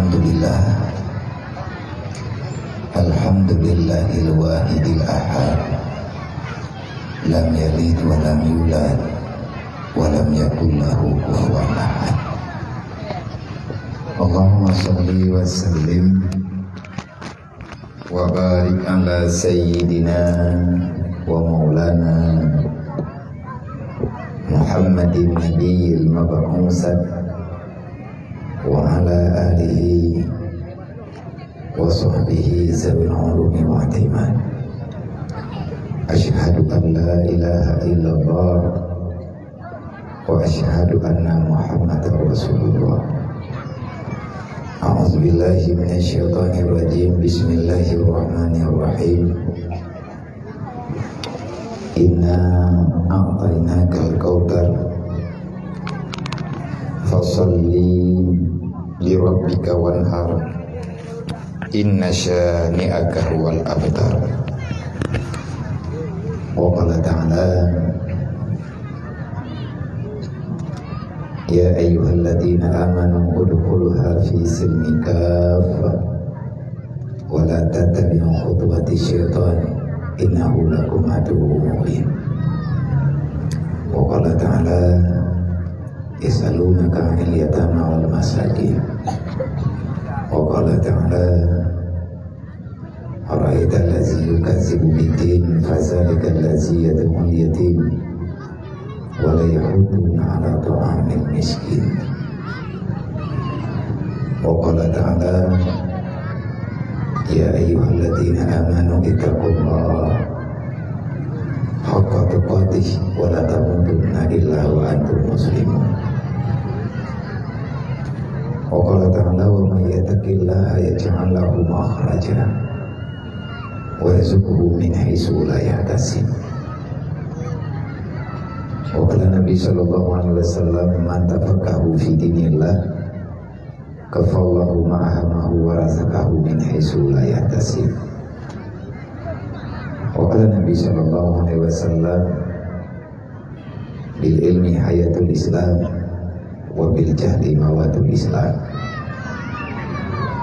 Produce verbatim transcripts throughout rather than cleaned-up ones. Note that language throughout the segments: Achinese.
Alhamdulillah. Alhamdulillahil wahidil ahad. Lam yalid wa lam yulad wa lam yakul lahu kufuwan ahad. Allahumma shalli wa sallim wa barik ala sayyidina wa maulana Muhammadin nabiyil mab'usat wa ala alihi wa sahbihi zawil ulumi wal iman. Asyhadu an la ilaha illallah wa asyhadu anna Muhammadar Rasulullah. A'udzubillahi minasyaitonirrajim. Bismillahirrahmanirrahim. Inna a'tainakal kautsar. Fashalli lirabbika wanhar. Inna syani'aka huwal abtar. Wa qala ta'ala, ya ayyuhalladzina amanu udkhulu fi silmi kaffah wa la tattabi'u khutuwati syaitan innahu lakum aduwwun mubin. Wa qala ta'ala, yas'alunaka 'anil yatama wal masakin. Wa qala ta'ala, ara'aital ladzi yukazzibu biddin, fadzalikal ladzi yad'ul yatim, wa la yahuddu 'ala ta'amil miskin. Wa qala ta'ala, ya ayyuhalladzina amanu ittaqullaha haqqa tuqatih wa la tamutunna illa wa antum muslimun. Wa qala ta'ala, wa may yattaqillaha yaj'al lahu makhraja wa yarzuqhu min haitsu la yahtasib. Wa qala Nabi sallallahu alaihi wasallam, man tafaqaha fi dinillah kafallahu ma ahamahu wa razaqahu min haitsu la yahtasib. Wa qala Nabi sallallahu alaihi wasallam, bil ilmi hayatul Islam wa bil jahli mawatul Islam.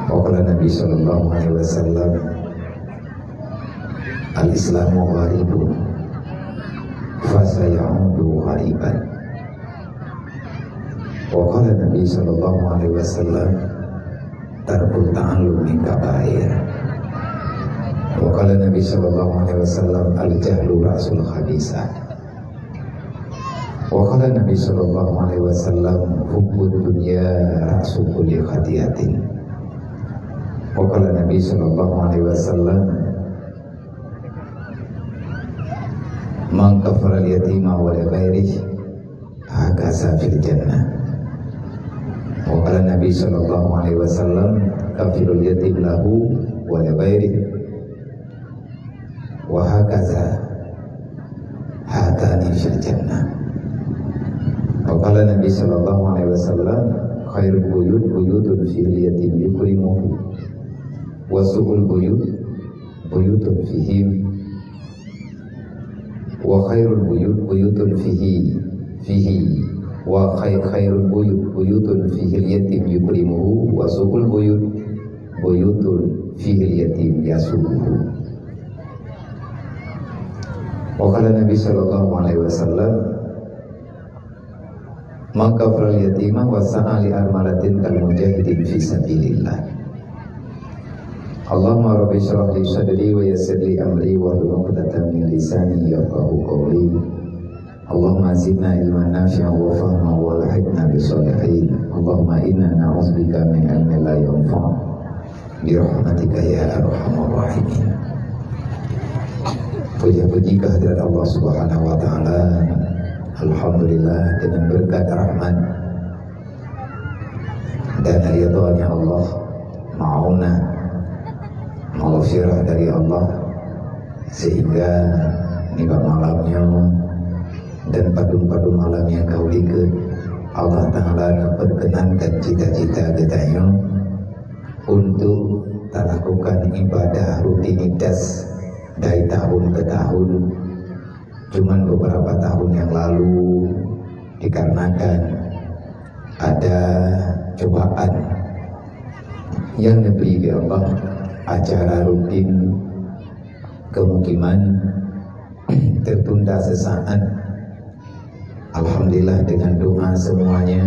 Wa qala Nabi sallallahu alaihi wasallam, al Islamu gharibun fasayaudu ghariban. Wa qala Nabi sallallahu alaihi wasallam, tarkut ta'allum min kabair. Wa qala Nabi sallallahu alaihi wasallam, al jahlu ra'sul khabisah. Wa qala Nabi sallallahu alaihi wasallam, hubbud dunya ra'su kulli khati'atin. Wa qala Nabi sallallahu alaihi wasallam, man kafala yatima wa li ghairihi hakaza fil jannah. Wa qala Nabi sallallahu alaihi wasallam, kafilul yatim lahu wa li ghairihi wa hakaza hatani fil jannah. Wa qala Nabi sallallahu alaihi wasallam, khairul buyut buyutun fihil yatim yukrimuhu, wa su'ul buyut buyutun fihim, wa khairul buyut buyutun fihi, fihi, wa khai-, khairul buyut buyutun fihil yatim yukrimuhu, wa su'ul buyut buyutun fihil yatim yasubuhu. Wa qala Nabi sallallahu alaihi wasallam, man kafala yatima wa sa'a li armalatin kal mujahidin fi sabilillah. Allahumma rabbi shrah li sadri wa yassir li amri wahlul 'uqdatam min lisani yafqahu qawli. Allahumma zidna ilman nafi'an wa fahman wa alhiqna bis shalihin. Allahumma inna na'udzubika min ilmin la yanfa'. Birahmatika ya arhamar rahimin. Puja-puji kehadirat Allah Subhanahu wa Ta'ala. Alhamdulillah, dengan berkat rahmat dan ridhonya Allah, maunah, maghfirah dari Allah, sehingga nibak malam nyoe dan padum-padum malam nyang ka u likot, Allah Ta'ala neuperkenankan cita-cita geutanyoe untuk talakukan ibadah rutinitas dari tahun ke tahun. Cuman beberapa tahun yang lalu, dikarenakan ada cobaan Yang diberi oleh Allah, acara rutin kemukiman tertunda sesaat. Alhamdulillah, dengan doa semuanya,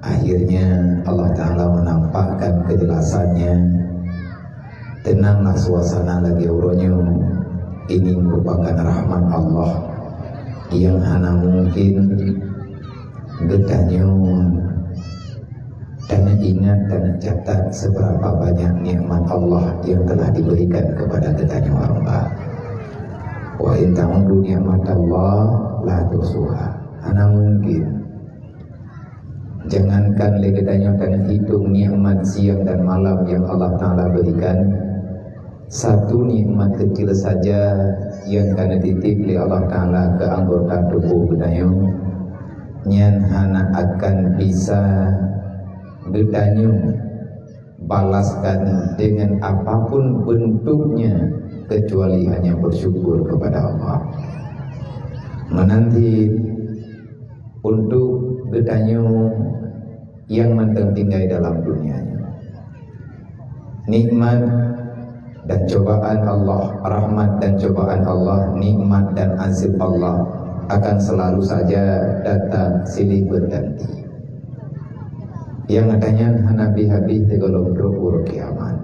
akhirnya Allah Ta'ala menampakkan kejelasannya. Tenanglah suasana lagi uronya. Ini merupakan rahmat Allah yang hana mungkin geutanyoe tanyoe ingat, tanyoe catat seberapa banyak nikmat Allah yang telah diberikan kepada geutanyoe hamba. Wa in ta'uddu ni'matallah la tuhsuha. Hana mungkin. Jangankan lé geutanyoe tanyoe hitung nikmat siang dan malam yang Allah Ta'ala berikan, satu nikmat kecil saja yang ka neutitip lé Allah Ta'ala keu anggota tuboh geutanyoe, nyan hana akan bisa geutanyoe balaskan dengan apapun bentuknya, kecuali hanya bersyukur kepada Allah. Meunan cit untuk geutanyoe nyang mantong tinggai dalam dunia nyoe. Nikmat dan cobaan Allah, rahmat dan cobaan Allah, nikmat dan azab Allah akan selalu saja datang silih berganti. Nyang geutanyoe hana habéh-habéh sigohlom trok uroe kiamat.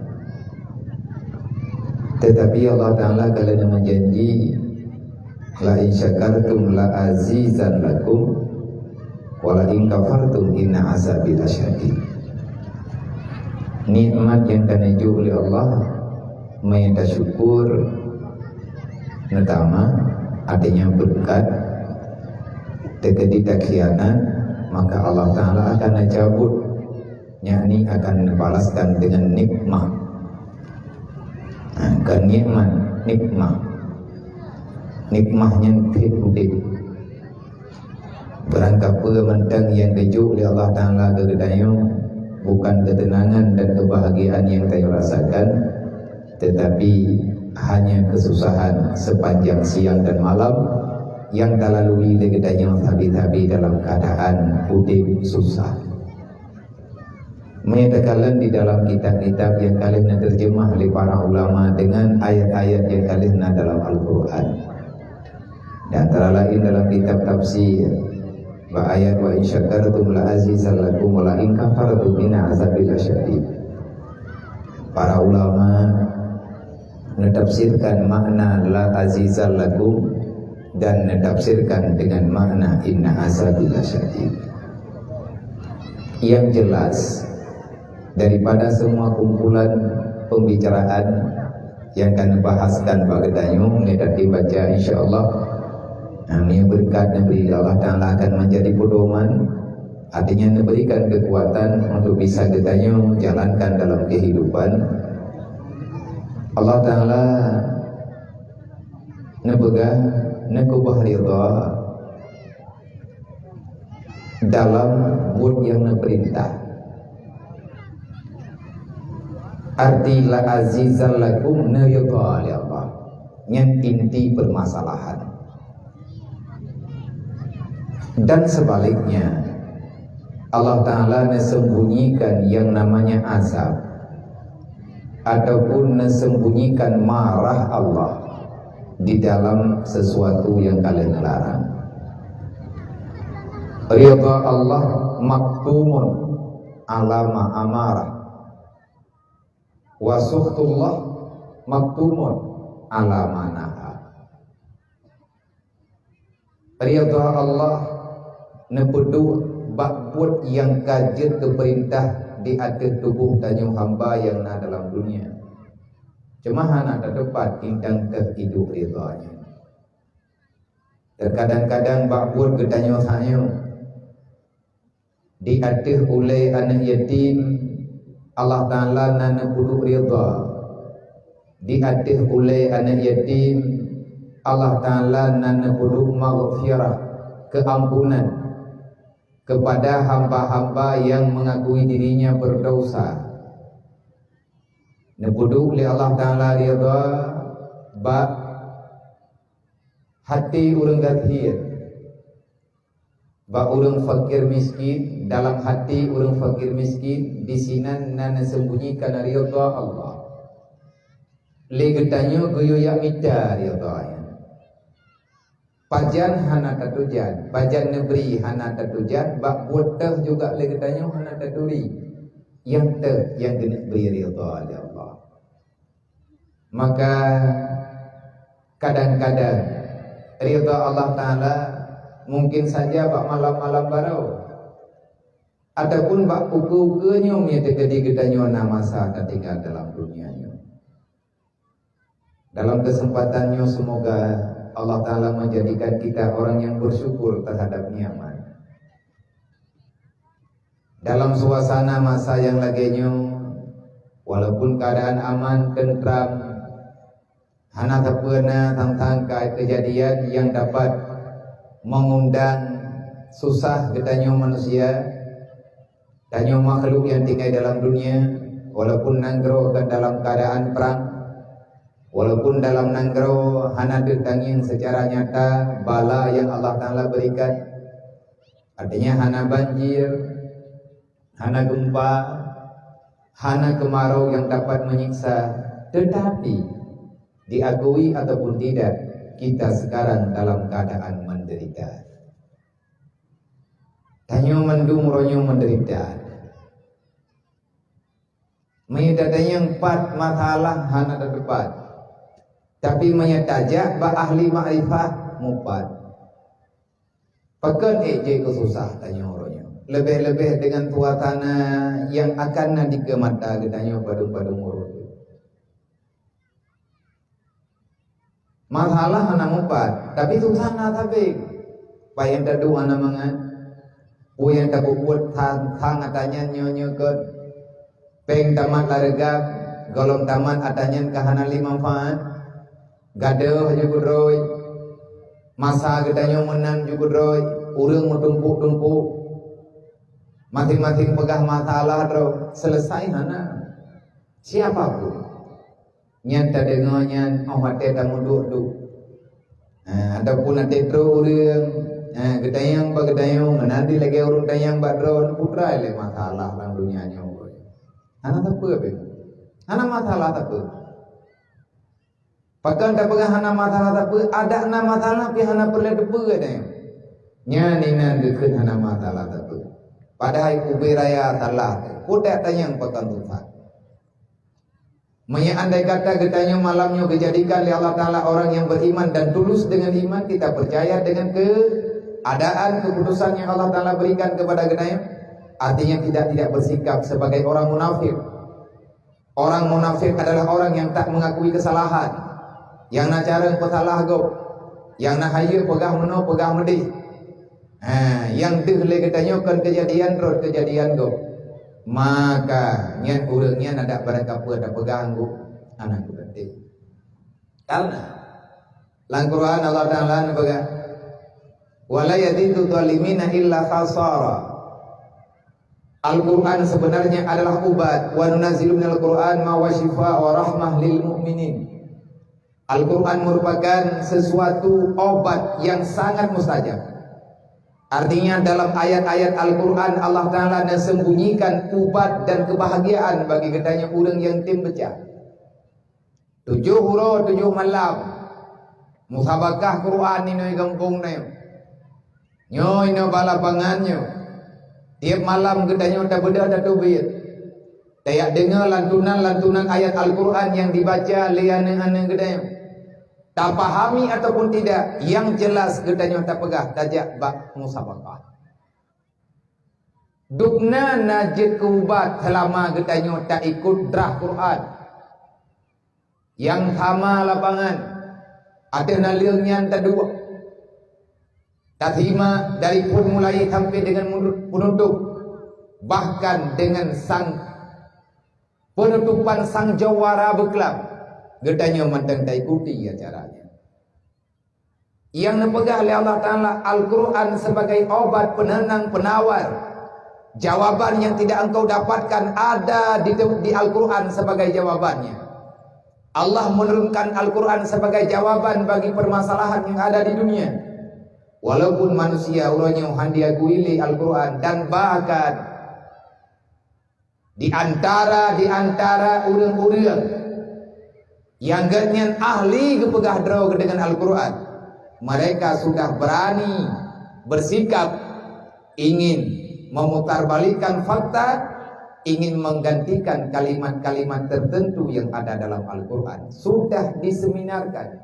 Tetapi Allah Ta'ala ka lheueh meujanji, "La in syakartum la azidannakum, wa la in kafartum inna azabi lasyadid." Nikmat nyang ka neujok lé Allah, meunyoe tasyukur, neutamah, artinya beureukat, teukeudi takhianat, maka Allah Ta'ala akan neucabut, yakni akan neubalaskan dengan nikmat. Ha, bukan nikmat, nikmat. Nikmat nyan pih udeb. Barangkapeue mantong nyang geujok lé Allah Ta'ala keu geutanyoe, bukan keuteunangan dan keubahagiaan nyang tanyoe rasakan, tetapi hanya kesusahan sepanjang siang dan malam nyang talalui lé geutanyoe sabe-sabe dalam keuadaan udeb susah. Meunyoe takalon di dalam kitab-kitab nyang ka lheueh na teujeumah lé para ulama deungon ayat-ayat nyang ka lheueh na dalam Al-Qur'an. Di antara laén dalam kitab tafsir, bak ayat, "Wa in syakartum la azidannakum wa la in kafartum inna azabi lasyadid." Para ulama neutafsirkan makna la azidannakum dan neutafsirkan dengan makna inna azabi lasyadid. Yang jelas, daripada semua kumpulan pembicaraan nyang ka neubahaskan bak geutanyoe, meunyoe tabaca, insya Allah, nah, meunyoe beureukat neubri lé Allah Ta'ala akan menjadi pedoman, artinya neuberikan kekuatan untuk bisa geutanyoe jalankan dalam kehidupan. Allah Ta'ala neupeugah, neukeubah ridha dalam buet nyang neupeurintah. Arti la azidannakum neuridha lé Allah. Nyan inti permasalahan. Dan sebaliknya, Allah Ta'ala neusembunyikan yang namanya azab ataupun neusembunyikan marah Allah di dalam sesuatu nyang ka lheueh neularang. Ridha Allah maktumun ala ma amara, wa sukhtullah maktumun ala ma naha. Ridha Allah neupeuduek bak buet nyang ka jeuet geupeurintah di ateueh tuboh tanyoe hamba nyang na dalam dunia. Cuma hana tateupat intan teuh idup ridha nyan. Teukadang-kadang bak buet geutanyoe tanyoe, di ateueh ulée aneuëk yatim, Allah Ta'ala na neupeuduek ridha. Di ateueh ulée aneuëk yatim, Allah Ta'ala na neupeuduek maghfirah, keuampunan, kepada hamba-hamba nyang mengakui dirinya berdosa. Neupeuduek lé Allah Ta'ala ridha bak hati ureuëng gasien. Bak ureuëng fakir miskin, dalam hati ureuëng fakir miskin, disinan na neusembunyikan ridha Allah. Lé geutanyoe geuyue jak mita ridha nyan. Pajan hana tatujan, pajan neubri hana tatujan, bak buet teuh juga lé geutanyoe hana taturi. Nyang teuh nyang geuneuk bri ridha lé Allah. Maka kadang-kadang ridha Allah Ta'ala mungkin saja bak malam-malam baroe, ataupun bak ukeue-ukeue nyoe meunyoe teukeudi geutanyoe na masa tatinggai dalam dunia nyoe. Dalam kesempatan nyoe, semoga Allah Ta'ala menjadikan kita orang yang bersyukur terhadap nikmat. Dalam suasana masa yang lagée nyoe, walaupun keadaan aman, tentram, hana sapeue na tang-tang kejadian yang dapat mengundang susah geutanyoe manusia, tanyoe makhluk yang tinggai dalam dunia, walaupun nanggroe kan dalam keadaan perang, walaupun dalam nanggroe hana deuh tangieng secara nyata bala yang Allah Ta'ala berikan, artinya hana banjir, hana gempa, hana kemarau yang dapat menyiksa, tetapi diakui ataupun tidak, kita sekarang dalam keadaan menderita. Tanyoe mandum uroe nyoe menderita. Meunyoe tatanyong pat masalah hana tateupat, tapi meunyoe tajak bak ahli makrifat mupat. Pakon ék jeuet keu susah tanyoe uroe nyoe, leubeh-leubeh deungon suasana nyang akan na dikeue mata geutanyoe padum-padum uroe. Masalah hana mupat, tapi susah na sabe. Payah taduek hana mangat. Peue nyang tapubuet sang-sang ata nyan nyoe-nyoe kon. Péng tamat lareugab, gohlom tamat ata nyan ka hana lé manfaat. Gadôh ju keudroe. Masa geutanyoe meunan ju keudroe, ureuëng meutumpôk-tumpôk. Maséng-maséng peugah masalah droe, selesai hana. Siapa pun. Nyan tadeungoe nyan óh watée tameuduek-duek. Ha, ataupun até trok ureuëng, ha, geutanyong bak geutanyong, meunan di lagée ureuëng tanyong bak droe, putra lé masalah lam dunia nyoe. Hana sapeue pih. Hana masalah sapeue. Pakon tapeugah hana masalah sapeue, adak na masalah pih hana peureulée teupeue nyan. Nyan inan geukheun hana masalah sapeue. Padahai ubé raya salah, pudak tanyong pakon Tuhan. Meunyoe andai kata geutanyoe malam nyoe geujadikan lé Allah Ta'ala orang yang beriman dan tulus dengan iman, kita percaya dengan keadaan keputusan yang Allah Ta'ala berikan kepada geutanyoe, artinya tidak tidak bersikap sebagai orang munafik. Orang munafik adalah orang yang tak mengakui kesalahan, yang na carông peusalah gob, yang na hayeu peugah meunoe peugah meudeh. Ha, nyang deuh lé geutanyoe kon keujadian rot keujadian gob. Maka nyan ureuëng nyan adak barangkapeue tapeugah anggô aneuk geutanyoe. Karena lam Quran Allah Ta'ala neupeugah, "Wa la yazidu zalimina illa khasara." Al-Quran sebenarnya adalah ubat. "Wa nunazzilu minal Quran ma wa syifa wa rahmah lil mu'minin." Al-Quran merupakan sesuatu obat yang sangat mustajab. Artinya dalam ayat-ayat Al-Quran Allah Ta'ala neusembunyikan ubat dan kebahagiaan bagi geutanyoe ureuëng nyang tem baca. Tujoh uroe tujoh malam musabakah Quran inoe gampông nyoe. Nyoe inoe bak lapangan nyoe. Tieb malam geutanyoe tabeudôh tateubiet. Tajak deungoe lantunan-lantunan ayat Al-Quran nyang dibaca lé aneuk-aneuk geutanyoe. Tapahami ataupun tidak, nyang jelas geutanyoe tapeugah tajak bak musabakah. Dubna na jeuet keu ubat seulama geutanyoe taikot drah Quran. Nyang sama lapangan, ateueh naleueng nyan taduek. Tasimak dari phon mulai sampai dengan penutup, bahkan dengan sang penutupan sang jawara beuklam, geutanyoe mantong taikuti acara nyan. Nyang neupeugah lé Allah Ta'ala Al-Quran sebagai obat penenang penawar. Jawaban yang tidak engkau dapatkan ada di, di Al-Quran sebagai jawabannya. Allah menurunkan Al-Quran sebagai jawaban bagi permasalahan yang ada di dunia. Walaupun manusia uroe nyoe hana diakui lé Al-Quran, dan bahkan di antara, di antara ureuëng-ureuëng nyang geuhnyan ahli geupeugah droe geuh deungon Al-Quran, mereka sudah berani bersikap ingin memutarbalikkan fakta, ingin menggantikan kalimat-kalimat tertentu yang ada dalam Al-Quran. Sudah diseminarkan.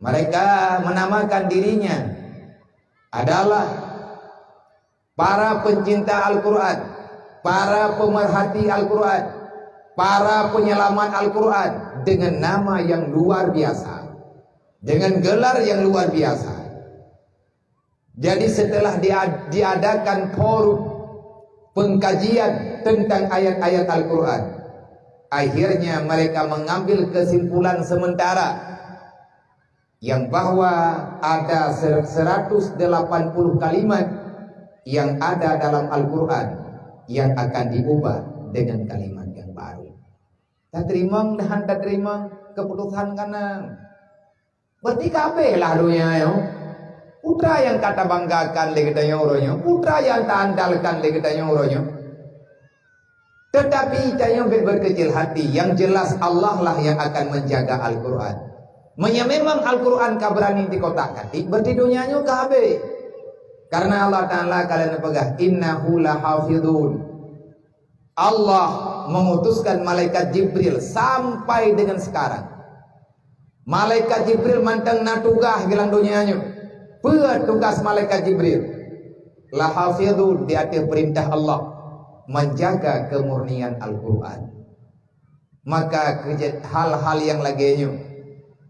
Mereka menamakan dirinya adalah para pencinta Al-Quran, para pemerhati Al-Quran, para penyelamat Al-Quran, dengan nama yang luar biasa, dengan gelar yang luar biasa. Jadi, setelah dia-, diadakan forum pengkajian tentang ayat-ayat Al-Quran, akhirnya mereka mengambil kesimpulan sementara yang bahwa ada ser-, seratus delapan puluh kalimat yang ada dalam Al-Quran yang akan diubah dengan kalimat yang baru. Tateurimong dan tateurimong keputusan ka na. Berarti ka habéh lah donya nyoe. Peue nyang ka tabanggakan lé geutanyoe uroe nyoe? Peue nyang taandalkan lé geutanyoe uroe nyoe? Tetapi tanyoe bék berkecil hati, yang jelas Allah lah yang akan menjaga Al-Quran. Meunyoe memang Al-Quran ka berani dikotak-katik, berarti donya nyoe ka habéh. Karena Allah Ta'ala ka lheueh neupeugah, "Innahu lahafidhun." Allah mengutuskan malaikat Jibril sampai dengan sekarang. Malaikat Jibril mantong na tugaih di lam donya nyoe. Peue tugaih malaikat Jibril? Lahafidhun, di ateueh peurintah Allah, menjaga kemurnian Al-Quran. Maka keuje-, hal-hal nyang lagée nyoe,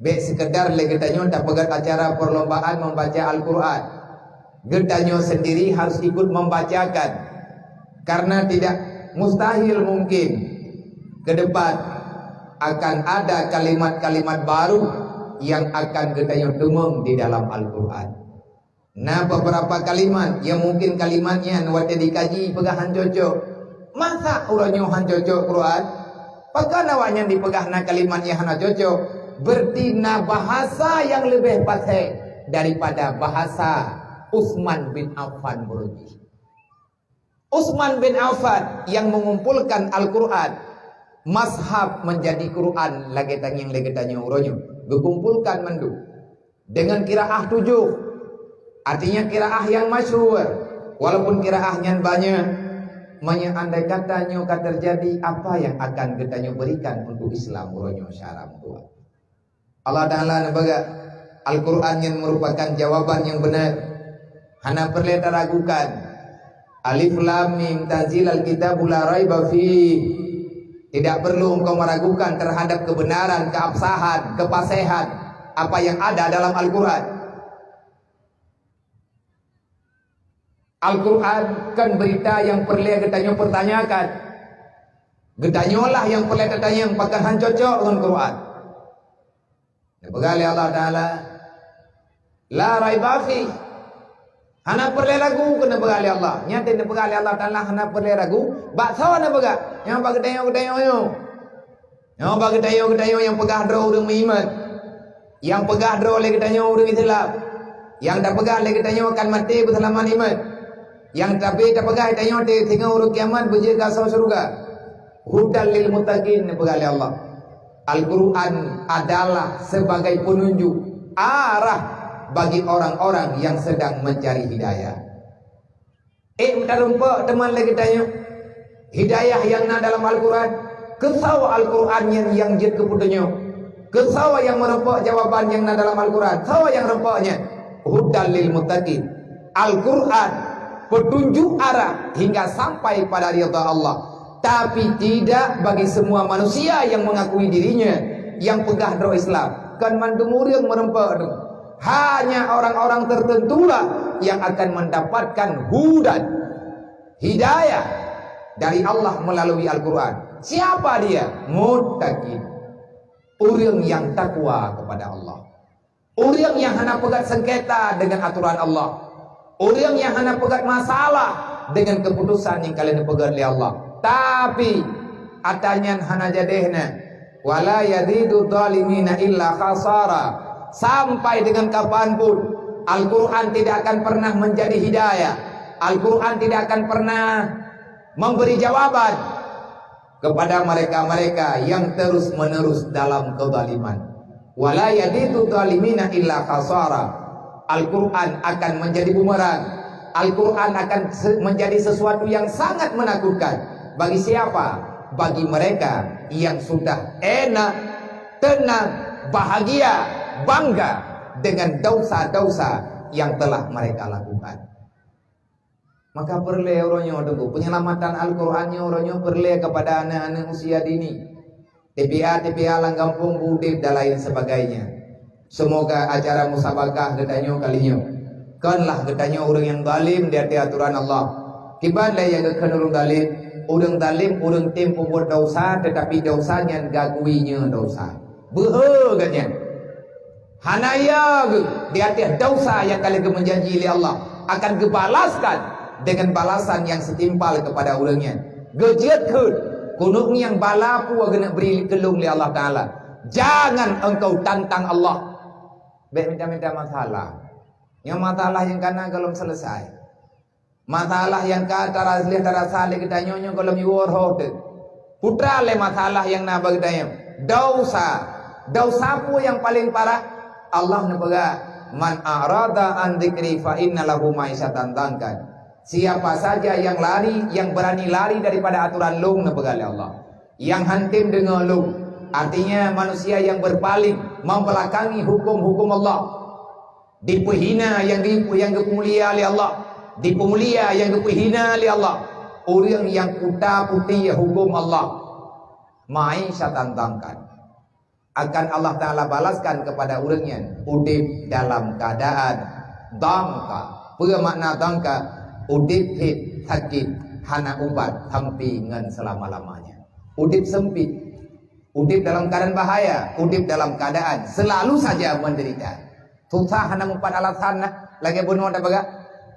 bék sekedar lé geutanyoe tapeugét acara perlombaan membaca Al-Quran. Geutanyoe sendiri harus ikut membacakan. Karena tidak mustahil mungkin ke depan akan ada kalimat-kalimat baru yang akan geutanyoe teumong di dalam Al-Quran. Na beberapa kalimat yang mungkin kalimat nyan watée dikaji peugah hana cocok. Masa uroe nyoe hana cocok Quran? Pakon awaknyan dipeugah na kalimat nyang hana cocok? Berarti na bahasa nyang leubeh paséh daripada bahasa Utsman bin Affan beurujih. Utsman bin Affan yang mengumpulkan Al-Quran, mazhab menjadi Quran lagée tangieng lagée tanyoe uroe nyoe, geukumpulkan mandum dengan qiraah tujoh. Artinya qiraah yang masyhur, walaupun qiraah nyan banyak. Meunyoe andai kata nyoe ka terjadi, apa yang akan geutanyoe berikan untuk Islam uroe nyoe syara meutuah? Allah Ta'ala neupeugah, Al-Quran nyan merupakan jawaban nyang beuna. Hana peureulée taragukan. Alif Lam Mim, tanzilal kitabu la raiba fih. Tidak perlu engkau meragukan terhadap kebenaran, keabsahan, kepaséhan apa yang ada dalam Al-Quran. Al-Quran kon beurita nyang peureulée geutanyoe peutanyakan. Geutanyoe lah nyang peureulée tatanyong pakon hana cocok ngon Quran. Neupeugah lé Allah Ta'ala, "La raiba fih." Hana peureulée ragu keuneuk neupeugah lé Allah. Nyan teuh neupeugah lé Allah Ta'ala hana peureulée ragu. Bak soe neupeugah? Nyang bak geutanyoe-geutanyoe nyoe. Nyoe bak geutanyoe-geutanyoe nyang peugah droe ureuëng meuiman, nyang peugah droe lé geutanyoe ureuëng Islam, nyang tapeugah lé geutanyoe akan maté beuseulamat iman, nyang tapi tapeugah geutanyoe teuh singoh uroe kiamat beujeuet keu asoe syeuruga. Hudal lil muttaqin, neupeugah lé Allah. Al-Quran adalah sebagai penunjuk arah bagi orang-orang yang sedang mencari hidayah. Ék meutareumpok teuma lé geutanyoe hidayah nyang na dalam Al-Quran. Keusoe Al-Quran nyan nyang jeuet keu peutunyok? Keusoe nyang meureumpok jawaban nyang na dalam Al-Quran? Soe nyang reumpok nyan? Hudal lil muttaqin. Al-Quran petunjuk arah hingga sampai pada ridha Allah. Tapi tidak bagi semua manusia yang mengakui dirinya yang peugah droe Islam. Kon mandum ureuëng meureumpok tu. Hanya orang-orang tertentulah yang akan mendapatkan hudan, hidayah dari Allah melalui Al-Quran. Siapa dia? Muttaqin. Ureuëng yang takwa kepada Allah. Ureuëng nyang hana peugét sengketa deungon aturan Allah. Ureuëng nyang hana peugét masalah deungon keuputosan nyang ka lheueh neupeugét lé Allah. Tapi, atra nyan hana jadéh na. "Wala yazidu zalimina illa khasara." Sampai deungon kapan pun, Al-Quran tidak akan pernah menjadi hidayah. Al-Quran tidak akan pernah memberi jawaban kepada mereka-mereka yang terus-menerus dalam kezaliman. Wala yazidu zalimina illa khasara. Al-Quran akan menjadi bumerang. Al-Quran akan se-, menjadi sesuatu yang sangat menakutkan. Bagi siapa? Bagi mereka yang sudah enak, tenang, bahagia, bangga dengan dosa-dosa yang telah mereka lakukan. Maka peureulée uroe nyoe teungku, peunyelamatan Al-Quran nyoe uroe nyoe peureulée keupada aneuëk-aneuëk usia dini. T P A, T P A lam gampông beudeb dan lain sebagainya. Seumoga acara musabakah geutanyoe kali nyoe kon lah geutanyoe ureuëng nyang zalim di ateueh atoran Allah. Kiban lé nyang geukheun ureuëng zalim? Ureuëng zalim ureuëng tem peubuet desya, teutapi desya nyan gagui nyoe desya. Beuhe geuh nyan. Hana ya geuh di ateueh desya nyang ka lheueh geumeujanji lé Allah akan geubalaskan dengan balasan yang setimpal kepada ureuëng nyan. Geujeuet kheun, keuneuk ngieng bala peue geuneuk bri keu lôn lé Allah Taala. Jangan engkau tantang Allah. Bék minta-minta masalah. Nyang masalah nyang kana gohlom selesai. Masalah nyang ka tara-, lheueh tarasa lé geutanyoe nyoe gohlom jiwoe rhoh teuk. Putra lé masalah nyang na bak geutanyoe. Desya. Desya peue nyang paleng parah? Allah neupeugah, "Man a'rada an dzikri fa inna lahu ma'isyatan dhankan." Siapa saja yang lari, yang berani lari daripada aturan lôn, neupeugah lé Allah, nyang han tem deungoe lôn, artinya manusia yang berpaling, membelakangi hukum-hukum Allah, dipeuhina nyang di-, nyang geupeumulia lé Allah, dipeumulia nyang geupeuhina lé Allah. Ureuëng nyang puta-puti hukum Allah, ma'isyatan dhankan, akan Allah Taala balaskan kepada ureuëng nyan udeb dalam keadaan dhanka. Peue makna dhanka? Udeb phet sakét, hana ubat sampai ngon selama-lamanya. Udeb sempit, udeb dalam keadaan bahaya, udeb dalam keadaan selalu saja menderita. Susah hana mupat alasan na, lagée bunoe tapeugah.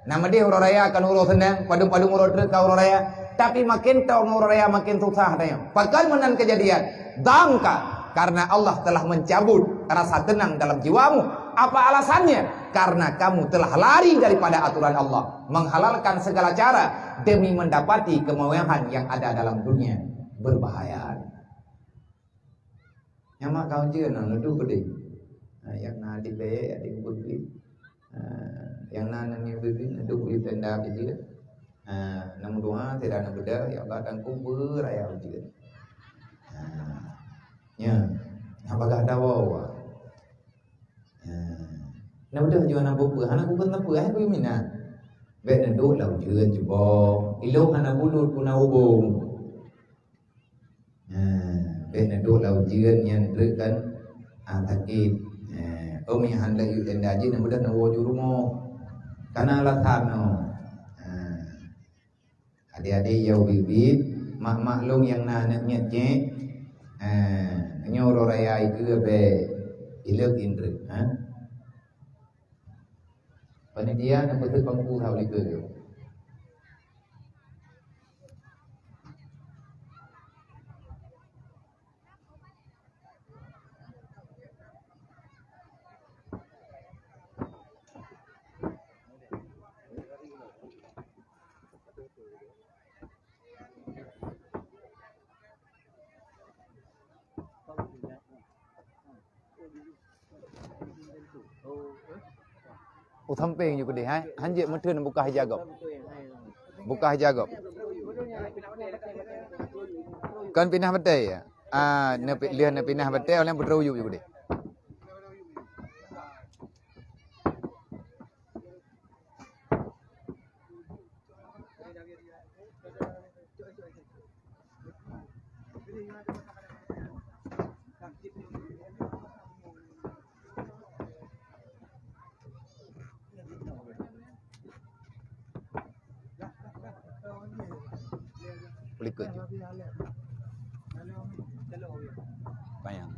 Na meudeh uroe raya kon uroe seunang, padum-padum uroe treuk ka uroe raya. Tapi maken tong uroe raya maken susah tanyoe. Pakon meunan keujadian? Dhanka, karena Allah telah mencabut rasa tenang dalam jiwamu. Apa alasannya? Karena kamu telah lari daripada aturan Allah, menghalalkan segala cara demi mendapati kemewahan yang ada dalam dunia. Berbahaya. Nyang mak ka ujeuen nyoe neuduek keudeh. Ha, nyang na adik bèe, adik beubi. Ha, nyang na aneuk miet beubi neuduek di tenda keujeuet. Ha, na meudoa sira na beudôh, "Ya Allah, Teungku, beuraya ujeuen." Ha, nyan, nyang bagaih dawa. Ha, na beudôh jih na peue-peue, hana kukheun na peue, hai beuminat. Bèk neuduek lam ujeuen cuba. Ilôn hana bulut pun na ubông. Ha, bèk neuduek lam ujeuen nyan treuk kan, ah, sakét. Ha, oh, meuhan lagèe tenda jih, na mudah na woe ju rumoh. Kana alasan nyoe. Ha, adik-adik nyang ubit-ubit, mak-mak lôn nyang na aneuk miet jih. Ha, nyoe uroe raya ikeue bèk ileuek indreuk, ha. Panitia nyang peuteuk bangku saboh likot nyoe. U sampéng ju keudeh, hai. Hanjeuet meuteun bukah ija gob. Bukah ija gob. Kon pinah batèe, ya? Ah, neupi-, lheueh neupinah batèe, ulèe peutrok u yup ju keudeh. Pelikot jih. Panyang.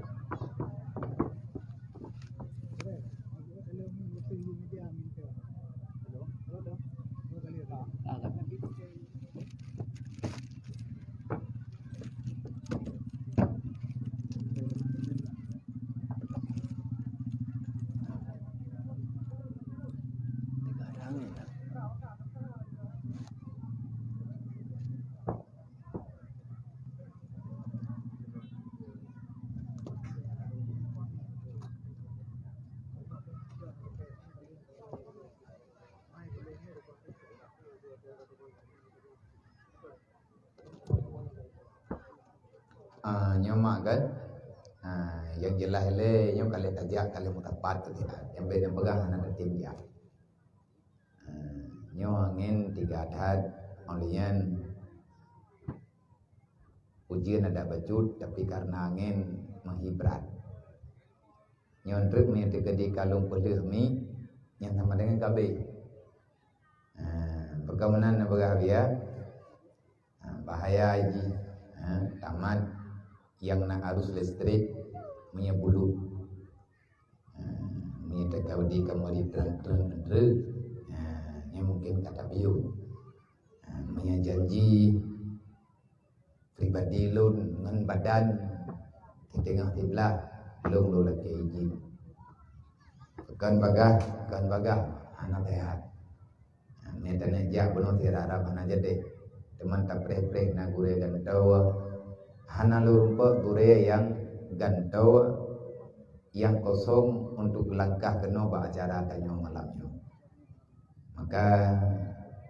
Ah, nyoe mak kan? Ah, yang jelas le nyoe kali tajak kali mutapat tu dia. Yang beda pegang hana tertinjak. Ah, nyoe angin tiga that, olian ujian ada bacut tapi karena angin menghibrat. Nyoe truk ni terjadi kalung peleuh mi yang sama dengan kabeh. Ah, perkebunan yang berhadiah. Ha, bahaya jih. Ha, tamat yang na arus listrik meunyoe bulu. Ha, meunyoe teuka di kamari trang-trang, ha, nyan mungkin ka tabiu. Ha, meunyoe janji pribadi lôn ngon badan di teungoh siblah, lôn lôn lakée izin. Kon bagah, kon bagah, hana sehat. Meutanyoe jak bunoe sira rab hana jadi. Teuma tapreh-preh na gurée gantoe. Hana lôn rumpok gurée nyang gantoe nyang kosong untuk langkah keunoe bak acara tanyoe malam nyoe. Maka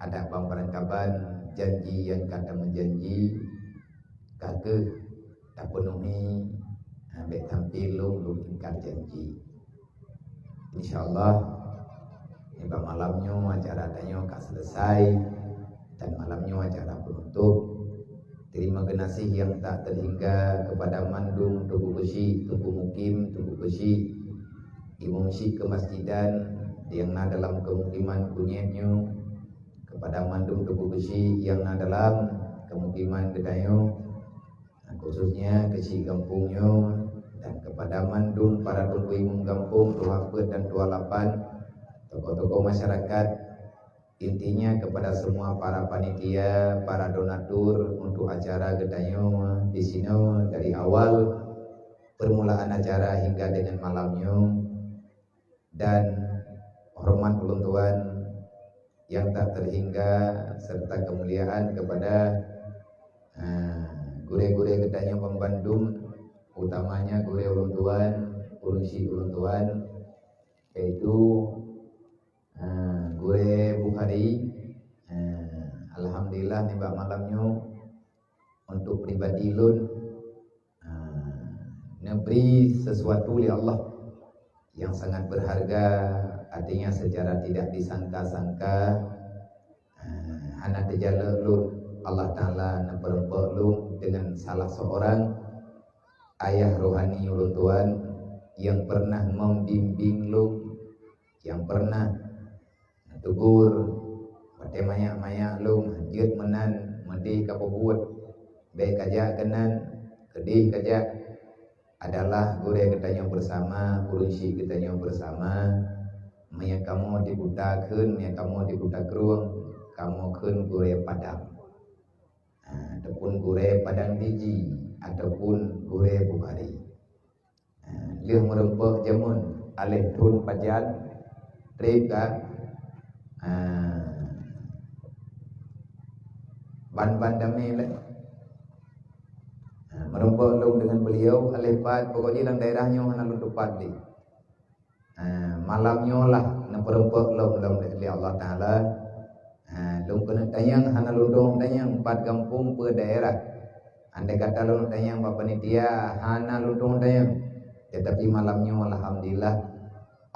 ada bang barangkaban janji nyang ka tameujanji ka keuh tapeunuhi, ha, bék sampai lôn lôn ingkar janji. Insya Allah, nibak malam nyoe acara tanyoe ka selesai dan malam nyoe acara penutup. Terima kasih yang tak terhingga kepada mandum Teungku Beusi, Teungku Mukim, Teungku Beusi, Imum Syik Kemasjidan yang na dalam kemukiman kunyet nyoe, kepada mandum Teungku Beusi yang na dalam kemukiman geutanyoe, khususnya keuchik gampông nyoe, dan kepada mandum para teungku imum gampông, tuha peuet dan tuha lapan, tokoh-tokoh masyarakat, intinya kepada semua para panitia, para donatur untuk acara geutanyoe di sinoe dari awal permulaan acara hingga dengan malam nyoe. Dan hormat ulôn tuan yang tak terhingga serta kemuliaan kepada, eh, gurée-gurée geutanyoe bandum, utamanya gurée ulôn tuan, ureuëng syik ulôn tuan, yaitu, eh, gurée Bukhari. Eh, alhamdulillah nibak malam nyoe untuk pribadi lôn, ah, neubri sesuatu lé Allah yang sangat berharga, artinya secara tidak disangka-sangka, ah, hana teujalok lôn, Allah Taala neupeureumpok lôn dengan salah seorang ayah rohani ulôn tuan yang pernah membimbing lôn, yang pernah tegur, watée manyak-manyak lôn jeuet meunan meudeh ka peubuet, bék kajak keunan, keudeh kajak, adalah gurée geutanyoe beusama, ureuëng syik geutanyoe beusama. Meunyoe kamoe di Kuta Kheun, meunyoe kamoe di Kuta Krueng, kamoe kheun gurée Padang. Ha, ataupun gurée Padang Biji, ataupun gurée Bukhari. Ha, lheueh meureumpok jameun, aléh thon pajan, treb ka, ha, ban-ban damé lé. Ha, meureumpok lôn deungon beuliau, aléh pat, pokok jih lam daerah nyoe hana lôn tupat lé. Ah, malam nyoe lah neupeureumpok lom lom lé Allah Taala. Ah, lôn keuneuk tanyong hana lôn dong tanyong pat gampông peue daerah. Andai kata lôn tanyong bak panitia hana lôn dong tanyong. Tetapi malam nyoe alhamdulillah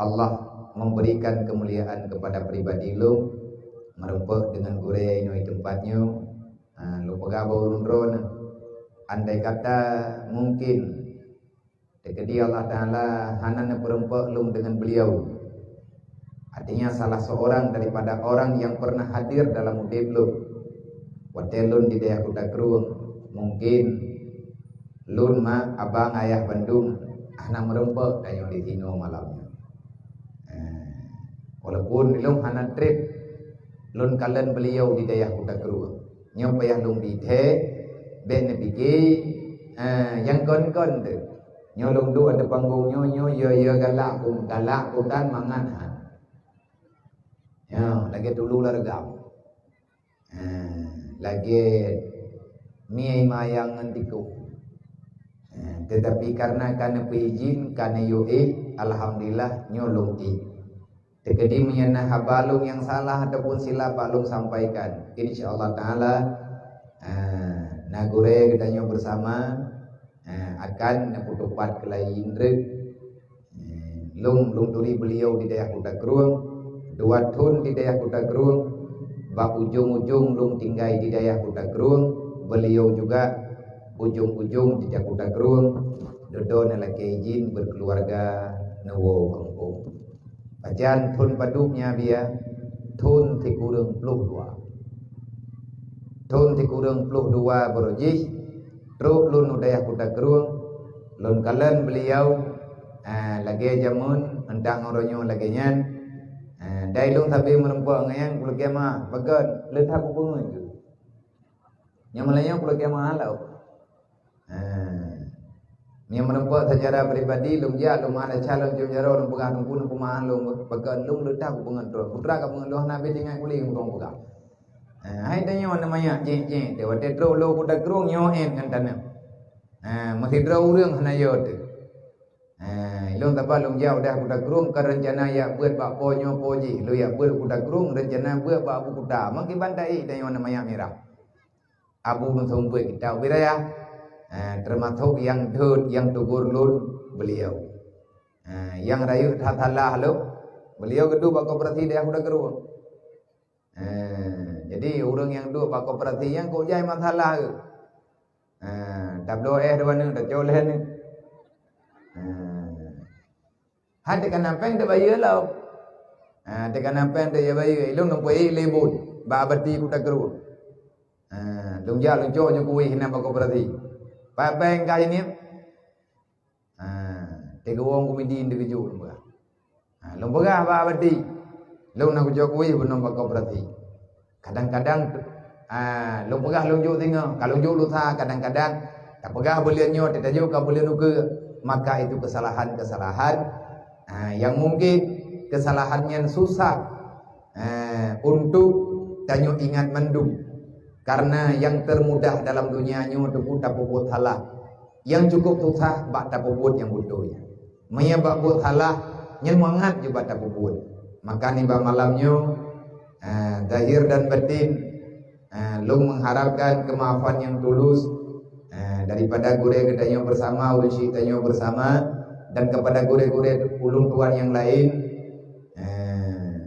Allah memberikan kemuliaan kepada pribadi lôn meureumpok deungon gurée nyoe teumpat nyoe. Ah, lôn peugah bak ureuëng droeneuh. Andai kata mungkin Teukeudi Allah Taala hana neupeureumpok lôn deungon beliau. Artinya salah seorang daripada orang yang pernah hadir dalam udeb lôn. Watée lôn di dayah Kuta Krueng, mungkin lôn mak abang ayah bandum hana meureumpok tanyoe di sinoe malam nyoe. Eh, walaupun lôn hana treb lôn kalon beliau di dayah Kuta Krueng. Nyoe payah lôn bi thée, bék neupike, eh, nyang kon-kon teuh. Nyoe lôn duek ateueh panggong nyoe, nyoe yo-yo galak pun, galak pun dan mangat han. Nyoe lagée tulu largam. Eh, lagée mie mayang ngon tikôh. Eh, tetapi karena ka neupeuijin, ka neuyue éh, alhamdulillah nyoe lôn éh. Teukeudi meunyoe na haba lôn nyang salah ataupun silap bak lôn sampaikan, insya Allah Taala, ah, na gurée geutanyoe beusama, eh, akan neupeutupat keulayi indreuk. Eh, lôn, lôn turi beliau di dayah Kuta Krueng, dua thon di dayah Kuta Krueng, bak ujong-ujong lôn tinggai di dayah Kuta Krueng, beliau juga ujong-ujong di dayah Kuta Krueng, dudoe neulakée izin berkeluarga neuwoe gampông. Pajan thon padub nyan bia, thon sikureueng ploh dua. Thon sikureueng ploh dua baroe jih, trok lôn u dayah Kuta Krueng, lôn kalon beliau, ah, lagée jameun, eunteuk uroe nyoe lagée nyan. Ah, dai lôn sabe meureumpok ngon nyang kulakée ma, pakon lôn that kupeungeut keu. Nyang meulayeue kulakée ma lom. Ha. Nyang meureumpok secara pribadi, lôn jak, lôn meu'ah desya, lôn jom jaroe, lôn peugah teungku, neupeumahan lôn, pakon lôn leuta kupeungeut droe. Putra ka peungeut lôn hana habéh teuingat kuleng ureueng peugah. Ha, hai tanyoe na manyak jih-jih, watée trok lôn Kuta Krueng nyoe én ngon taneuk. Ha, meusidroe ureueng hana yo teuh. Ha, lôn saban lôn jak u dayah Kuta Krueng, ka reuncana jak beuet bak po nyoe po jih. Lôn jak beuet Kuta Krueng, reuncana beuet bak Abu Kuta. Meukiban tahi tanyoe na manyak mirah. Abu Nuseumpeuet Kitab Wilayah, eh, teumasok nyang deuet nyang teugor lôn beliau. Eh, nyang rayeuk that salah lôn, beliau geuduek bak koperasi dayah Kuta Krueng. Eh, jadi ureueng nyang duek bak koperasi nyan kok jai masalah geuh. Eh, tabloe éh dua neuk, tacok lhèe neuk. Eh, Hai teuka na péng teubayeue lom. Ha, teuka na péng teubayeue. Ilôn lôn peuék lé buet bak Abati Kuta Krueng. Ha, lôn jak lôn cok nyoe kueh na bak koperasi. Pat péng ka ini? Ha, teuka wong kumidi teukeujot lôn peugah. Ha, lôn peugah bak Abati. Lôn na kucok kueh bunoe bak koperasi. Kadang-kadang, ah, lôn peugah lôn jok singoh, ka lôn jok lusa, kadang-kadang tapeugah buleuen nyoe, tatajok ka buleuen ukeue, maka itu kesalahan-kesalahan, ah, yang mungkin kesalahan nyan susah, eh, untuk tanyoe ingat mandum. Karena yang termudah dalam dunia nyoe teupeu tapeubuet salah. Nyang cukup susah bak tapeubuet nyang beutôi. Meunyoe bak buet salah, nyan mangat jih bak tapeubuet. Maka nibak malam nyoe, eh, zahir dan batin, eh, lôn mengharapkan kemaafan yang tulus, eh, daripada gurée geutanyoe bersama, ureueng syik tanyoe bersama, dan kepada gurée-gurée ulôn tuan nyang laén, eh,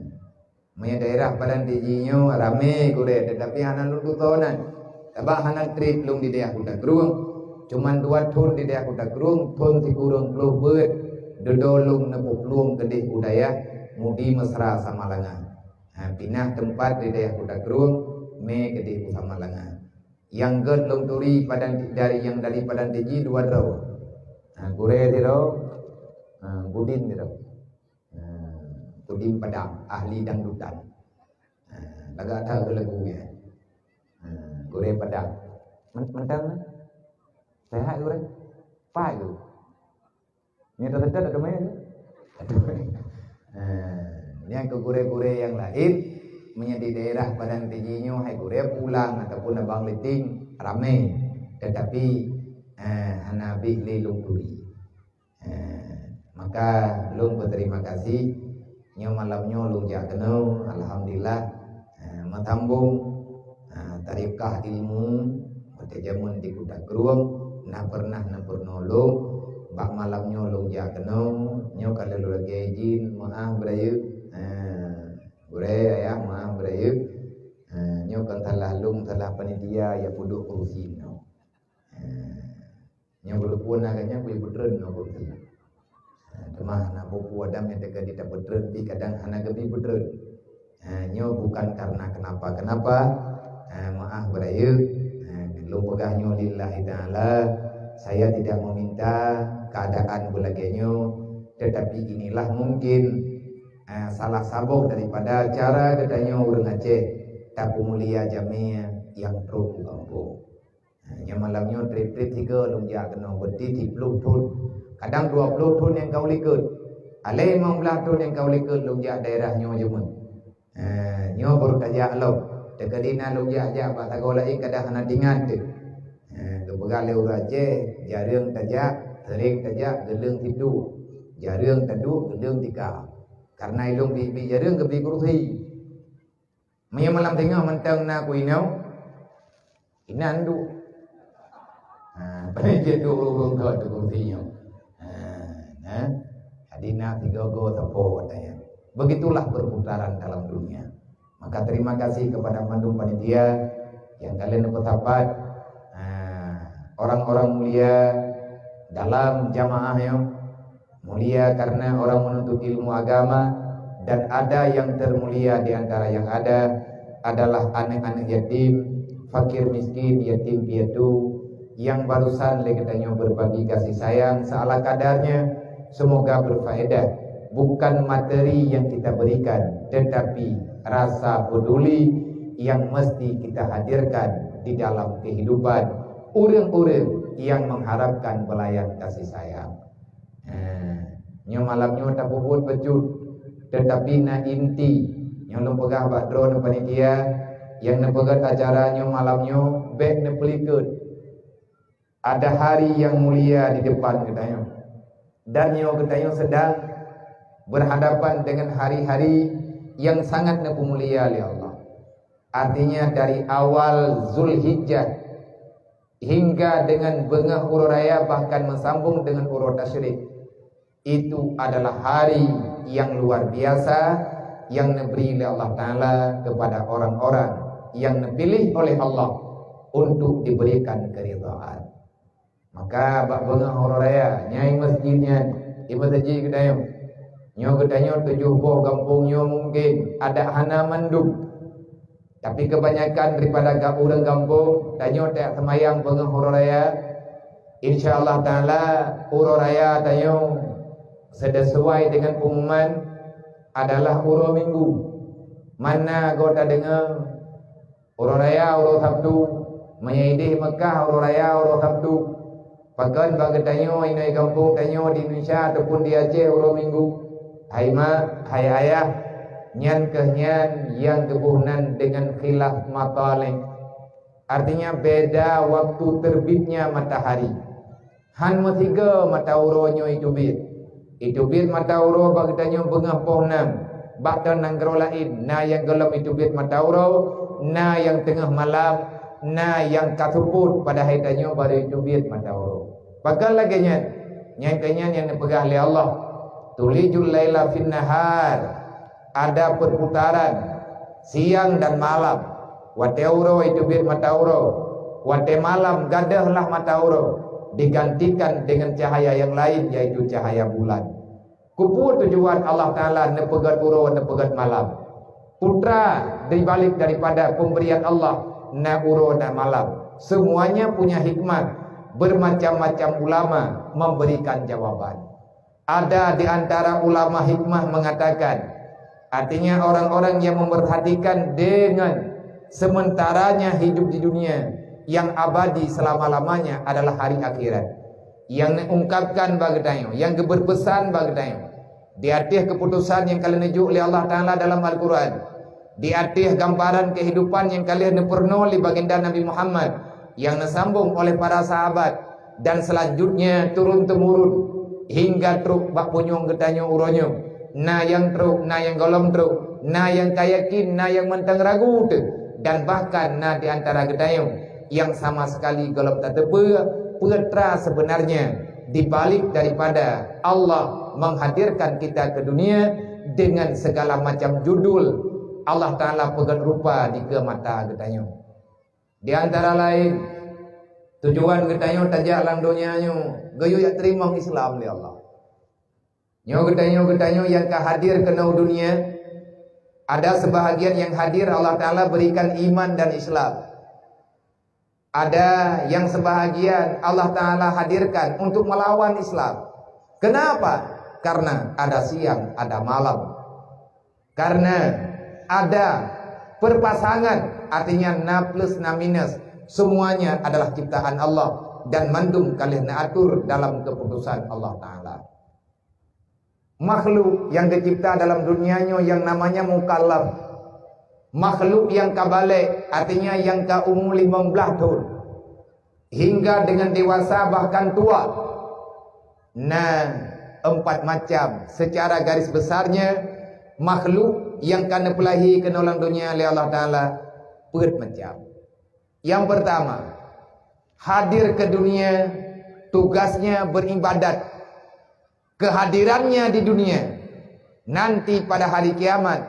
Meunyoe daerah Padang Tiji nyoe ramé gurée, teutapi hana lôn tutoe nan. Sabab hana trép lôn di dayah Kuta Krueng. Cuman dua thon di dayah Kuta Krueng, thon sikureueng ploh beuet, dudoe lôn neupeuplueng keudeh u dayah Mudi Mesra Samalanga. Ha, pinah teumpat di dayah Kuta Krueng, mé keudeh u Samalanga. Nyang gét lôn turi Padang Ti-, dari, nyang dari Padang Tiji dua droe. Ha, gurée sidroe, ha, Gudin sidroe. Nah, Udin Padang, ahli dangdutan. Nah, lagak that keu lagu nyan. Nah, gurée Padang. Men-, mantong na? Sehat gurée? Pat gurée? Nyoe that-that ada main ke? Nah, nyan keu gurée-gurée nyang laén, meunyoe di daerah Padang Tiji nyoe hai gurée pulang ataupun abang liting ramé, tetapi, eh, hana habéh lé lôn turi. Eh, maka lôn beuterima kasih. Nyoe malam nyoe lôn jak keunoe, alhamdulillah. Eh, meusambong, eh, tareukah ilmu, watée jameun di Kuta Krueng, na peureunah na peurunoe lôn. Bak malam nyoe lôn jak keunoe, nyoe ka lôn lagée jin, meu'ah beurayeuk. Eh, gurée ayah, meu'ah beurayeuk. Eh, nyoe kon salah lôn, salah panitia nyang peuduek kurusi nyoe. Eh, Nyoe geuleupeue na geuh nyan bri peutreun nyoe beuki. Ha, teuma hana peue-peue adam nyang teuka jiteupeutreun pih kadang hana geubi peutreun. Ha, nyoe bukan karena kenapa-kenapa, ha, meu'ah beurayeuk. Ha, lôn peugah nyoe lillahi ta'ala, saya tidak meminta keadaan beulagée nyoe, tetapi inilah mungkin, ha, salah saboh daripada cara geutanyoe ureuëng Aceh tapeumulia jamé nyang trok u gampông. Ha, nyoe malam nyoe trép-trép sigoe lôn jak keunoe, beuti siploh thon. Kadang dua ploh thon nyang ka u likot. Alai limong blaih thon nyang ka u likot lôn jak daerah nyoe jameun. Ha, nyoe baru tajak lom. Teuka di na lôn jak-jak bak sagoe laén kadang hana teuingat teuh. Ha, geupeugah lé ureuëng Aceh, jareueng tajak, seuréng tajak, geuleueng siduek. Jareueng taduek, geuleueng tika. Karena ilôn bi-bi jareueng geubi kurusi. Meunyoe malam teungoh mantong na ku inoe, inan duek. Ha, paling cit tu ureueng-ureueng ka tu kursi nyoe. Ha, nah. Jadi na tiga go sapo watèe nyan. Begitulah perputaran dalam dunia. Maka terima kasih kepada mandum panitia yang kalian bersahabat. Ha, orang-orang mulia dalam jamaah nyoe. Mulia karena orang menuntut ilmu agama, dan ada yang termulia di antara yang ada adalah anak-anak yatim, fakir miskin, yatim piatu, yang barusan lé geutanyoe berbagi kasih sayang seala kadarnya. Semoga berfaedah. Bukan materi yang kita berikan, tetapi rasa peduli yang mesti kita hadirkan di dalam kehidupan ureueng-ureueng yang mengharapkan belayan kasih sayang. Ha, nyoe malam nyoe tapeubuet bacut, tetapi na inti. Nyoe lôn peugah bak droeneuh panitia nyang neupeugét acara nyoe malam nyoe, bék neupeulikot. Ada hari yang mulia di depan geutanyoe. Dan nyoe geutanyoe sedang berhadapan dengan hari-hari yang sangat neupeumulia lé Allah. Artinya dari awal Zulhijjah hingga dengan beungoh uroe raya, bahkan meusambong dengan uroe tasyrik. Itu adalah hari yang luar biasa yang neubri lé Allah Taala kepada orang-orang yang neupiléh oleh Allah untuk diberikan keridhaan. Maka bak beungoh uroe raya, nyan masjid nyan, di masjid geutanyoe. Nyoe geutanyoe tujoh boh gampông nyoe mungken adak hana mandum. Tapi kebanyakan daripada ga-, ureueng gampông, tanyoe tajak seumayang beungoh uroe raya. Insya Allah Taala, uroe raya tanyoe sesuai dengan pengumuman adalah uroe Minggu. Mana go tadeungoe uroe raya uroe Sabtu, meunyoe idéh Mekah uroe raya uroe Sabtu. Pakon bak geutanyoe inong gampông tanyoe di Indonesia ataupun di Aceh uroe Minggu? Hai mak, hai ayah, nyan keuh nyan nyang geuboh nan dengan khilaf matalih. Artinya beda waktu terbitnya matahari. Han meusigoe mata uroe nyoe iteubiet. Iteubiet mata uroe bak geutanyoe beungoh poh nam. Bak thôn nanggroe laén na nyang gohlom iteubiet mata uroe, na nyang teungoh malam, na nyang ka seupôt padahai tanyoe barô iteubiet mata uroe. Pakon lagèe nyan? Nyan keuh nyan nyang neupeugah lé Allah, "Tulijul laila fin nahar." Ada perputaran siang dan malam. Watèe uroe iteubiet mata uroe, watèe malam gadôhlah mata uroe, digantikan dengan cahaya yang lain, yaitu cahaya bulan. Keupeue tujuan Allah Taala neupeugét uroe, neupeugét malam? Putra di balik daripada pemberian Allah, na uroe, na malam. Semuanya punya hikmat. Bermacam-macam ulama memberikan jawaban. Ada di antara ulama hikmah mengatakan, artinya orang-orang yang memperhatikan dengan sementaranya hidup di dunia, yang abadi selama-lamanya adalah hari akhirat. Nyang neuungkapkan bak geutanyoe, nyang geubeuet peusan bak geutanyoe, di ateueh keuputosan nyang ka lheueh neujok lé Allah Taala dalam Al-Quran, di ateueh gambaran keuhidupan nyang ka lheueh neupeurunoe lé baginda Nabi Muhammad, nyang neusambong oleh para sahabat, dan selanjutnya turun-temurun hingga trok bak punyueng geutanyoe uroe nyoe. Na nyang trok, na nyang gohlom trok, na nyang ka yakin, na nyang mantong ragu teuh, dan bahkan na di antara geutanyoe nyang sama sekali gohlom tateupeue peue teuma sebenarnya di balik daripada Allah menghadirkan kita ke dunia dengan segala macam judul Allah Taala peugét rupa dikeue mata geutanyoe. Di antara laén, tujuan geutanyoe tajak lam donya nyoe geuyue jak teurimong Islam lé Allah. Nyoe geutanyoe, geutanyoe nyang ka hadir keunoe dunia, ada sebahagian nyang hadir Allah Taala berikan iman dan Islam. Ada nyang sebahagian Allah Taala hadirkan untuk melawan Islam. Kenapa? Karena ada siang, ada malam. Karena ada perpasangan, artinya na plus na minus, semuanya adalah ciptaan Allah dan mandum ka lheueh neuatur dalam keputusan Allah Taala. Makhluk nyang geucipta dalam dunia nyoe nyang namanya mukallaf, makhluk nyang ka balek, artinya nyang ka umu limong blaih thon, hingga dengan dewasa bahkan tua. Na empat macam secara garis besarnya makhluk nyang ka neupeulahé keunoe lam donya lé Allah Taala, peuet macam. Nyang pertama, Hadir ke dunia, tugasnya beribadat. Kehadirannya di dunia, nanti pada hari kiamat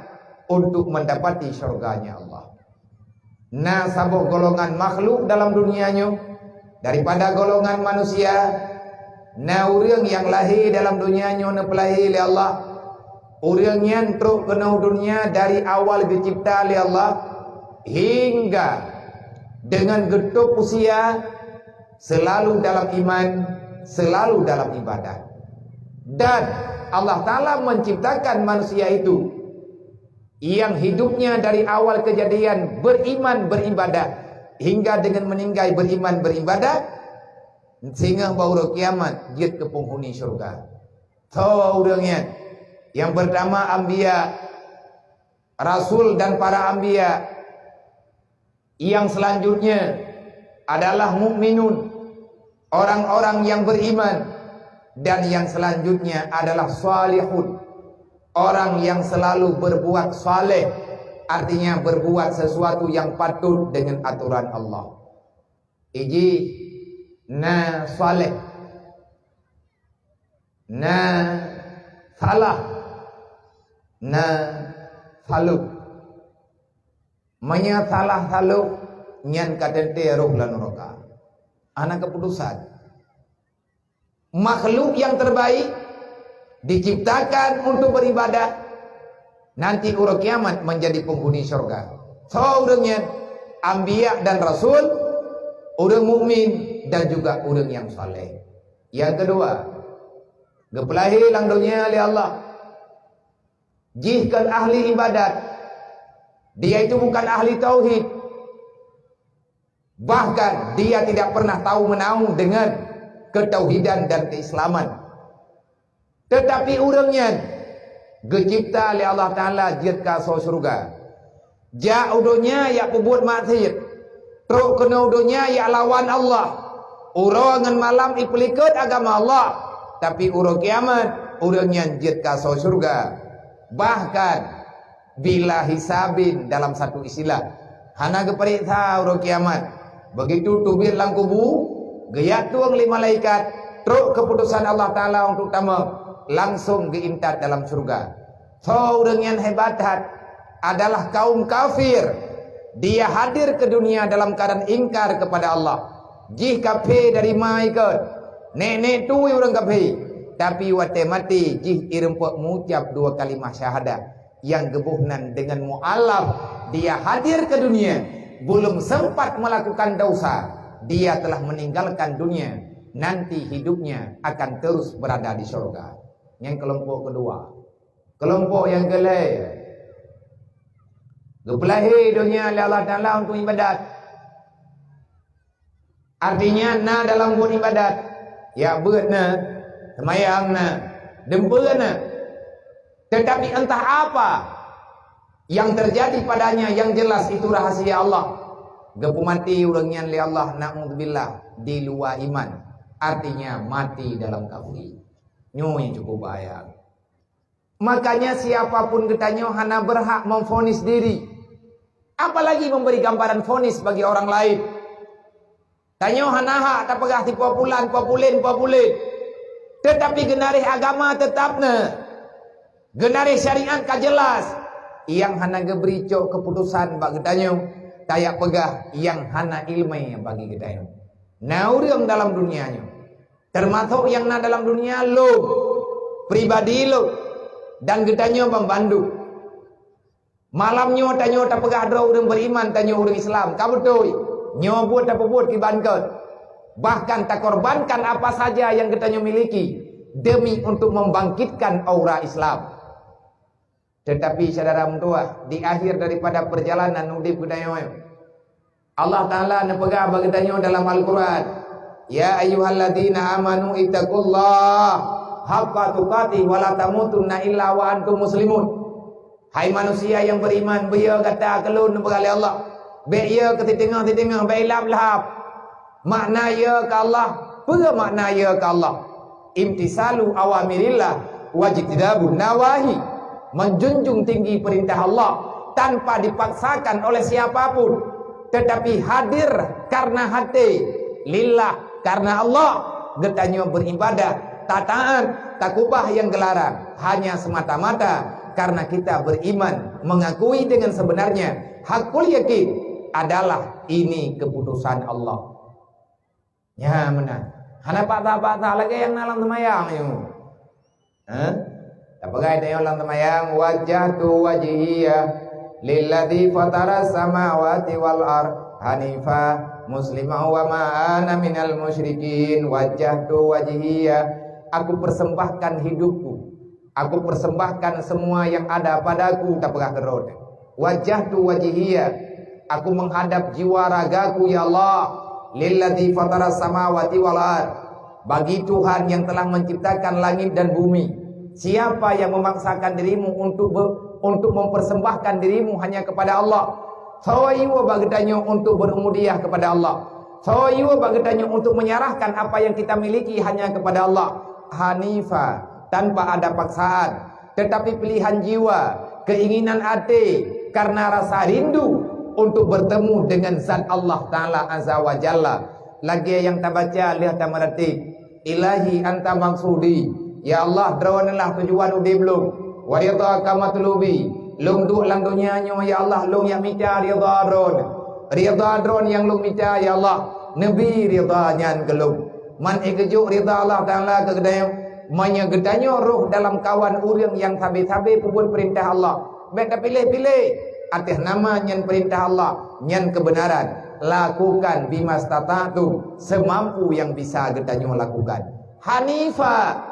untuk mendapati syurganya Allah. Na saboh golongan makhluk dalam dunia nyoe, daripada golongan manusia, na ureuëng nyang lahé dalam dunia nyoe neupeulahé lé Allah. Ureuëng nyan trok keunoe dunia dari awal geucipta lé Allah, hingga deungon geutôb usia, selalu dalam iman, selalu dalam ibadah. Dan Allah Ta'ala menciptakan manusia itu yang hidupnya dari awal kejadian beriman, beribadah, hingga dengan meninggai beriman, beribadah, singoh bak uroe kiamat jeuet keu penghuni syurga. Soe ureuëng nyan? Yang pertama anbiya, rasul dan para anbiya. Yang selanjutnya adalah mukminun, orang-orang yang beriman, dan yang selanjutnya adalah salihun, orang yang selalu berbuat saleh, artinya berbuat sesuatu yang patut dengan aturan Allah. Iji na saleh, na salah, na salôh. Meunyoe salah salôh, nyan ka teuntée roh lam nuraka. Hana keuputosan. Makhluk yang terbaik diciptakan untuk beribadah, nanti uroe kiamat menjadi penghuni syurga. Soe ureuëng nyan? Anbiya dan rasul, ureuëng mukmin, dan juga ureuëng yang saleh. Yang kedua, geupeulahé lam dunia lé Allah. Jih kon ahli ibadat, dia itu bukan ahli tauhid. Bahkan dia tidak pernah tahu menau dengan ketauhidan dan keislaman. Tetapi ureuëng nyan geucipta lé Allah Ta'ala jeuet keu asoe syurga. Jak u donya jak peubuet maksiet, trok keunoe u donya jak lawan Allah. Uroe ngon malam jipeulikot agama Allah, tapi uroe kiamat ureuëng nyan jeuet keu asoe syurga. Bahkan bila hisabin dalam satu istilah, hana geupareksa uroe kiamat. Begitu teubiet lam kubu, geujak tueng lé malaikat, trok keuputosan Allah Ta'ala untuk tamong, langsung geuintat dalam syurga. Soe ureuëng nyang hebat that adalah kaum kafir. Dia hadir ke dunia dalam keadaan ingkar kepada Allah. Jih kafé dari ma ikot, nek-nek tui ureuëng kafé, tapi watée maté jih ireumpok meuucap dua kalimah syahadat. Nyang geuboh nan deungon mualaf, dia hadir ke dunia, belum sempat melakukan dosa, dia telah meninggalkan dunia, nanti hidupnya akan terus berada di syurga. Nyang kelompok kedua. Kelompok nyang keulhée, geupeulahé donya lé Allah Ta'ala untuk ibadat. Artinya na dalam buet ibadat, jak beuet na, seumayang na, dum peue na. Tetapi entah apa yang terjadi padanya, yang jelas itu rahasia Allah. Geupeumati ureuëng nyan lé Allah, naudzubillah, di luwa iman. Artinya mati dalam kafir. Nyoe nyang cukup bahaya. Makanya siapa pun geutanyoe hana berhak memvonis diri, apalagi memberi gambaran vonis bagi orang lain. Tanyoe hana hak tapeugah si populan, populin, populin. Tetapi geunaréh agama tetap na. Geunaréh syariat ka jelas. Nyang hana geubri cok keuputosan bak geutanyoe, tajak peugah nyang hana iéleumé bagi geutanyoe. Na ureuëng dalam dunia nyoe, teumasok nyang na dalam dunia lôn, pribadi lôn, dan geutanyoe banmandum. Malam nyoe tanyoe tapeugah droe ureuëng beriman, tanyoe ureuëng Islam. Ka beutôi, nyoe buet tapeubuet kiban kot. Bahkan takorbankan apa saja nyang geutanyoe miliki demi untuk membangkitkan aura Islam. Tetapi syedara meutuwah, di akhir daripada perjalanan udeb geutanyoe, Allah Ta'ala neupeugah bak geutanyoe dalam Al-Quran, "Ya ayyuhalladzina amanu ittaqullaha haqqa tuqatih wa la tamutunna illa wa antum muslimun." Hai manusia nyang beriman, beuyo gata keu lôn neupeugah lé Allah. Bék yo keu siteungoh-siteungoh, bék ilab-lhab. Makna yo keu Allah, peue makna yo keu Allah? Imtisalu awamirillah wajtinabun nawahi, menjunjung tinggi perintah Allah tanpa dipaksakan oleh siapa pun, tetapi hadir karena hati, Lillah, karena Allah geutanyoe beribadah, tataat, takubah nyang geularang, hanya semata-mata karena kita beriman, mengakui dengan sebenarnya, hakul yakin adalah ini keputusan Allah. Nyan meunan. Hana paksa-paksa lagée nyang na lam seumayang nyoe. Hah? Tapeugah tanyoe lam seumayang, "Wajjahtu wajhiya lilladzi fataras samawati wal ard hanifa musliman wa ma ana minal musyrikin. Wajjahtu wajhiya, aku persembahkan hidupku. Aku persembahkan semua yang ada padaku," tapeugah keudroe. "Wajjahtu wajhiya, aku menghadap jiwa ragaku, ya Allah, lilladzi fataras samawati wal ard, bagi Tuhan yang telah menciptakan langit dan bumi. Siapa yang memaksakan dirimu untuk be-, untuk mempersembahkan dirimu hanya kepada Allah? Soe yue bak geutanyoe untuk berubudiyah kepada Allah? Soe yue bak geutanyoe untuk menyerahkan apa yang kita miliki hanya kepada Allah? Hanifa, tanpa ada paksaan, tetapi pilihan jiwa, keinginan até, karena rasa rindu untuk bertemu dengan zat Allah Ta'ala Azza wa Jalla." Lagée nyang tabaca lheueh tameuratéb, "Ilahi anta maksudi." Ya Allah, Droeneueh tujuan udeb lôn. "Wa ridhaka matlubi." Lôn duek lam donya nyoe, ya Allah, lôn jak mita ridha Droeneueh. Ridha Droeneueh nyang lôn mita, ya Allah. Neubi ridha nyan keu lôn. Man ék geujok ridha Allah Ta'ala keu geutanyoe. Meunyoe geutanyoe rhoh dalam kawan ureuëng nyang sabe-sabe peubuet peurintah Allah, bék tapiléh-piléh. Ateueh nama nyan peurintah Allah, nyan keubeunaran. Lakukan bimastata'tum, seumampu nyang bisa geutanyoe lakukan. Hanifa,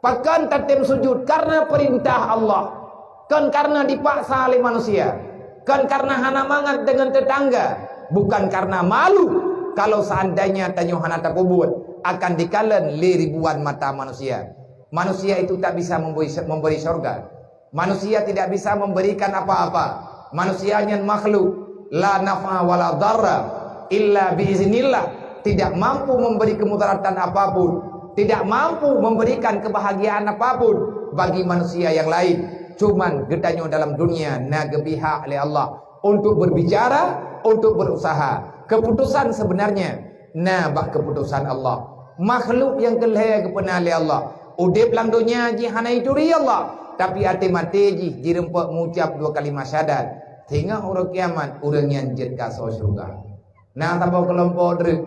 pakon tatem sujud? Karena peurintah Allah, kon karena dipaksa lé manusia, kon karena hana mangat deungon teutangga, bukan karena malu. Kalau seandainya tanyoe hana tapeubuet, akan dikalon lé ribuan mata manusia. Manusia itu tak bisa memberi, memberi syurga. Manusia tidak bisa memberikan apa-apa. Manusia nyan makhluk, la naf'a wa la dharra illa bi iznillah, tidak mampu memberi kemudaratan apapun, tidak mampu memberikan kebahagiaan apapun bagi manusia yang lain. Cuman geutanyoe dalam dunia na geubri hak lé Allah untuk berbicara, untuk berusaha. Keputusan sebenarnya na bak keputusan Allah. Makhluk nyang keu lhée geupeuna lé Allah. Udeb lam donya jih hana jituri Allah, tapi até maté jih jirumpok meuucab dua kalimat syahadat. Singoh uroe kiamat, ureuëng nyan jeuet kasoe syeuruga. Na saboh keulompok treuk.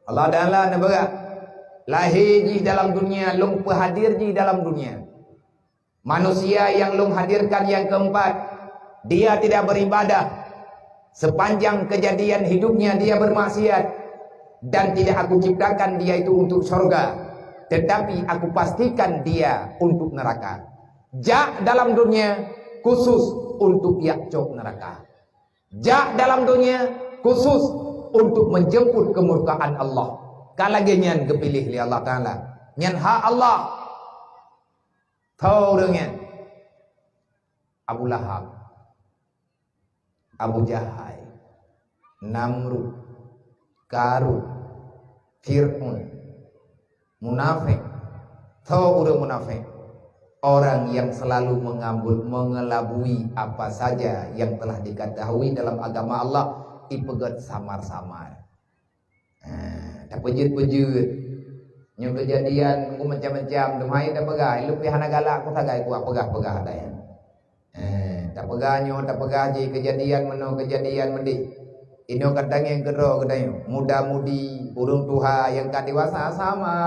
Allah Taala neupeugah, lahé jih dalam dunia, lôn peuhadir jih dalam dunia. Manusia yang lôn hadirkan yang keempat, dia tidak beribadah. Sepanjang kejadian hidupnya dia bermaksiat, dan tidak aku ciptakan dia itu untuk sorga, tetapi aku pastikan dia untuk neraka. Jak dalam dunia khusus untuk jak cok neraka. Jak dalam dunia khusus untuk menjemput kemurkaan Allah. Ka lagée nyan geupiléh lé Allah Taala. Nyan hak Allah. Tho ureuëng nyan. Abu Lahab, Abu Jahai, Namrud, Karun, Fir'aun, munafék. Tho ureuëng munafék, orang yang selalu mengambul, mengelabui apa saja yang telah diketahui dalam agama Allah, ipeugét samar-samar. Ha, tapeujeuet-peujeuet. Nyoe keujadian nunggu macam-macam, teuma hai tapeugah, ilôn pih hana galak ku sagai ku peugah-peugah ata nyan. Eh, tapeugah nyoe, tapeugah jih, keujadian meunoe, keujadian meudéh. Inoe ka tangieng keudroe geutanyoe, muda-mudi, ureuëng tuha nyang ka dewasa sama.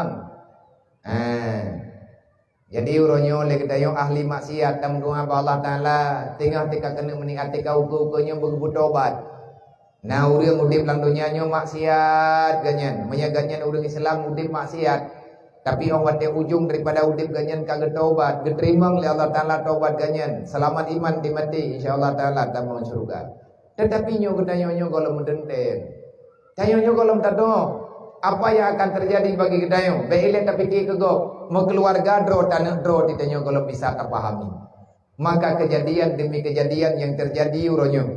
Eh, jadi uroe nyoe lé geutanyoe ahli maksiat, tameudoá bak Allah Taala, teungoh teuka keuneuk meuniat teuka ukeue-ukeue nyoe beugeutobat. Na ureuëng udeb lam donya nyoe maksiat geuhnyan. Meunyoe geuhnyan ureuëng Islam udeb maksiat, tapi óh watée ujong daripada udeb geuhnyan ka geutobat, geuteurimong lé Allah Taala tobat geuhnyan, seulamat iman di maté, insya Allah Taala tamong syeuruga. Tetapi nyoe geutanyoe nyoe gohlom meuteunteng. Tanyoe nyoe gohlom tadoe apa yang akan terjadi bagi geutanyoe. Bék ilée tapike keu gob, meukeuluwarga droe, taneuk droe, di tanyoe gohlom bisa tapahami. Maka kejadian demi kejadian yang terjadi uroe nyoe,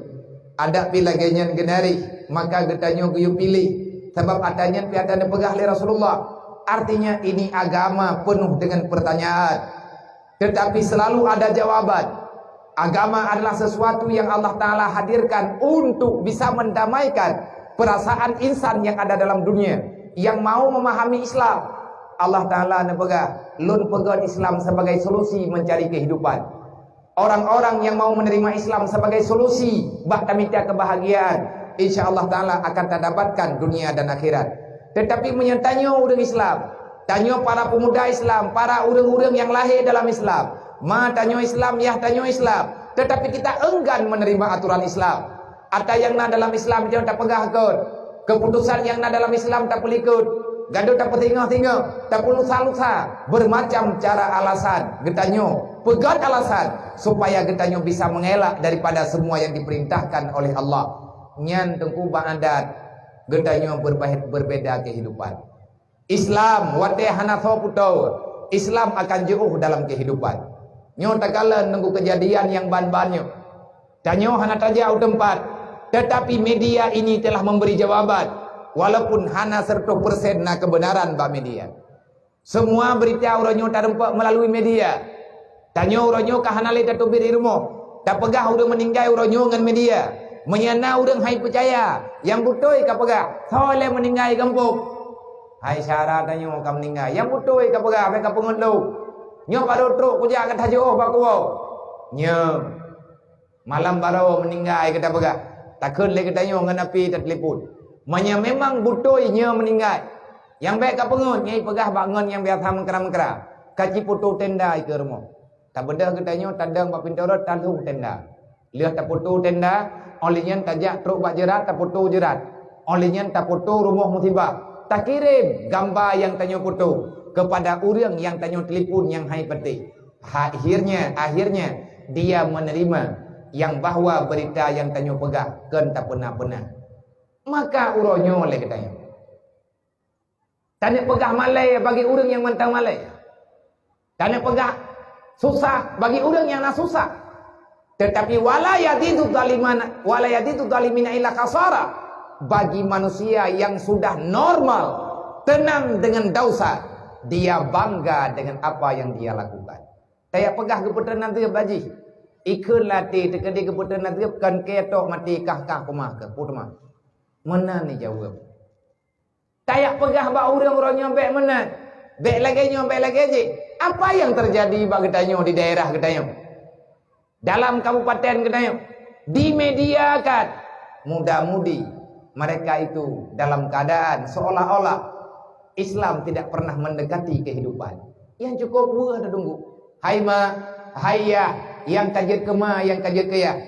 adak pih lagée nyan geunari, maka geutanyoe geuyue piléh, sabab ata nyan pih ata neupeugah lé Rasulullah. Artinya, ini agama penuh dengan pertanyaan, tetapi selalu ada jawaban. Agama adalah sesuatu yang Allah Taala hadirkan untuk bisa mendamaikan Perasaan insan yang ada dalam dunia yang mau memahami Islam. Allah Ta'ala neupeugah, "Lôn peugöt Islam sebagai solusi mencari kehidupan." Orang-orang yang mau menerima Islam sebagai solusi bak tamita kebahagiaan, insya Allah Ta'ala akan tadapatkan dunia dan akhirat. Tetapi meunyoe tanyoe ureuëng Islam, tanyoe para pemuda Islam, para ureuëng-ureuëng yang lahé dalam Islam, ma tanyoe Islam, yah tanyoe Islam, tetapi kita enggan menerima aturan Islam. Ata nyang na dalam Islam nyoe tapeugah kon. Keputusan nyang na dalam Islam tapeulikot. Gadoh tapeusingoh-singoh, tapeulusah-lusah. Bermacam cara alasan geutanyoe peugöt alasan supaya geutanyoe bisa mengelak daripada semua yang diperintahkan oleh Allah. Nyan teungku bak adat geutanyoe berbahe-, berbeda kehidupan. Islam watée hana soe putôh, Islam akan jiôh dalam kehidupan. Nyoe takalon nunggu kejadian nyang ban-ban nyoe. Tanyoe hana tajak u teumpat, tetapi media ini telah memberi jawaban, walaupun hana seratus persen na kebenaran bak media. Semua berita uroe nyoe tareumpok melalui media. Tanyoe uroe nyoe ka hana lé tateubiet di rumoh. Tapeugah ureuëng meuninggai uroe nyoe ngon media. Meunyoe na ureuëng hai peucaya, nyang beutôi ka peugah, "Soe lé meuninggai gampông?" Hai syara tanyoe ka meuninggai, nyang beutôi ka peugah, "Bék ka peungeut lôn. Nyoe barô trok kujak ka tajoh bak kuwoe." Nyoe. Malam barô meuninggai geutanyoe peugah, takheun lé geutanyoe ngon api tatelepon. Meunyoe memang beutôi nyoe meuninggai, nyang bék ka peungeut, nyoe peugah bak ngon nyang biasa meukra-meukra, ka ciputôh tenda ikeue rumoh. Tabeudôh geutanyoe tadong bak pintoe rot talhôh tenda. Lheueh taputôh tenda, óh lheueh nyan tajak trok bak jeurat, taputôh jeurat. Óh lheueh nyan taputôh rumoh musibah. Takirém gamba nyang tanyoe putôh keupada ureuëng nyang tanyoe telepon nyang hai patéh. Akhirnya, akhirnya dia menerima yang bahwa berita yang tanyoe peugah kon tapeuna-peuna. Maka uroe nyoe lé geutanyoe, taneuk peugah malée bagi ureuëng nyang mantong malée. Taneuk peugah susah bagi ureuëng nyang na susah. Tetapi wala yazidu zalimana, wala yazidu zalimina illa khasara. Bagi manusia yang sudah normal, tenang dengan dosa, dia bangga dengan apa yang dia lakukan. Tajak peugah geupeutreun nazeueb bak jih. Ikheun latée teukeudi geupeutreun nazeueb kon keu tok maté kah-kah keumah keu peue teuma. Meunan jaweueb. Tajak peugah bak ureuëng uroe nyoe bék meunan, bék lagée nyoe, bék lagée jih. Apa yang terjadi bak geutanyoe di daerah geutanyoe? Dalam kabupaten geutanyoe, di media kan, muda-mudi mereka itu dalam keadaan seolah-olah Islam tidak pernah mendekati kehidupan. Yang cukup weueh teudunggu. Hai mak, hai yah, nyang ka jeuet keu ma, nyang ka jeuet keu yah.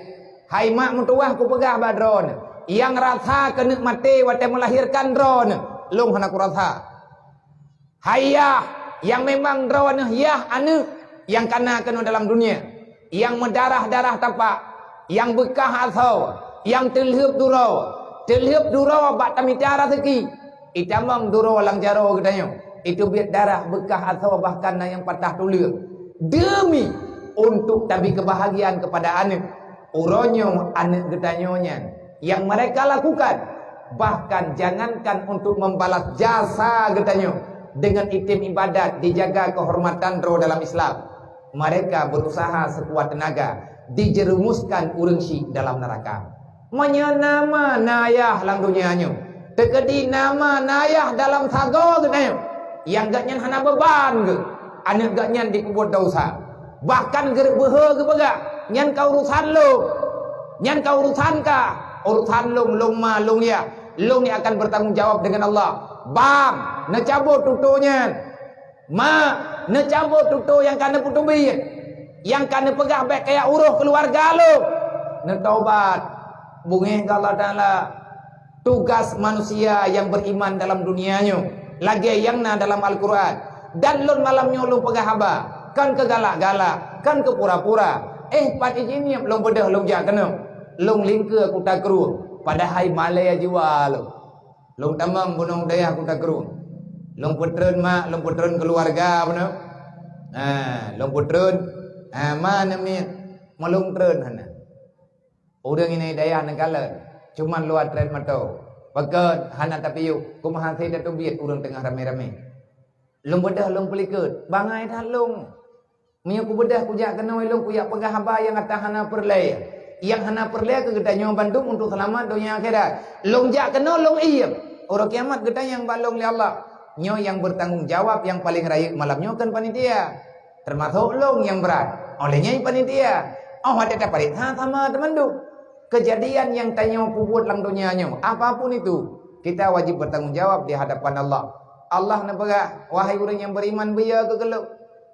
Hai mak meutuwah kupeugah bak droeneuh, nyang rasa keuneuk maté watée meulahirkan droeneuh, lôn hana kurasa. Hai yah, nyang memang droeneuh yah aneuëk nyang kana keunoe dalam dunia, nyang meudarah-darah tapak, nyang beukah asoe, nyang teulheueb duroe, teulheueb duroe bak tamita raseuki, itamong duroe lam jaroe geutanyoe, iteubiet darah beukah asoe bahkan na nyang patah tuleueng. Demi untuk tabi kebahagiaan kepada aneuëk, uroe nyoe aneuëk geutanyoe nyan nyang mereka lakukan. Bahkan jangankan untuk membalas jasa geutanyoe dengan item ibadat dijaga kehormatan droe dalam Islam. Mereka berusaha sekuat tenaga dijerumuskan ureuëng syik dalam neraka. Meunyoe nama na yah lam dunia nyoe, teukeudi nama na yah dalam sagoe geutanyoe, nyang geuhnyan hana beuban geuh, aneuëk geuhnyan dipeubuet desya. Bahkan geureubeuhe geupeugah, "Nyan ka urusan lôn. Nyan ka urusan kah. Urusan lôn, lôn ma, lôn yah. Lôn nyang akan bertanggung jawab dengan Allah." Bang, neucabot tutoe nyan. Mak, neucabot tutoe nyang ka neupeuteubiet, nyang ka neupeugah bék kajak uroh keuluwarga lôn. Neutobat, beungéh keu Allah Taala. Tugas manusia nyang beriman dalam dunia nyoe lagée nyang na dalam Al-Quran. Dan lôn malam nyoe lôn peugah haba, kon keu galak-galak, kon keu pura-pura. Eh, pat jih nyoe lôn beudôh lôn jak keunoe. Lôn lingkeue Kuta Krueng, padahai malée jiwa lôn. Lôn tamong bunoe dayah Kuta Krueng. Lôn peutreun mak, lôn peutreun keuluwarga bunoe. Ha, lôn peutreun, ha, ma aneuk miet, meulôn treun hana. Ureuëng inai dayah neukalon, cuman luwa trét mata. Pakon hana tapiôh, kumaha hase tateubiet ureuëng teungoh ramé-ramé. Lôn beudôh lôn peulikot, bangai that lôn. Meunyoe kubeudôh kujak keunoe lôn kujak peugah haba nyang ata hana peureulée. Nyang hana peureulée keu geutanyoe bandum untuk seulamat donya akhirat. Lôn jak keunoe lôn iem. Uroe kiamat geutanyong bak lôn lé Allah. Nyoe nyang bertanggung jawab nyang paleng rayeuk malam nyoe kon panitia. Teumasok lôn nyang brat. Óh lheueh nyan panitia. Óh watée tapareksa sama teumandum. Keujadian nyang tanyoe peubuet lam donya nyoe, apapun itu, kita wajib bertanggung jawab di hadapan Allah. Allah neupeugah, "Wahai ureuëng nyang beriman, beuyo keu keu lôn."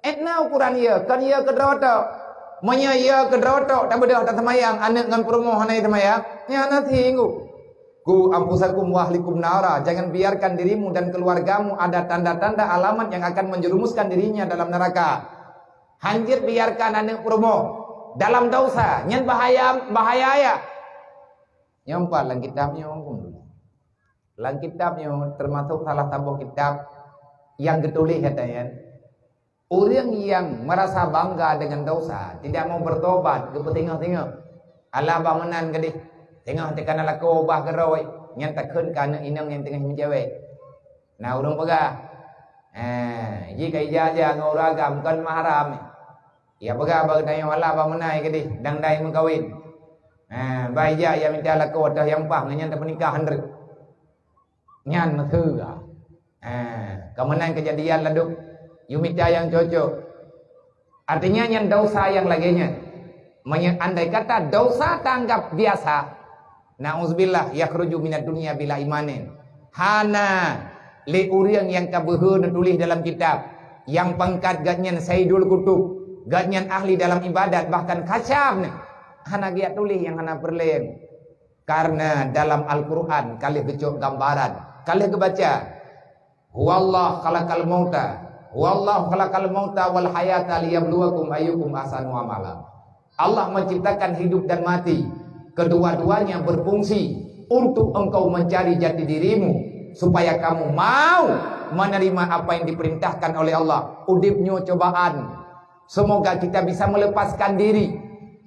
Ék na ukuran yo, kon yo keudroe tok. Meunyoe yo keudroe tok, tabeudôh taseumayang, aneuëk ngon peurumoh hana taseumayang, nyan hana singgung. "Qu anfusakum wa ahlikum nara," jangan biarkan dirimu dan keluargamu ada tanda-tanda alamat yang akan menjerumuskan dirinya dalam neraka. Hanjeuet biarkan aneuëk peurumoh dalam dosa, nyan bahaya, bahaya ya. Nyang pat lam kitab nyoe. Lam kitab nyoe teumasok salah saboh kitab nyang geutuléh kata nyan, ureuëng nyang merasa bangga dengan dosa, tidak mau bertobat, geupeusingoh-singoh. Alah bah meunan gadih, singoh teuka na lakoe bah keurôi, nyan takheun keu aneuëk inong nyang teungoh meucewek. Na ureuëng peugah, "Eh, ji ka ija-ija ngon ureuëng agam kon mahram." Ya peugah bak geutanyoe, "Alah bah meunan gadih, dang dai meukawen." Eh, bah ija ya mita lakoe ateueh nyang paih ngon nyan tapeunikah handreuk. Nyan meuseue. Eh, ka meunan keujadian ladôm, yue mita nyang cocok. Artinya nyan dosa nyang lagée nyan. Meunyoe andai kata dosa taanggap biasa, na'udzubillah, yakhruju minad dunya bila imanin. Hana lé ureuëng nyang ka beuhe neutuléh dalam kitab, nyang pangkat gobnyan Saidul Kutub, gobnyan ahli dalam ibadat, bahkan kasyaf nyan. Hana geujak tuléh nyang hana peureulée. Karena dalam Al-Quran ka lheueh geucok gambaran, ka lheueh geubaca, "Huwallah khalaqal mauta, huwallah khalaqal mauta wal hayata liyabluwakum ayyukum ahsanu amala." Allah menciptakan hidup dan mati. Kedua-duanya berfungsi untuk engkau mencari jati dirimu, supaya kamu mau menerima apa yang diperintahkan oleh Allah. Udeb nyoe cobaan. Semoga kita bisa melepaskan diri.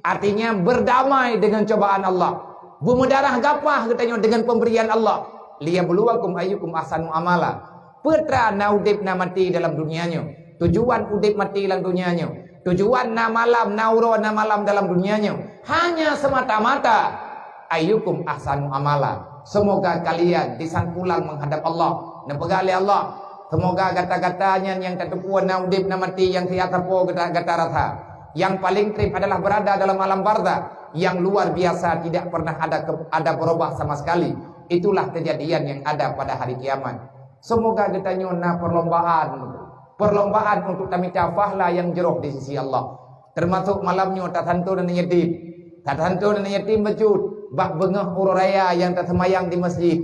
Artinya berdamai dengan cobaan Allah. Beumeudarah gapah geutanyoe dengan pemberian Allah. "Liyabluwakum ayyukum ahsanu amala." Peue teuma na udeb na maté dalam dunia nyoe. Tujuan udeb maté lam dunia nyoe. Tujuan na malam, na uroe, na malam dalam dunia nyoe. Hanya semata-mata ayyukum ahsanu amala. Semoga kalian disangkulang menghadap Allah. Neupeugah lé Allah, semoga gata-gata nyan nyang tateupeue na udeb na maté nyang siat sapo gata, gata rasa. Yang paling treb adalah berada dalam alam barzakh yang luar biasa, tidak pernah ada ke, ada berubah sama sekali. Itulah kejadian yang ada pada hari kiamat. Semoga geutanyoe na perlombaan, perlombaan untuk tamita pahala yang jroh di sisi Allah. Termasuk malam nyoe tasanton aneuk yatim. Tasanton aneuk yatim bacut bak beungoh uroe raya nyang taseumayang di masjid.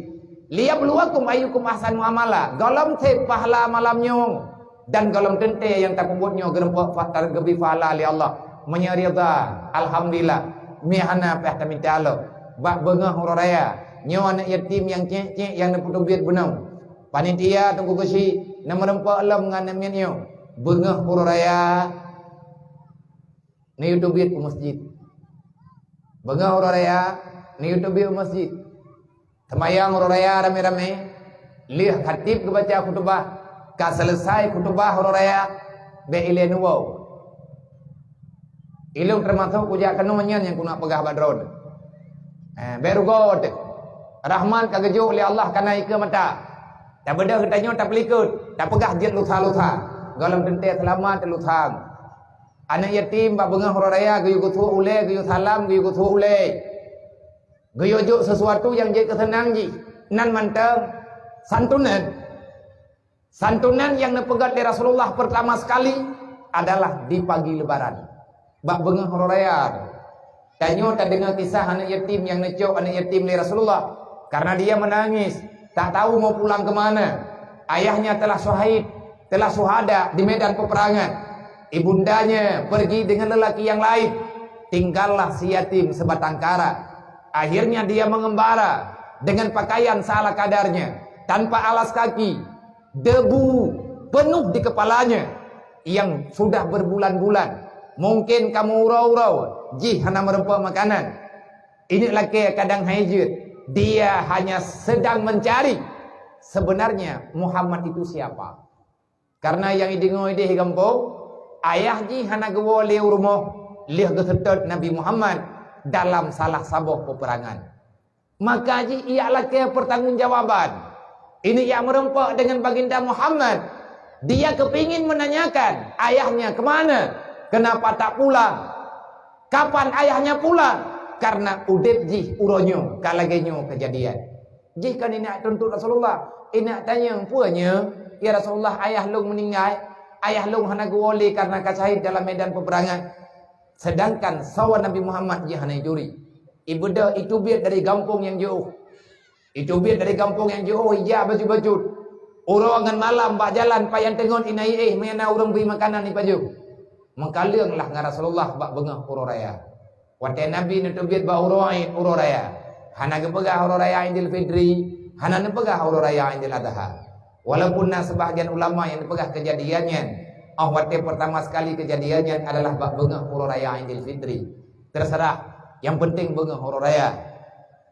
"Liyabluwakum ayyukum ahsanu amala." Gohlom sép pahala malam nyoe dan gohlom teuntée nyang tapeubuet nyoe geureumpok fa-, geubri pahala lé Allah. Meunyoe ridha, alhamdulillah. Meuhana payah tamita lom. Bak beungoh uroe raya, nyoe aneuk yatim nyang cék-cék nyang neupeuteubiet bunoe. Panitia Teungku Geuchik na meureumpok lom ngon aneuk miet nyoe. Beungoh uroe raya, neuyue teubiet u masjid. Beungoh uroe raya, neuyue teubiet u masjid. Seumayang uroe raya ramé-ramé, lheueh khatib geubaca khutubah, ka seuleusai khutubah uroe raya, bék ilée neuwoe. Ilôn teumasok kujak keunoe nyan nyang kuneuk peugah bak droeneuh. Eh, bék rugoe teuh. Rahmat ka geujok lé Allah kana ikeue mata. Tabeudôh geutanyoe tapeulikot, tapeugah jeuet lusa-lusa. Gohlom teuntée seulamat lusa. Aneuk yatim bak beungoh uroe raya geuyue geusuek ulée, geuyue salam, geuyue geusuek ulée. Geuyue jok sesuatu nyang jeuet keu seunang jih. Nan mantong santunan. Santunan nyang neupeugét lé Rasulullah pertama sekali adalah di pagi Lebaran. Bak beungoh uroe raya. Tanyoe tadeungoe kisah aneuk yatim nyang neucok aneuk yatim lé Rasulullah karena dia menangis, tak tahu mau pulang ke mana. Ayahnya telah syahid, telah syuhada di medan peperangan. Ibundanya pergi dengan lelaki yang lain. Tinggallah si yatim sebatang kara. Akhirnya dia mengembara dengan pakaian seala kadarnya, tanpa alas kaki. Debu penuh di kepalanya yang sudah berbulan-bulan. Mungkin ka meuuroe-uroe jih hana meureumpok makanan. Ineuk lakée kadang hai jeuet, dia hanya sedang mencari sebenarnya Muhammad itu siapa. Karena nyang ideungoe ideh gampông, ayah jih hana geuwoe lé u rumoh lheueh geuseutôt Nabi Muhammad. dalam salah saboh peperangan. Maka jih ia lakée pertanggungjawaban. Ini ia meureumpok dengan Baginda Muhammad. Dia kepingin menanyakan ayahnya ke mana, kenapa tak pulang, kapan ayahnya pulang, karena udeb jih uroe nyoe ka lagée nyoe kejadian. Jih kan inak tuntut Rasulullah, inak tanyong, "Peue nyoe, ya Rasulullah, ayah lôn meuninggai, ayah lôn hana geuwoe lé karena ka syahid dalam medan peperangan." Sedangkan sawa Nabi Muhammad jih hana ituri. Ibeudôh iteubiet dari gampông nyang jiôh. Iteubiet dari gampông nyang jiôh ija bacut-bacut. Uroe ngon malam bak jalan payan teungon inai éh meunyo na ureuëng bri makanan ipajoh. Meukaleueng lah ngon Rasulullah bak beungoh uroe raya. Watée Nabi neuteubiet bak uroe Id, uroe raya, hana geupeugah uroe raya Idul Fitri, hana neupeugah uroe raya Idul Adha. Walaupun na sebahagian ulama nyang neupeugah keujadian nyan, oh watée pertama sekali keujadian nyan adalah bak beungoh uroe raya Idul Fitri. Terserah, yang penting beungoh uroe raya.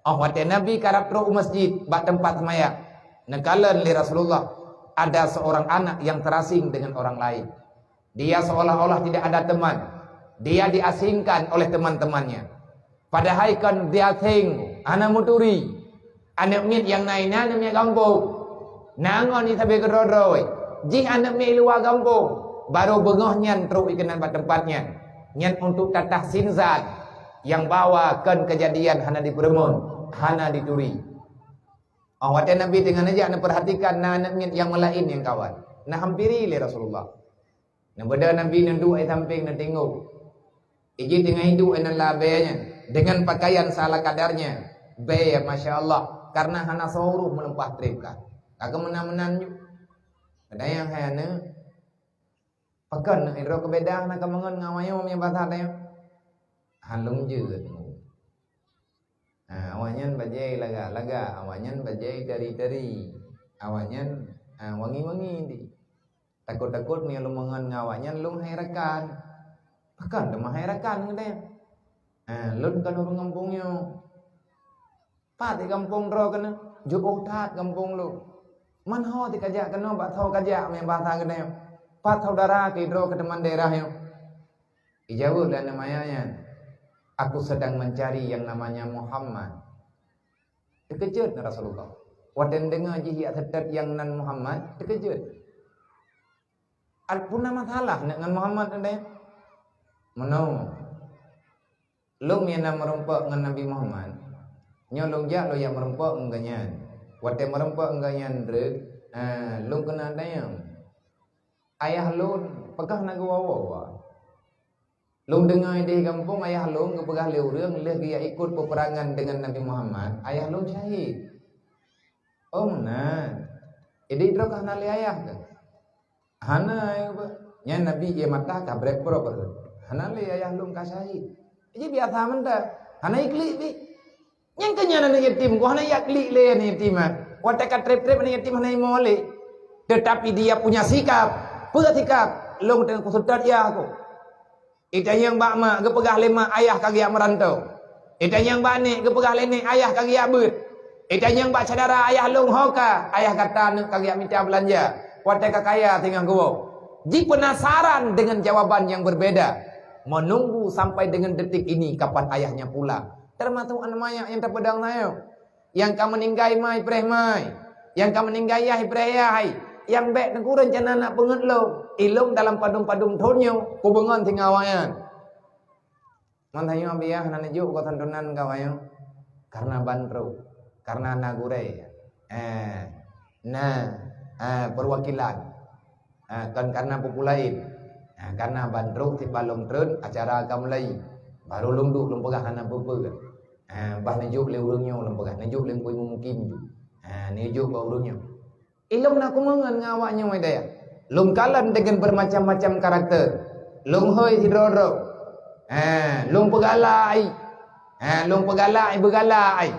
Oh watée Nabi karab trok u masjid bak teumpat seumayang, neukalon lé Rasulullah ada seorang anak yang terasing dengan orang lain. Dia seolah-olah tidak ada teman. Dia diasingkan oleh teman-temannya. Padahai kon dia asing, hana meuturi. Aneuëk miet nyang na inan aneuëk miet gampông. Na ngon ié sabe keudroe-droe. Jih aneuëk miet luwa gampông, barô beungoh nyan trok ikeunan bak teumpat nyan. Nyan untuk tatah sinzat nyang bahwa kon keujadian hana dipeureumeun, hana dituri. Oh watée Nabi teungoh neujak neupeurhatikan na aneuëk miet nyang meulaén nyang kawan. Neuhampiri lé Rasulullah. Neubeudôh Nabi neuduek di sampéng neutinggong. Iji teungoh iduek inan labée nyan dengan pakaian seala kadarnya. Bée, masya Allah, karena hana soe uroe meuleumpah treb ka. Ka keumeunan-meunan ju. Kadang nyang hai aneuëk, pakon neuék droe keubeda na kamangon ngon awak nyoe meunyoe basa tanyoe. Han lôn jeuet. Ha, awaknyan bajée lagak-lagak, awaknyan bajée tari-tari, awaknyan, ha, wangi-wangi di. Takot-takot meunyoe lôn mangon ngon awaknyan lôn hai rakan. Pakon teuma hai rakan geutanyoe? Ha, lôn kon ureuëng gampông nyoe. Pat di gampông droe keunoe, jiôh that gampông lôn. Man ho tikajak keunoe bak tho kajak meunyoe basa geutanyoe. Pat saudara keu droe keu teuma daerah nyoe. Ijaweueb lé aneuëk manyak nyan, "Aku sedang mencari yang namanya Muhammad." Teukeujot Rasulullah. Watée neudeungoe jih jak seutôt nyang nan Muhammad, teukeujot. Peue na masalah ngon Muhammad teuntée? Meunoe. Lôn nyang na meurumpok ngon Nabi Muhammad. Nyoe lôn jak lôn jak meurumpok ngon geuhnyan. Watée meurumpok ngon geuhnyan treuk, ha, lôn keuneuk tanyong. Ayah lôn, pakon na geuwoe-woe? Lôn deungoe ideh gampông ayah lôn geupeugah lé ureuëng lheueh geujak ikot peuperangan deungon Nabi Muhammad, ayah lôn syahid. Oh meunan. Ideh droe ka hana lé ayah kah? Hana, ya, Pak. Nyan Nabi ie mata ka brek brok. Hana lé ayah lôn ka syahid. Jadi biasa mantong. Hana iklik pi. Nyang keu nyan aneuëk yatim, ku hana jak klik lé aneuëk yatim, ha. Watée ka treb-treb aneuëk yatim hana imo lé. Tetapi dia punya sikap. Peue sikap? Lôn teungoh kuseutôt yah ku. Itanyong bak mak, geupeugah lé mak ayah ka geujak meurantô. Itanyong bak nek, geupeugah lé nek ayah ka geujak beuet. Itanyong bak syedara ayah lôn ho ka, ayah gata aneuëk ka geujak mita beulanja. Watée ka kaya singoh geuwoe. Jipeunasaran dengan jawaban yang berbeda. Menunggu sampai dengan detik ini kapan ayahnya pulang. Teumasok aneuëk manyak nyang tapeudong na nyoe. Nyang ka meuninggai mai preh mai. Nyang ka meuninggai yah preh yah. Nyang bék teungku reuncana nak peungeuet lôn. Ilôn dalam padum-padum thon nyoe kubeungon singoh awaknyan. Man tanyoe biah hana neujok keu santunan keu awaknyan. Karena ban trok. Karena na gurée. Eh, na, eh, perwakilan. Ha, kon karena peue-peue laén. Ha, karena ban trok tiep lôn treun acara ka mulai. Barô lôn duek lôn peugah hana peue-peue. Ha, bah neujok lé ureuëng nyoe lôn peugah, neujok lé Teungku Imum Mukim ju. Ha, neujok bak ureuëng nyoe. Ilôn na kumeungon ngon awak nyoe dayah. Lôn kalon deungon bermacam-macam karakter. Lôn hôi sidroe-droe. Ha, lôn peugalak ai. Ha, lôn peugalak ai, beugalak ai.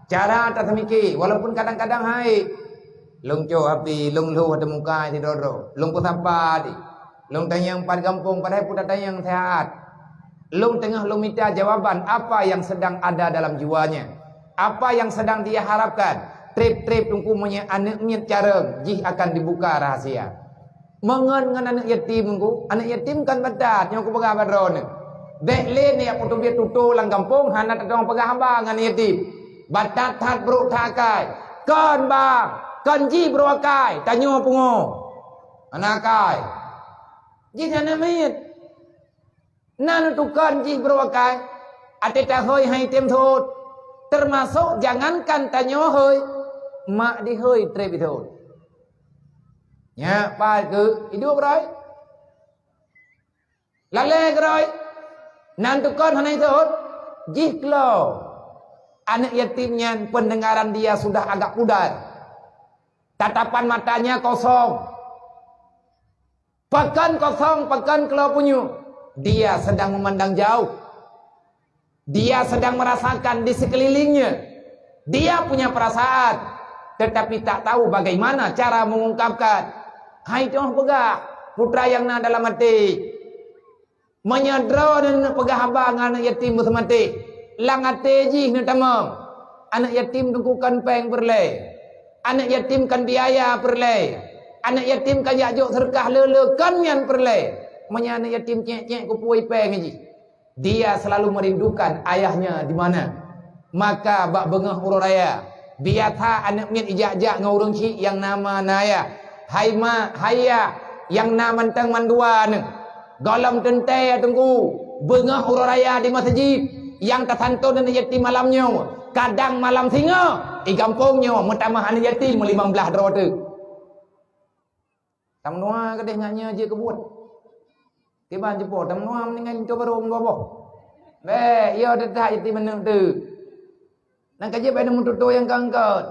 Cara taseumike, walaupun kadang-kadang hai. Lôn cok api, lôn lhôh ateueh muka sidroe-droe. Lôn peusapa di. Lôn tanyong pat gampông, padahai peue tatanyong sihat. Lôn teungoh lôn mita jawaban apa yang sedang ada dalam jiwanya. Apa yang sedang dia harapkan. Treb-treb teungku meunyoe aneuëk miet carông, jih akan dibuka rahasia. Meungon ngon aneuëk yatim teungku, aneuëk yatim kan batat, nyoe kupeugah bak droeneuh. Bék lé neujak peuteubiet tutoe lam gampông hana tateupeue peugah haba ngon yatim. Batat that brok that akai. Kon bang, kon jih brok akai, tanyoe pungo. Hana akai. Jih hana miet. Na neutukon jih brok akai. Até tahôi hai tem thot. Teumasok jangankan tanyoe hôi, mak dihôi treb ithot. Nyak pai keu idup roi. Lalée keurôi, nan tukon hana ithot, jih klo. Aneuk yatim nyan pendengaran dia sudah agak pudar. Tatapan matanya kosong. Pakon kosong, pakon klo punyueng. Dia sedang memandang jauh. Dia sedang merasakan di sekelilingnya. Dia punya perasaan, tetapi tak tahu bagaimana cara mengungkapkan. Hai toh peugah, putra nyang na dalam até. Meunyoe droeneuh neupeugah haba ngon aneuk yatim beuseumatéh, lam até jih neutamong, aneuk yatim teungku kon péng peureulée, aneuk yatim kon biaya peureulée, aneuk yatim kon jak jok seureukah le-le kon nyan peureulée. Meunyoe aneuk yatim cék-cék kupuih péng jih, dia selalu merindukan ayahnya di mana. Maka bak beungoh uroe raya, biasa aneuk miet ijak-jak ngon ureuëng chik nyang nama na ayah. Hai mak, hai yah, nyang na mantong mandua neuh. Gohlom teuntée teungku, beungoh uroe raya di meuseujid, nyang tasanton aneuk yatim malam nyoe, kadang malam singoh, di gampông nyoe meutamah aneuk yatim meulimong blaih droe teuk. Tameunoe keudeh ngat nyoe jeuet keu buet. Kiban jipo tameunoe meuninggai linto barô meudua boh. Bék, yo teutak yatim aneuk teuk. Nang ka jeuet bék neumeututoe nyang keungkot.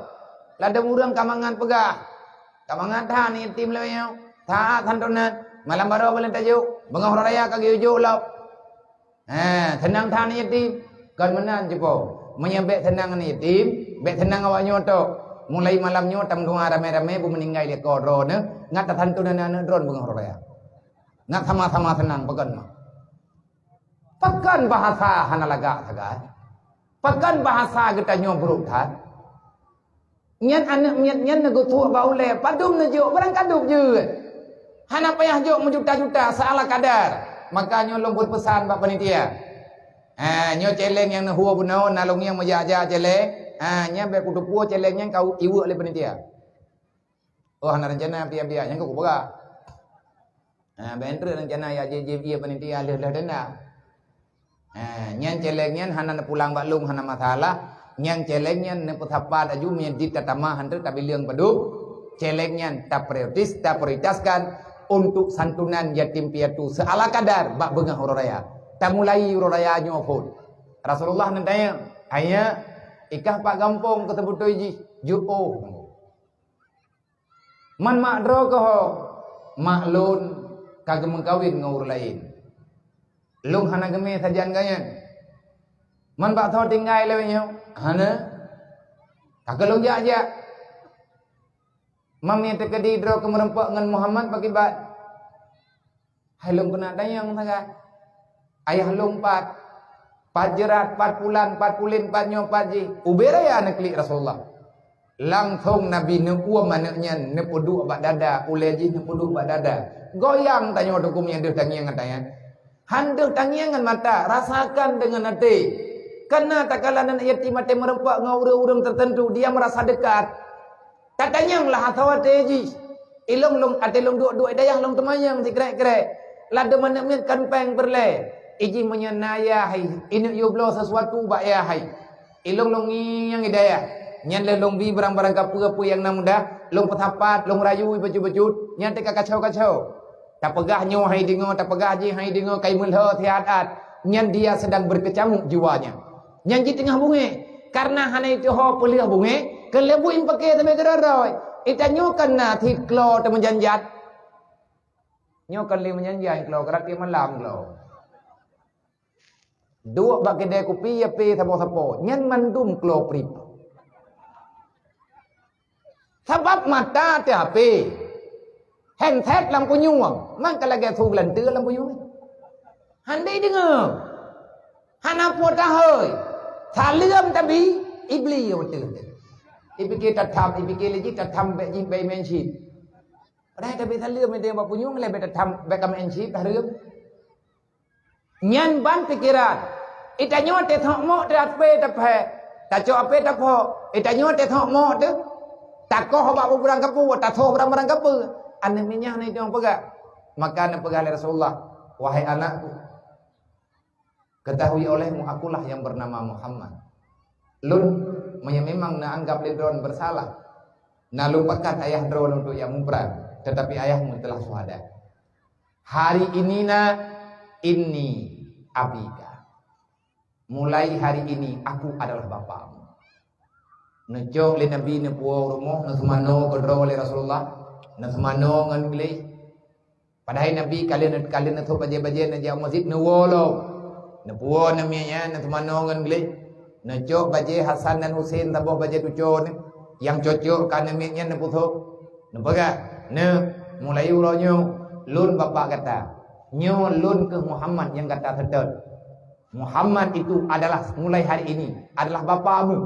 Ladôm ureuëng ka mangat peugah, ka mangat that aneuk yatim lawét nyoe. That santonan, malam barô buleuen tajok, beungoh uroe raya ka geuyue jok lom. Ha, seunang that aneuk yatim. Kon meunan jipo. Meunyoe bék seunang aneuk yatim, bék seunang awak nyoe tok. Mulai malam nyoe tameudoa ramé-ramé beumeuninggai lé ko droeneuh, ngat tasantonan aneuk droen beungoh uroe raya. Ngat sama-sama seunang, pakon mah. Pakon bahasa hana lagak sagai. Pakon bahasa geutanyoe brok that. Nyan aneuk miet nyan neugeutuek bak ulée, padum neujok, barang ka dub jeuet. Hana payah jok meujuta-juta, seala kadar. Maka nyoe lôn beupeusan bak panitia. Ha, nyoe céléng nyang neuhue bunoe, na lôn nyang meujak-jak céléng. Ha, nyan bék kuteupeue céléng nyan ka iweuek lé panitia. Oh, hana reuncana piah-piah, nyan keupeugah. Ha, bék treuk reuncana ya jih, jih, jih panitia lheueh-lheueh denda. Ha, nyan céléng nyan hana neupulang bak lôn hana masalah. Nyan céléng nyan neupeusapat aju meunyoe dit tatamah han treuk tabileueng padub. Céléng nyan taprioritas, taprioritaskan untuk santunan yatim piatu seala kadar bak beungoh uroe raya. Tamulai uroe raya nyoe phon. Rasulullah neutanyong, "Hai nyak, ikah pat gampông keu seubeutôi jih?" "Jok." "Oh." Man mak droe keuh ho, mak lôn ka geumeukawen ngon ureuëng laén. Lôn hana geumé sajan gobnyan. Man bak soe tinggai lawét nyoe? Hana. Ka keuh lôn jak-jak. Man meunyoe teukeudi droe keuh meureumpok ngon Muhammad pakiban? Hai lôn keuneuk tanyong sagai. Ayah lôn pat? Pat jeurat, pat pulan, pat pulen, pat nyoe, pat jih. Ubé raya neuklik Rasulullah. Langsong Nabi neuuem aneuk nyan, neupeuduek bak dada, ulée jih neupeuduek bak dada. Goyang tanyoe teungku meunyoe deuh tangieng ngon tangieng. Han deuh tangieng ngon mata, rasakan deungon até. Kareuna takalon aneuk yatim até meureumpok ngon ureuëng-ureuëng teuteuntu, dia meurasa deukat. Tatanyong lah asoe até jih. Ilong lôn até lôn duek-duek dayah lôn teumanyong sikrek-krek. Ladôm aneuk miet kon péng peureulée. Ijih meunyoe na yah hai, ineuk yue bloe sesuatu bak yah hai. Ilong lôn ngieng i dayah. Nyan lé lôn bi barang-barang kapeue-peue nyang na mudah, lôn peusapat, lôn rayu bacut-bacut, nyan teuka kacau-kacau. Tapeugah nyoe hai deungoe, tapeugah jih hai deungoe, kai meulhö siat-at. Nyan dia sedang berkecamuk jiwanya. Nyan jih teungoh bungéh. Kareuna hana iteuho peuleueh bungéh, keuleubui pake sabe keudroe-droe. Itanyoe kan na sit klo teumeujanjat. Nyoe kan lé meujanjat klo, karab tiep malam klo. Duek bak keudè kupi, ya pé sapo-sapo. Nyan mandum klo prip. Sabab mata teuh H P, handset lam punyueng, man ka lagée su geulanteue lam punyueng. Hana deungoe, hana peue tahôi, saleuem tabi, ibli beutôi. Ipike tatham, ipike lé jih tatham bék jih bék main chip. Padahai tabi saleuem idéh bak punyueng lé bék tatham bék ka main chip, hareuem. Nyan ban pikeran. Itanyoe teuthok mok teuh apé taphé, tacok apé taphok. Itanyoe teuthok mok teuh, takoh bak barang kapeue, tathoh barang-barang kapeue. Aneuk miet nyan hana jiteupeugah. Maka neupeugah lé Rasulullah, "Wahai anakku, ketahui olehmu akulah yang bernama Muhammad. Lôn, meunyoe memang neuanggap lé droen bersalah, na lôn pakat ayah droen untuk jak muprang, tetapi ayahmu telah syuhada. Hari ini, nak, inni abika. Mulai hari ini aku adalah bapakmu." Neucok lé Nabi neupuwoe u rumoh, neuseumanoe keudroe lé Rasulullah, neuseumanoe ngon gleh. Padahai Nabi ka lheueh, ka lheueh neusôk bajée-bajée neujak u meuseujid, neuwoe lom. Neupuwoe aneuk miet nyan, neuseumanoe ngon gleh. Neucok bajée Hasan dan Husein, saboh bajée tuco nyan, nyang cocok keu aneuk miet nyan neupeusôk. Neupeugah, "Neuk, mulai uroe nyoe, lôn bapak gata. Nyoe lôn keuh Muhammad nyang gata seutôt. Muhammad itu adalah, mulai hari ini, adalah bapakmu.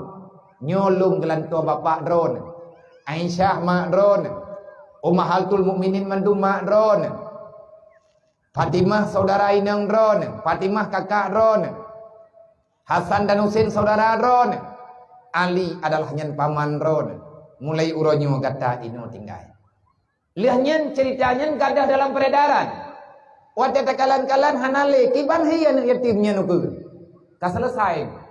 Nyoe lôn geulantoe bapak droeneuh. Aisyah mak droeneuh. Ummahatul Mukminin mandum mak droeneuh. Fatimah saudara inong droeneuh. Fatimah kakak droeneuh. Hasan dan Husein saudara droeneuh. Ali adalah nyan paman droeneuh. Mulai uroe nyoe gata inoe tinggai." Lheueh nyan, cerita nyan gadôh dalam peredaran. Watée takalon-kalon hana lé, kiban he aneuk yatim nyan ukeue. Ka selesai.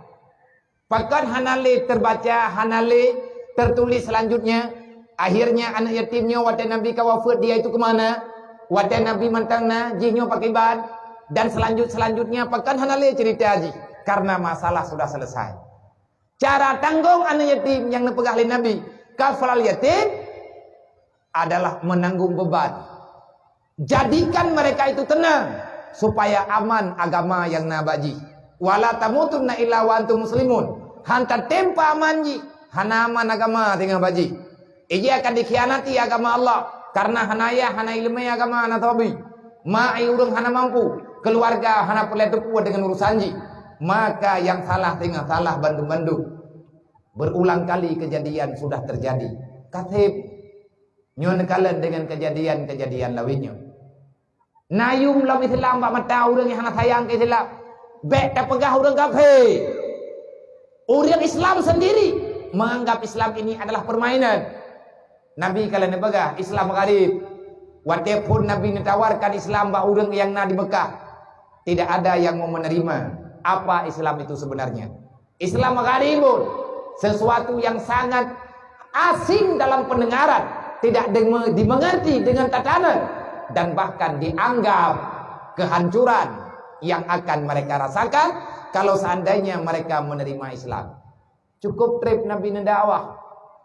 Pakon hana lé terbaca, hana lé tertulis selanjutnya. Akhirnya aneuk yatim nyoe watée Nabi ka wafeuet, dia itu ke mana? Watée Nabi mantong na, jih nyoe pakiban? Dan selanjut-selanjutnya pakon hana lé cerita jih, karena masalah sudah selesai. Cara tanggong aneuk yatim nyang neupeugah lé Nabi, kafalal yatim, adalah menanggung beban. Jadikan mereka itu tenang, supaya aman agama nyang na bak jih. "Wala tamutunna illa wa antum muslimun." Han tatem peuaman jih, hana aman agama teungoh bak jih. Ijih akan dikhianati agama Allah, karena hana ayah, hana ileumé agama, hana sabi. Ma ai ureuëng hana mampu, keuluwarga hana peureulée teupeu deungon urusan jih. Maka nyang salah teungoh salah bandum-bandum. Berulang kali kejadian sudah terjadi. Ka seb, nyoe neukalon deungon kejadian-kejadian lawét nyoe. Na yum lom Islam bak mata ureuëng nyang hana sayang keu Islam. Bék tapeugah ureuëng kafé. Ureuëng Islam sendiri menganggap Islam ini adalah permainan. Nabi ka lheueh neupeugah, Islam gharib. Watée phon Nabi neutawarkan Islam bak ureuëng nyang na di Mekah, tidak ada yang mau menerima apa Islam itu sebenarnya. Islam gharibun, sesuatu yang sangat asing dalam pendengaran, tidak deme-, dimengerti dengan tatanan, dan bahkan dianggap kehancuran yang akan mereka rasakan kalau seandainya mereka menerima Islam. Cukup treb Nabi neudakwah.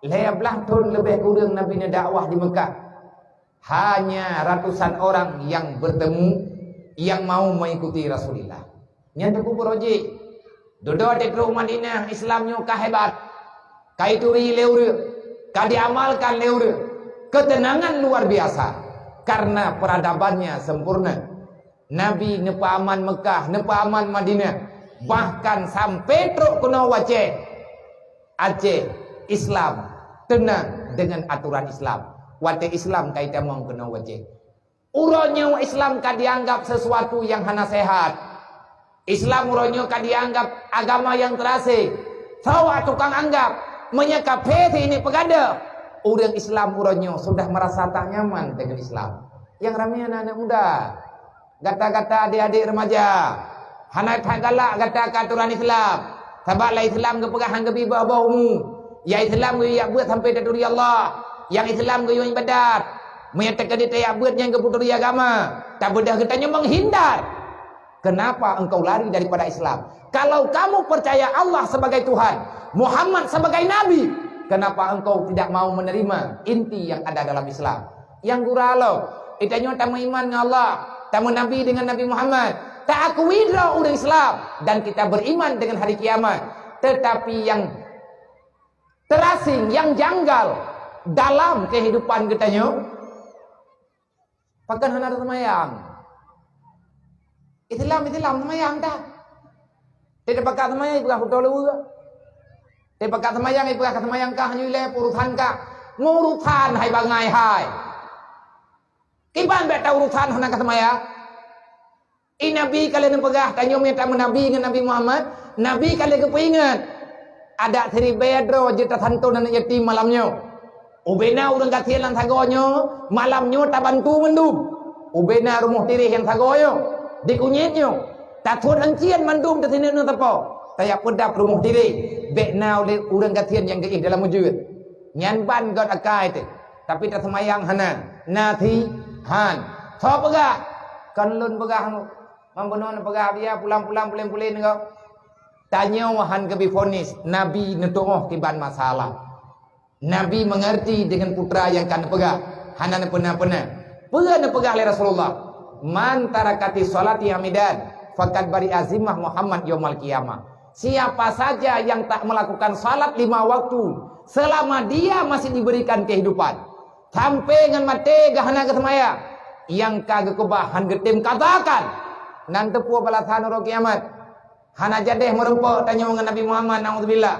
Lhée blaih thon leubeh kureueng Nabi neudakwah di Mekah. Hanya ratusan orang yang bertemu, yang mau mengikuti Rasulullah. Nyan teupeu beurojek. Dudoe teutrok Madinah, Islam nyoe ka hebat. Ka ituri lé ureuëng, ka diamalkan lé ureuëng. Ketenangan luar biasa, karena peradabannya sempurna. Nabi neupeuaman Mekah, neupeuaman Madinah, bahkan sampai trok keunoe u Aceh. Aceh, Islam, teunang deungon aturan Islam. Watée Islam ka itamong keunoe u Aceh. Uroe nyoe Islam ka dianggap sesuatu nyang hana sehat. Islam uroe nyoe ka dianggap agama nyang teurasé. Sawa tukang anggap, meunyoe kafé si ini peugadôh. Ureuëng Islam uroe nyoe sudah merasa tak nyaman dengan Islam. Nyang ramé aneuk-aneuk muda. Gata-gata adék-adék remaja, hana that galak gata keu aturan Islam. Sabab lam Islam geupeugah han geubi boh-boh umu. Nyang Islam geuyue jak beuet sampai taturi Allah. Nyang Islam geuyue ibadat. Meunyoe teukeudi tajak beuet nyang geupeuturi agama, tabeudôh geutanyoe menghindar. Kenapa engkau lari daripada Islam? Kalau kamu percaya Allah sebagai Tuhan, Muhammad sebagai Nabi, kenapa engkau tidak mau menerima inti yang ada dalam Islam? Nyang gura lom, geutanyoe tameuiman ngon Allah, tameunabi deungon Nabi Muhammad, taakui droe ureuëng Islam, dan kita beriman dengan hari kiamat. Tetapi nyang terasing, nyang janggal dalam kehidupan geutanyoe, pakon hana taseumayang. Islam, Islam, seumayang that. Teupakat seumayang, ipeugah kuto leuweue. Teupakat seumayang, ipeugah ka seumayang kah, nyoe ilée urusan kah. Meurusan hai bangai hai. Kiban bék ta urusan hana ka seumayang. I Nabi ka lheueh neupeugah, tanyoe meunyoe tameunabi ngon Nabi Muhammad, Nabi ka lheueh geupeuingat. Adak siribèe droe jeuet tasanton aneuk yatim malam nyoe. Ubena ureuëng gasien lam sagoe nyoe, malam nyoe tabantu mandum. Ubena rumoh tiréh nyang sagoe nyoe, di kunyét nyoe, tathot euncien mandum teusineuk neu teupô. Tajak peudab rumoh tiréh, bèk na ulèe ureuëng gasien nyang geuéh dalam ujeuen. Nyan ban göt akai teuh, tapi taseumayang hana. Na thi han. Soe peugah? Kon lôn peugah nyoe. Mam bunoe neupeugah biya pulang-pulang pulen-pulen nyoe. Tanyoe han geubi vonis, Nabi neutuoh kiban masalah. Nabi mengerti dengan putra nyang ka neupeugah, hana neupeuna-peuna. Peue neupeugah lé Rasulullah? "Man tarakati sholati amidan, faqad bari'a zimmah Muhammad yaumal qiyamah." Siapa saja yang tak melakukan salat lima waktu selama dia masih diberikan kehidupan, sampai ngon maté geuh hana geuseumayang, nyang ka geukeubah han geutem kazakan, nan teupeu balasan uroe kiamat. Hana jadeh meurumpok tanyoe ngon Nabi Muhammad, naudzubillah.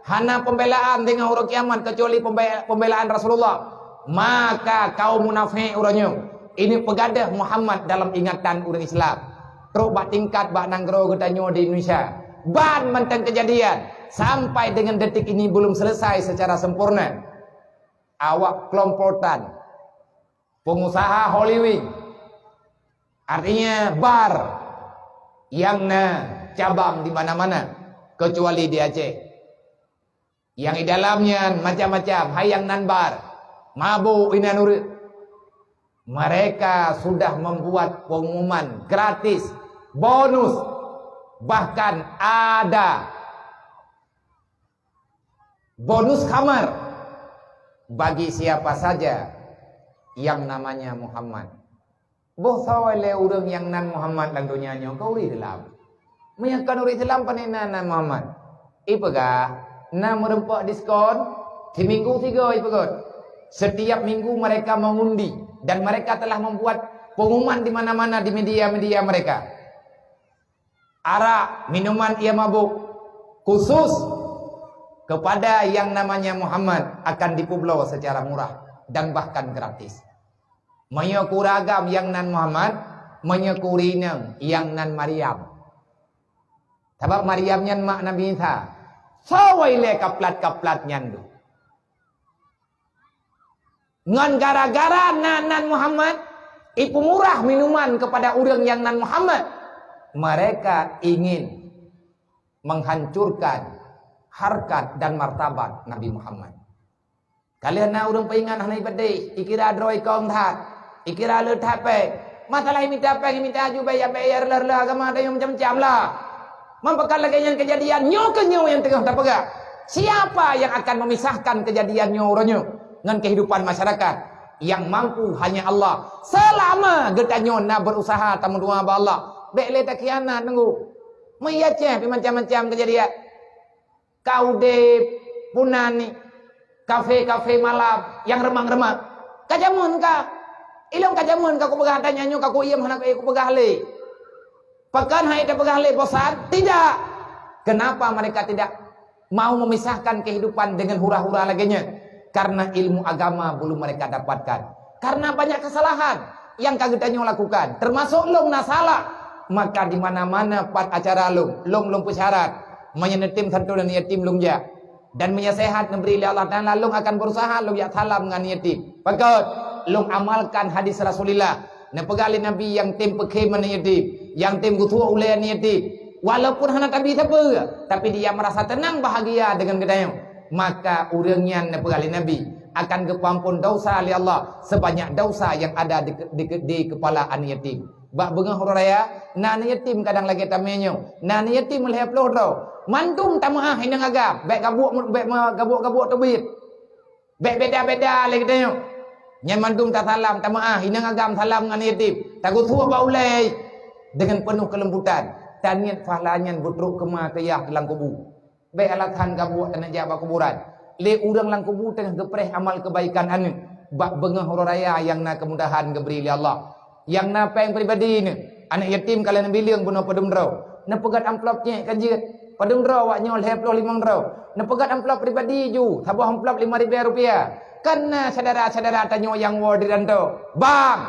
Hana pembelaan teungoh uroe kiamat keucuali pembe-, pembelaan Rasulullah. Maka kaum munafék uroe nyoe, ini peugadeh Muhammad dalam ingatan ureuëng Islam. Trok bak tingkat bak nanggroe geutanyoe di Indonesia. Ban mantong kejadian sampai dengan detik ini belum selesai secara sempurna. Awak kelompokan pengusaha Holy Wing, artinya bar yang na cabang di mana-mana, kecuali di Aceh. Yang di dalamnya macam-macam, hai yang nan bar, mabuk inan ureuëng. Mereka sudah membuat pengumuman gratis, bonus, bahkan ada bonus khamar bagi siapa saja yang namanya Muhammad. Boh soe lé ureuëng nyang nan Muhammad lam donya nyoe keu ureuëng Islam. Meunyoe kon ureuëng Islam, pane na nan Muhammad? Ipeugah, na meurumpok diskon, siminggu sigoe ipeugöt. Setiap minggu mereka mengundi dan mereka telah membuat pengumuman di mana-mana di media-media mereka. Arak, minuman ia mabuk, khusus kepada yang namanya Muhammad akan dipubloe secara murah dan bahkan gratis. Meunyoe keu ureuëng agam nyang nan Muhammad, meunyoe keu ureuëng inong nyang nan Maryam. Sabab Maryam nyan mak Nabi Isa. Soe ilée kaplat-kaplat nyan tu. Ngon gara-gara na nan Muhammad, ipeumurah minuman kepada ureuëng nyang nan Muhammad, mereka ingin menghancurkan harkat dan martabat Nabi Muhammad. Ka lheueh na ureuëng peuingat hana ipeudeh, ikira droe kong that, ikira le that péng. Masalah imita péng, imita aju bèk ya bèk ya reuloh-reuloh agama ada nyang macam-macam lah. Meupeugah lagée nyan kejadian nyoe keu nyoe nyang teungoh tapeugah. Siapa yang akan memisahkan kejadian nyoe uroe nyoe ngon kehidupan masyarakat? Yang mampu hanya Allah. Selama geutanyoe na berusaha tameudoa bak Allah, bèk lé takhianat nunggu. Meuiya ceh pih macam-macam kejadian. Ka udeb, punan ni, kafe-kafe malam nyang reumang-reumang. Ka jameun ka. Ilong ka jameun ka kupeugah tanyoe nyoe ka kuiem hana kupeugah lé. Pakon hai tapeugah lé bosan? Tidak. Kenapa mereka tidak mau memisahkan kehidupan dengan hura-hura lagée nyan? Karena ilmu agama belum mereka dapatkan. Karena banyak kesalahan yang ka geutanyoe lakukan, termasuk lôn na salah. Maka di mana-mana pat acara lôn, lôn lôn peusyarat. Meunyoe neutem santonan yatim lôn jak. Dan meunyoe sehat neubri lé Allah Taala, lôn akan berusaha lôn jak salam ngon yatim. Pakon? Lôn amalkan hadis Rasulullah. Neupeugah lé Nabi nyang tem peukhém aneuk yatim, nyang tem geutuek ulée aneuk yatim. Walaupun hana tabi sapeue, tapi dia merasa tenang bahagia dengan geutanyoe. Maka ureuëng nyan neupeugah lé Nabi akan geupeuampon desya lé Allah sebanyak desya nyang ada di, di, di keupala aneuk yatim. Bak beungoh uroe raya, na aneuk yatim kadang lagée tamé nyoe, na aneuk yatim lhée ploh droe. Mandum tameuáh inong agam, bèk gabuek, bèk meugabuek-gabuek teubiet. Bèk beda-beda lé geutanyoe. Nyan mandum tasalam, tameuáh, inong agam salam ngon aneuk yatim. Tageusuek bak ulée deungon peunoh keulembutan. Taniet pahala nyan beutrok keuma keu yah lam kubu. Bèk alasan gabuek taneuk jak bak kuburan. Lé ureuëng lam kubu teungoh geupreh amal keubaikan aneuk. Bak beungoh uroe raya nyang na keumudahan geubri lé Allah. Nyang na péng pribadi nyoe, aneuk yatim ka lheueh neubileueng bunoe padum droe. Neupeugét amplop nyét ka jeuet. Padum droe awak nyoe lhée ploh limong droe. Neupeugét amplop pribadi ju, saboh amplop lima ribée rupiah. Kan na syedara-syedara tanyoe nyang woe di rantô. Bang,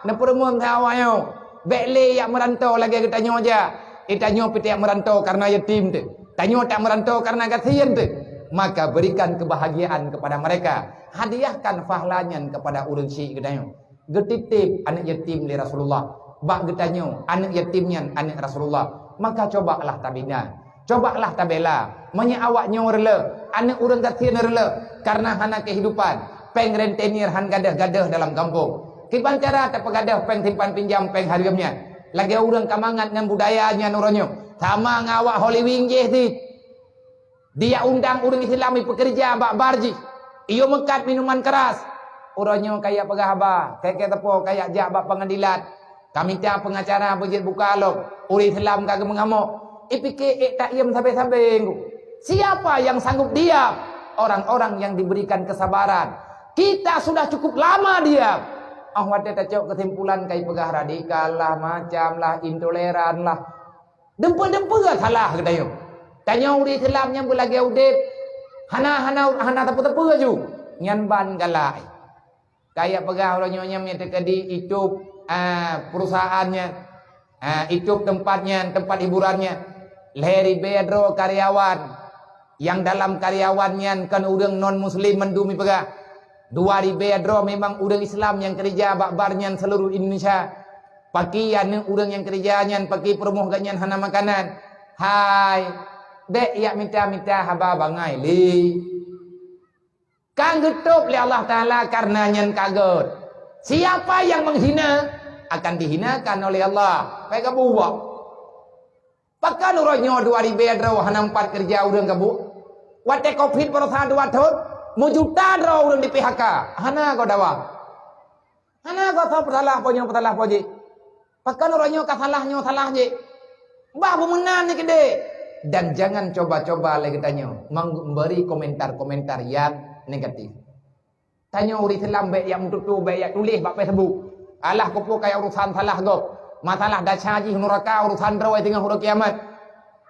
neupeureumeun sagai awak nyoe. Bék lé jak meuranto lagée geutanyoe jak. Eh, tanyoe pih tajak meuranto kareuna yatim teuh. Tanyoe tajak meuranto kareuna gasien teuh. Maka berikan kebahagiaan kepada mereka. Hadiahkan pahala nyan kepada ureuëng syik geutanyoe. Geutitép aneuëk yatim lé Rasulullah. Bak geutanyoe, aneuëk yatim nyan aneuëk Rasulullah. Maka cobalah tabina. Cobalah tabela. Meunyoe awak nyoe reuloh, aneuëk ureuëng gasien reuloh, kareuna hana kehidupan, péng rentenir han gadôh-gadôh dalam gampông. Kiban cara tapeugadôh péng simpan pinjam, péng hareuem nyan? Lagée ureuëng ka mangat ngon budaya nyan uroe nyoe. Sama ngon awak Holiwing jih cit. Dijak undang ureuëng Islam jipeukeureuja bak bar jih. Iyue meukat minuman keras. Uroe nyoe kajak peugah haba, kayée-kayée teupeu kajak jak bak peungadilan. Ka mita peungacara beujeuet buka lom. Ureuëng Islam ka geumeungamok. Ipike ék taiem sabe-sabe. Siapa yang sanggup diam? Orang-orang yang diberikan kesabaran. Kita sudah cukup lama diam. Ah, watée tacok keusimpulan kai peugah radikal lah, macam lah, intoleran lah. Deumpeu-deumpeu salah geutanyoe. Tanyoe ureuëng Islam nyang beulagée udeb, hana, hana, hana teupeu-teupeu laju. Nyan ban galak. Kajak peugah uroe nyoe nyan meunyoe teukeudi itôb, ah, perusahaan nyan, ah, itôb teumpat nyan, teumpat hiburan nyan, lhée ribée droe karyawan. Nyang dalam karyawan nyan kon ureuëng non muslim mandum jipeugah. Dua ribée droe memang ureuëng Islam nyang keureuja bak bar nyan seuluruh Indonesia. Pakri aneuëk ureuëng nyang keureuja nyan, pakri peurumoh geuhnyan hana makanan. Hai, bék jak mita-mita haba bangai lé. Ka geutôb lé Allah Taala kareuna nyan ka gét. Siapa yang menghina akan dihinakan oleh Allah. Bék gabuwak. Pakon uroe nyoe dua ribée droe hana meupat keureuja ureuëng gabuek? Watée covid baroesa dua thon, meujuta droe ureuëng di-P H K. Hana goe dawa. Hana goe soe peusalah po nyoe peusalah po jih. Pakon uroe nyoe ka salah nyoe salah jih. Bah beumeunan ni keudeh. Dan jangan coba-coba lé geutanyoe memberi komentar-komentar yang negatif. Tanyoe ureuëng Islam bék jak meututoe, bék jak tuléh bak Facebook. Alah keupeue kaya urusan salah gob. Masalah desya jih nuraka, urusan droe teungoh uroe kiamat.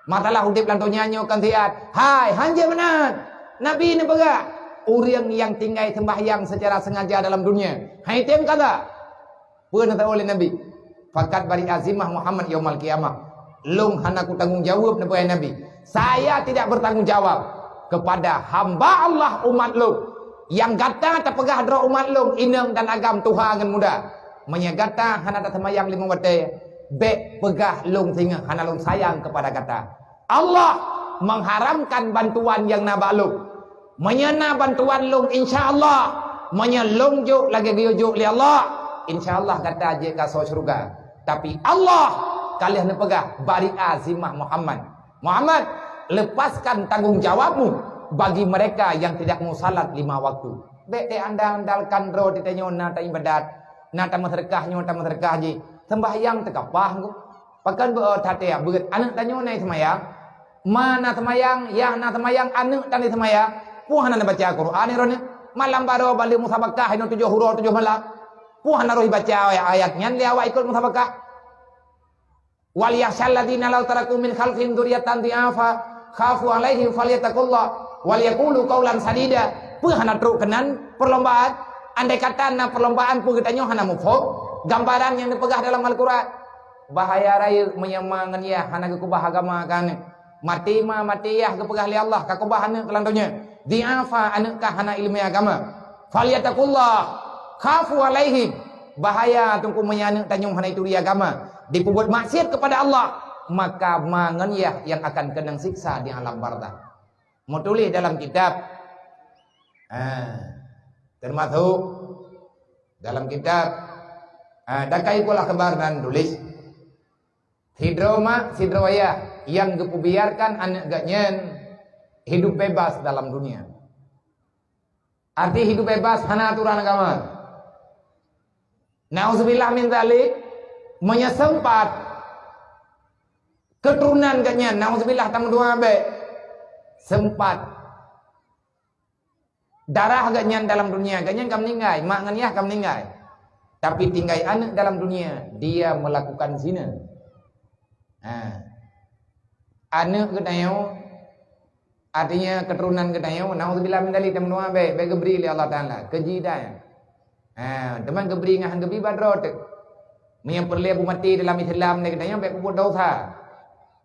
Masalah udeb lam donya nyoe kon siat. Hai, hanjeuet meunan. Nabi neupeugah, ureuëng nyang tinggai seumbahyang secara sengaja dalam dunia, hai tem kaza. Peue neusaboh lé Nabi? Fakat bari azimah Muhammad yaumal qiyamah. Lôn hana kutanggong jaweueb, neupeugah Nabi. Saya tidak bertanggung jawab kepada hamba Allah umat lôn. Nyang gata tapeugah droe umat lôn, inong dan agam, tuha ngon muda. Meunyoe gata hana taseumayang limong watée, bék peugah lôn singoh hana lôn sayang kepada gata. Allah mengharamkan bantuan nyang na bak lôn. Meunyoe na bantuan lôn, insya Allah, meunyoe lôn jok lagée geuyue jok lé Allah, insya Allah gata jeuet kasoe syeuruga. Tapi Allah ka lheueh neupeugah bari azimah Muhammad. Muhammad, lepaskan tanggung jawabmu bagi mereka yang tidak mau salat lima waktu. Bék teuandal-andalkan droe teuh tanyoe na taibadat, na tameuseudeukah nyoe tameuseudeukah jih. Seumbahyang teukapah ngku. Pakon beu that ya beuet aneuëk tanyoe na seumayang? Ma na seumayang, yah na seumayang, aneuëk tan seumayang. Peue hana neubaca Quran droeneuh? Malam baroe balik musabakah inoe tujoh uroe tujoh malam. Peue hana roh baca ayat-ayat nyan lé awak ikot musabakah? Wal yakhsyal ladzina law taraku min khalfihim dzurriyyatan dhi'afa khafu 'alaihim falyattaqullah wal yaqulu qaulan sadida. Peue hana trok keunan perlombaan? Andai kata na perlombaan, peue geutanyoe hana muphom gambaran nyang neupeugah dalam Al-Quran? Bahaya rayeuk meunyoe ma ngon yah hana geukeubah agama keu aneuëk. Maté ma, maté yah geupeugah lé Allah, ka keubah aneuëk lam donya. Dhi'afa, aneuëk ka hana iéleumé agama. Falyattaqullah, khafu 'alaihim. Bahaya teungku meunyoe aneuëk tanyoe hana ituri agama, dipeubuet maksiat kepada Allah, maka ma ngon yah nyang akan keunong siksa di alam barzakh. Meutuléh dalam kitab, ah, teumasok dalam kitab, ah, Dakai Pula Khabar nan tuléh, sidroe mak, sidroe ayah nyang geupeubiarkan aneuëk geuhnyan hidup bebas dalam dunia. Arti hidup bebas hana aturan agama. Nauzubillah min dzalik, meunyoe sempat keuturonan geuhnyan, nauzubillah tameudoa bék, sempat darah geuhnyan dalam dunia, geuhnyan ka meuninggai, mak ngon yah ka meuninggai. Tapi tinggai aneuëk dalam dunia, dia melakukan zina. Ha. Aneuëk geutanyoe, artinya keuturonan geutanyoe, nauzubillah min dzalik, tameudoa bék, bék geubri lé Allah Taala, keuji dan. Ha, teuma geubri ngon han geubri bak droe teuh. Meunyoe peureulée beumaté dalam Islam, lé geutanyoe bék peubuet desya.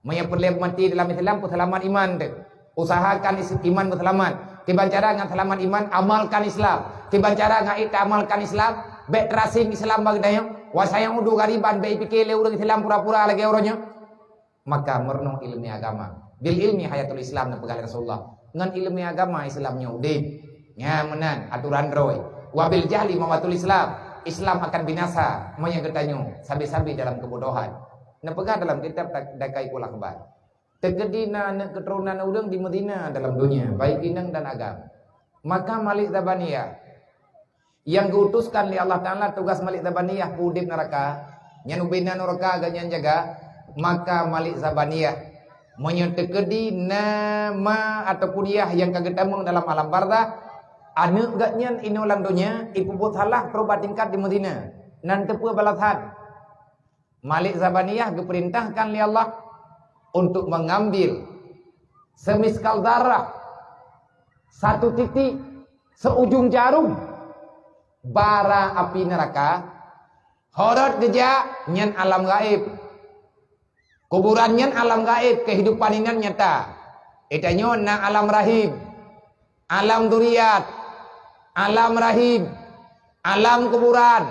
Meunyoe peureulée beumaté dalam Islam, peuseulamat iman teuh. Usahakan is-, iman beuseulamat. Kiban cara ngon seulamat iman, amalkan Islam. Kiban cara ngon ita amalkan Islam, bék teurasing Islam bak geutanyoe. Wa sayaudu ghariban, bék ipike lé ureuëng Islam pura-pura lagée uroe nyoe. Maka meurunoe ileumé agama. Bil ilmi hayatul Islam, neupeugah lé Rasulullah. Ngon ileumé agama Islam nyoe udeb. Nyan meunan aturan droe. Wa bil jahli mawatul Islam. Islam akan binasa meunyoe geutanyoe sabe-sabe dalam keubodohan. Neupeugah dalam kitab Da-, Daqaiqul Akhbar. Teukeudi na aneuk keuturonan ureuëng di Madinah dalam donya, baik inong dan agam. Maka Malik Zabaniyah nyang geuutuskan lé Allah Taala tugas Malik Zabaniyah peuudeb neuraka, nyan ubena neuraka gobnyan jaga, maka Malik Zabaniyah meunyoe teukeudi na ma ataupun yah nyang ka geutamong dalam alam barzakh, aneuk gobnyan inoe lam donya ipeubuet salah peurubat tingkat di Madinah, nan teupeue balasan. Malik Zabaniyah geupeurintahkan lé Allah untuk mengambil semiskal darah, satu titik, seujung jarum, bara api neuraka. Horot geujak nyan alam gaéb. Kuburan nyan alam gaéb, kehidupan inan nyata. Geutanyoe na alam rahim, alam duriat, alam rahim, alam kuburan,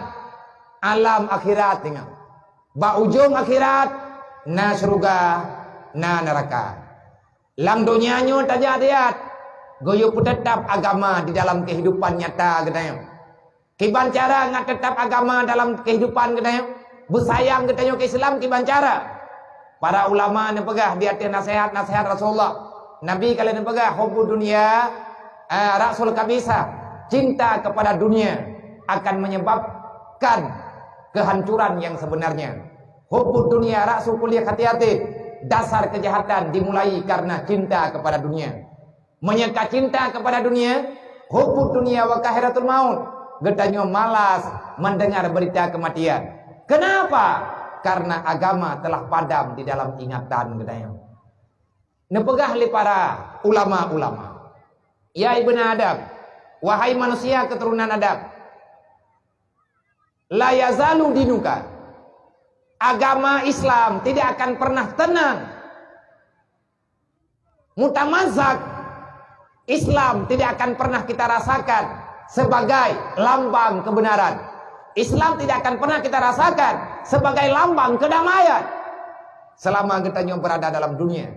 alam akhirat. Ingat, bak ujong akhirat na syeuruga, na neuraka. Lam donya nyoe tajak-tajak, geuyue peuteutap agama di dalam kehidupan nyata geutanyoe. Kiban cara ngat teutap agama dalam kehidupan geutanyoe, beusayang geutanyoe keu Islam kiban cara. Para ulama neupeugah di ateueh nasihat-nasihat Rasulullah, Nabi ka lheueh neupeugah, "Hubbud dunya, ah, ra'sul khabithah." Cinta kepada dunia akan menyebabkan kehancuran yang sebenarnya. "Hubbud dunya ra'su kulli khati'atin." Dasar kejahatan dimulai karena cinta kepada dunia. Meunyoe ka cinta kepada dunia, hubbud dunya wa karahiyatul maut, geutanyoe malas mendengar berita kematian. Kenapa? Karena agama telah padam di dalam ingatan geutanyoe. Neupeugah lé para ulama-ulama, "Ya ibna Adam, wahai manusia keturunan Adam, la yazalu dinuka." Agama Islam tidak akan pernah tenang. Mutamazak, Islam tidak akan pernah kita rasakan sebagai lambang kebenaran. Islam tidak akan pernah kita rasakan sebagai lambang kedamaian selama geutanyoe berada dalam dunia.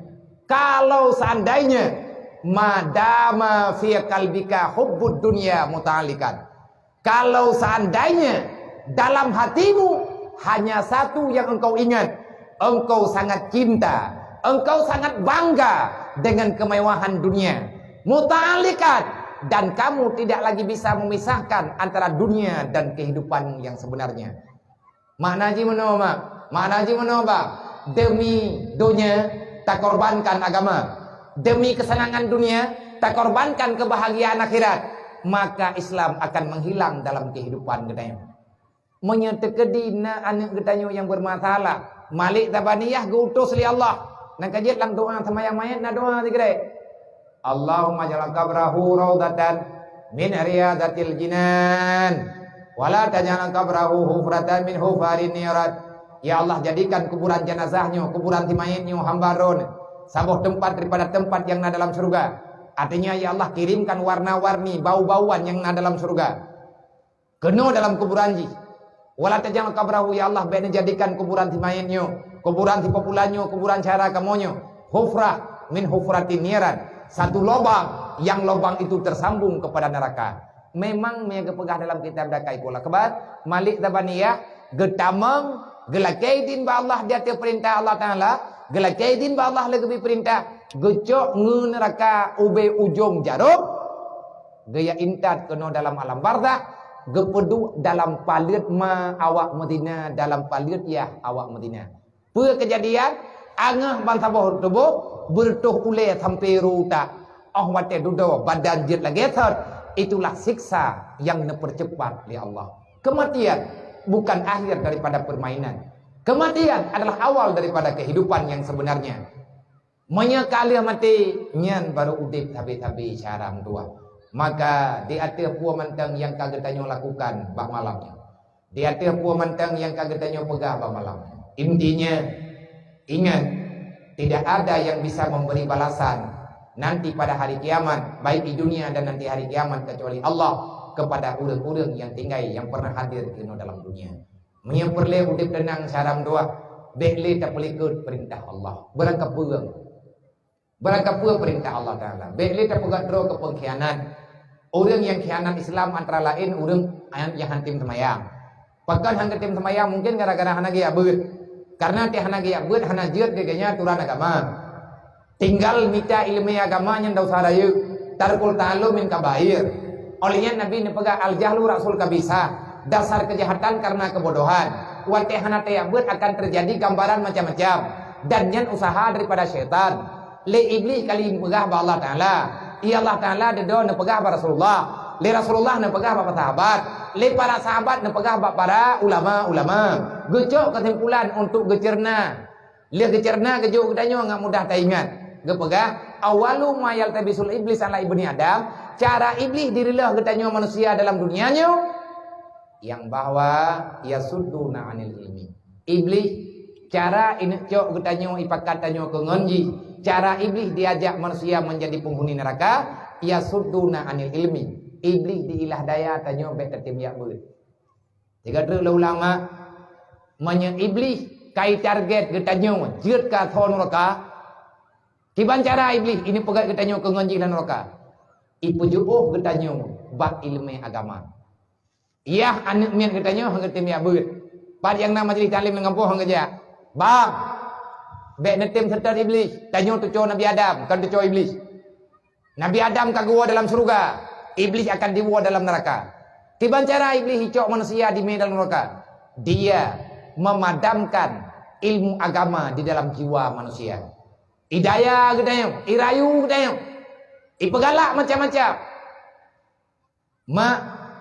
Kalau seandainya madama fi qalbika hubbud dunya muta'alliqan, kalau seandainya dalam hatimu hanya satu yang engkau ingat, engkau sangat cinta, engkau sangat bangga dengan kemewahan dunia, muta'alliqan, dan kamu tidak lagi bisa memisahkan antara dunia dan kehidupanmu yang sebenarnya. Makna jih meunoe, mak. Makna jih meunoe, bang. Demi dunia, takorbankan agama. Demi kesenangan dunia, takorbankan kebahagiaan akhirat. Maka Islam akan menghilang dalam kehidupan geutanyoe. Meunyoe teukeudi na aneuk geutanyoe nyang beurmasalah, Malik Zabaniyah geu-utus lé Allah. Nyang ka jeuet lam doa seumayang manyét na doa sigrek. Allahumma ja'al qabrahu raudatan min riyadatil jinan, wa la taj'al qabrahu hufratan min hufarin niran. Ya Allah, jadikan kuburan jenazah nyoe, kuburan si mayét nyoe hamba Droen, saboh teumpat daripada teumpat nyang na dalam syeuruga. Artinya, ya Allah, kirimkan warna-warni bau-bauan nyang na dalam syeuruga keunoe dalam kuburan jih. Wa la taj'al qabrahu, ya Allah, bék neujadikan kuburan si mayét nyoe, kuburan si pulan nyoe, kuburan syedara kamoe nyoe, hufrah min hufratin niran, satu lubang yang lubang itu tersambung kepada neraka. Memang meunyoe geupeugah dalam kitab Daqaiqul Akhbar, Malik Zabaniyah geutamong, geulakée idin bak Allah di ateueh peurintah Allah Taala, geulakée idin bak Allah lé geubri peurintah, geucok ngon neuraka ubé ujong jarob, geuya intat keunoe dalam alam barzakh, geupeuduek dalam paleuet ma awak meuzina, dalam paleuet yah awak meuzina. Peue keujadian? Angeuh ban saboh tuboh, beureutoh ulée sampoe ru utak. Óh watée dudoe badan jeuet lagée thot, itulah siksa nyang neupeuceupat lé Allah. Kematian bukan akhir daripada permainan. Kematian adalah awal daripada kehidupan yang sebenarnya. Meunyoe ka lheueh maté, nyan barô udeb sabe-sabe syedara meutuwah. Maka di ateueh peue mantong nyang ka geutanyoe lakukan bak malam nyoe, Di ateueh peue mantong nyang ka geutanyoe peugah bak malam. Intinya, ingat, tidak ada yang bisa memberi balasan nanti pada hari kiamat, baik di dunia dan nanti hari kiamat, kecuali Allah, kepada ureuëng-ureuëng nyang tinggai, nyang pernah hadir keunoe dalam dunia. Meunyoe peureulée udeb teunang syara meutuwah, bék lé tapeulikot peurintah Allah. Beurangkapeue. Beurangkapeue peurintah Allah Taala. Bék lé tapeugah droe keu peungkhianat. Ureuëng nyang khianat Islam antara laén ureuëng nyang han tem seumayang. Pakon han tem seumayang? Mungken gara-gara hana geujak beuet. Karena teuh hana geujak beuet, hana jeuet keu geuhnyan aturan agama. Tinggal mita iéleumé agama nyan desya rayeuk. Tarkul ta'allum min kabair. Óh lheueh nyan Nabi neupeugah, "Al-jahlu ra'sul khabithah." Dasar keujahatan karena keubodohan. Watée hana tajak beuet akan teujadi gambaran macam-macam. Dan nyan useuha daripada syaitan. Lé Iblih kali neupeugah bak Allah Taala. Lé Allah Taala dudoe neupeugah bak Rasulullah. Lé Rasulullah neupeugah bak sahabat. Lé para sahabat neupeugah bak para ulama-ulama. Geucok keusimpulan untuk geuceureunya. Lheueh geuceureunya geujok geutanyoe ngon mudah taingat. Geupeugah, "Awwalu ma yaltabisul iblis ala ibni Adam." Cara Iblih direulôh geutanyoe manusia dalam dunia nyoe, nyang bahwa yasudduna anil ilmi. Iblih, cara ineuk cok geutanyoe, ipakat tanyoe keu ngon jih, cara Iblih diajak manusia menjadi penghuni neraka, yasudduna anil ilmi. Iblih diilah daya tanyoe bék tatem jak beuet. Sigoe treuk lé ulama, meunyoe Iblih ka itarget geutanyoe jeuet keu asoe nuraka, kiban cara Iblih ineuk peugét geutanyoe keu ngon jih lam nuraka? Ipeujiôh geutanyoe bak iéleumé agama. Yah aneuk miet geutanyoe han geutem jak beuet. Pat nyang na majelis taklim lam gampông han geujak. Bang, bék neutem seutôt Iblih. Tanyoe teucok Nabi Adam, kon teucok Iblih. Nabi Adam ka geuwoe dalam syeuruga, Iblih akan diwoe dalam neuraka. Kiban cara Iblih icok manusia dimé dalam neuraka? Dia memadamkan ilmu agama di dalam jiwa manusia. Idaya geutanyoe, irayu geutanyoe, ipeugalak macam-macam. Mak,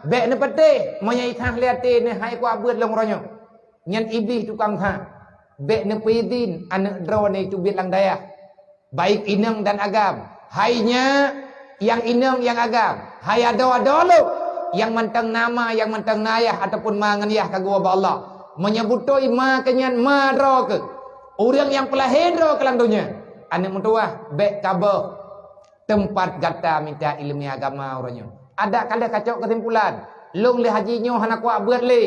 bék neupatéh, meunyoe itam lé até neuh hai kuabeuet lôn uroe nyoe. Nyan Iblih tukang that. Bék neupeuidhin aneuk droeneuh teubiet lam dayah, baik inong dan agam. Hai nyak, nyang inong nyang agam, hai adoe-adoe lôn, nyang mantong na ma, nyang mantong na yah ataupun ma ngon yah ka geuwoe bak Allah. Meunyoe beutôi ma keuh nyan ma droe keuh, ureuëng nyang peulahé droe keuh lam donya, aneuk meutuwah, bék kaboh teumpat gata mita iéleumé agama uroe nyoe. Adak ka lheueh kacok keusimpulan, lôn lé haji nyoe hana kuabeuet lé.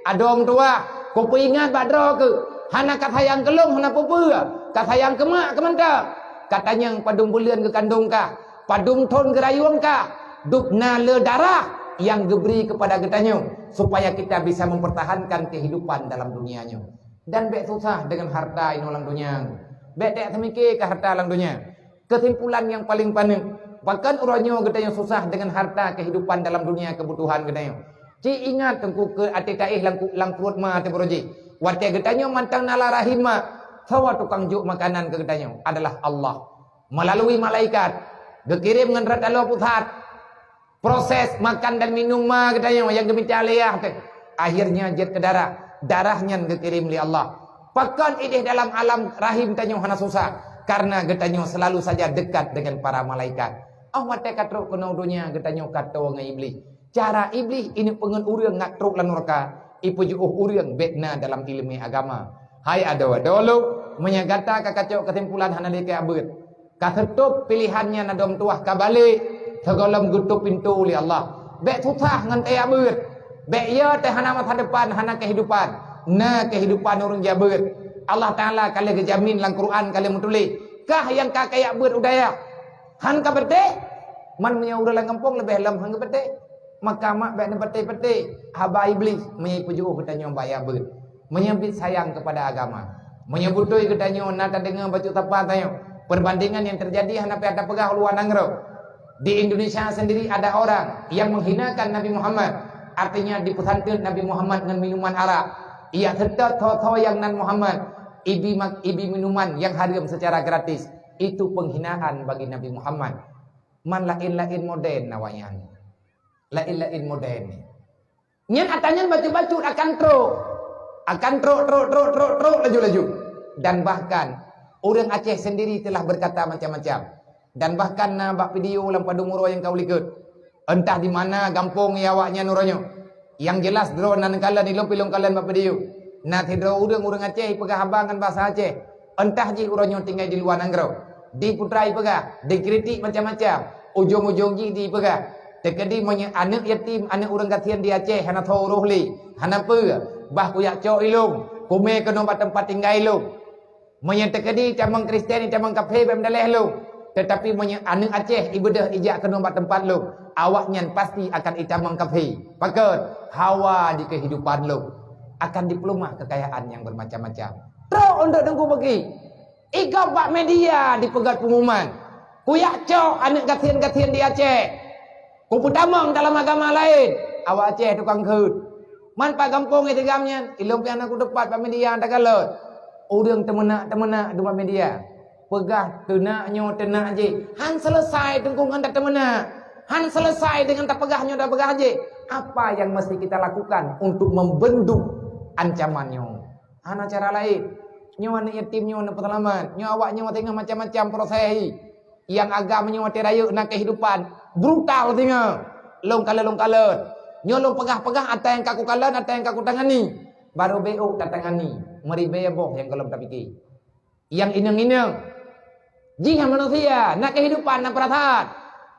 Adoe meutuwah, kupeuingat bak droe keuh, hana kasayang keu lôn hana peue-peue, kasayang keu mak keuh mantong. Katanyong padum buleuen geukandong kah, padum thon geurayueng kah, dub na le darah nyang geubri keupada geutanyoe supaya kita bisa mempertahankan kehidupan dalam dunia nyoe. Dan bék susah deungon harta inoe lam donya. Bék tajak teumiké keu harta lam donya. Keusimpulan nyang paleng paneuk, pakon uroe nyoe geutanyoe susah deungon harta keuhidupan dalam dunia keubutuhan geutanyoe? Ci ingat teungku keu até taéh lam, lam pruet ma teuh baroe jih. Watée geutanyoe mantong na lam rahim ma, soe tukang jok makanan keu geutanyoe? Adalah Allah. Melalui malaikat, geukirém ngon rot taloe pusat. Proses makan dan minum ma geutanyoe nyang geumita lé yah teuh, akhirnya jeuet keu darah. Darah nyan geukirém lé Allah. Pakon idéh dalam alam rahim tanyoe hana susah? Karena geutanyoe selalu saja dekat dengan para malaikat. Óh watée ka trok keunoe donya geutanyoe ka toe ngon Iblih. Cara Iblih ineuk peungeut ureuëng ngat trok lam nuraka, ipeujiôh ureuëng bék na dalam iéleumé agama. Hai adoe-adoe lôn, meunyoe gata ka kacok keusimpulan hana lé keu abeuet, ka seutôb piléhan nyan adoe meutuwah ka balek, sigohlom geutôb pintoe lé Allah. Bék susah ngon tajak beuet. Bék yo teuh hana masa depan, hana kehidupan. Na kehidupan ureuëng jak beuet. Allah Taala ka lheueh geujamin lam Quran ka lheueh meutuléh, kah nyang ka kajak beuet u dayah. Han ka patéh? Man meunyoe ureuëng lam gampông leubeh lom han geupatéh. Maka mak bék neupatéh-patéh haba Iblih meunyoe ipeujiôh geutanyoe baya beuet. Meunyoe bit sayang keupada agama, meunyoe beutôi geutanyoe na tadeungoe bacut sapa tanyoe, perbandingan nyang teujadi hana payah tapeugah u luwa nanggroe. Di Indonesia sendiri ada orang yang menghinakan Nabi Muhammad, artinya dipeusanteut Nabi Muhammad ngon minuman arak. Ia seutôt tho-tho nyang nan Muhammad, ibi mak-, ibi minuman nyang hareuem secara gratis. Itu penghinaan bagi Nabi Muhammad. Man laén-laén modern awaknyan. Laén-laén modern. Nyan atra nyan bacut-bacut akan trok. Akan trok, trok, trok, trok, trok, laju-laju. Dan bahkan, ureuëng Aceh sendiri telah berkata macam-macam. Dan bahkan na bak video lam padum uroe nyang ka u likot. Entah di mana gampông awaknyan uroe nyoe. Nyang jeulaih droe na neukalon, ilôn pih lôn kalon bak video. Na sidroe ureuëng, ureuëng Aceh, ipeugah haba ngon basa Aceh. Entah jih uroe nyoe tinggai di luwa nanggroe. Diputra ipeugah, dikritik macam-macam. Ujong-ujong jih dipeugah, teukeudi meunyoe aneuëk yatim, aneuëk ureuëng gasien di Aceh hana tho uroh lé, hana peue, bah kuyak cok ilôn, kumé keunoe bak teumpat tinggai ilôn. Meunyoe teukeudi itamong Kristen, itamong kafé, bèk meudaléh lôn. Teutapi meunyoe aneuëk Aceh ibeudôh ijak keunoe bak teumpat lôn, awaknyan pasti akan itamong kafé. Pakon? Hawa di keuhidupan lôn. Akan dipeuleumah keukayaan nyang beumacam-macam. Trok untuk Teungku Beuki. Igob bak media dipeugét peungumuman. Kuyak cok aneuëk gasien-gasien di Aceh. Kupeutamong dalam agama laén. Awak Aceh tukang kheun. Man pat gampông itigam nyan, ilôn pih hana kuteupat bak media takalon. Ureuëng teumeunak-teumeunak dum bak media. Peugah teunak nyoe teunak jih. Han selesai Teungku ngon tateumeunak. Han selesai dengan tapeugah nyoe tapeugah jih. Apa yang mesti kita lakukan untuk membendung ancaman nyoe? Hana cara laén. Nyoe aneuëk yatim nyoe neupeuseulamat. Nyoe awak nyoe teungoh macam-macam proses. Nyang agam nyoe watée rayeuk na keuhidupan brutal singoh. Lôn kalon, lôn kalon. Nyoe lôn peugah-peugah ata nyang ka kukalon, ata nyang ka kutangani. Barô bék tatangani, meuribée boh nyang gohlom tapiké. Nyang inong-inong, jih nyang manusia, na keuhidupan, na peurasaan.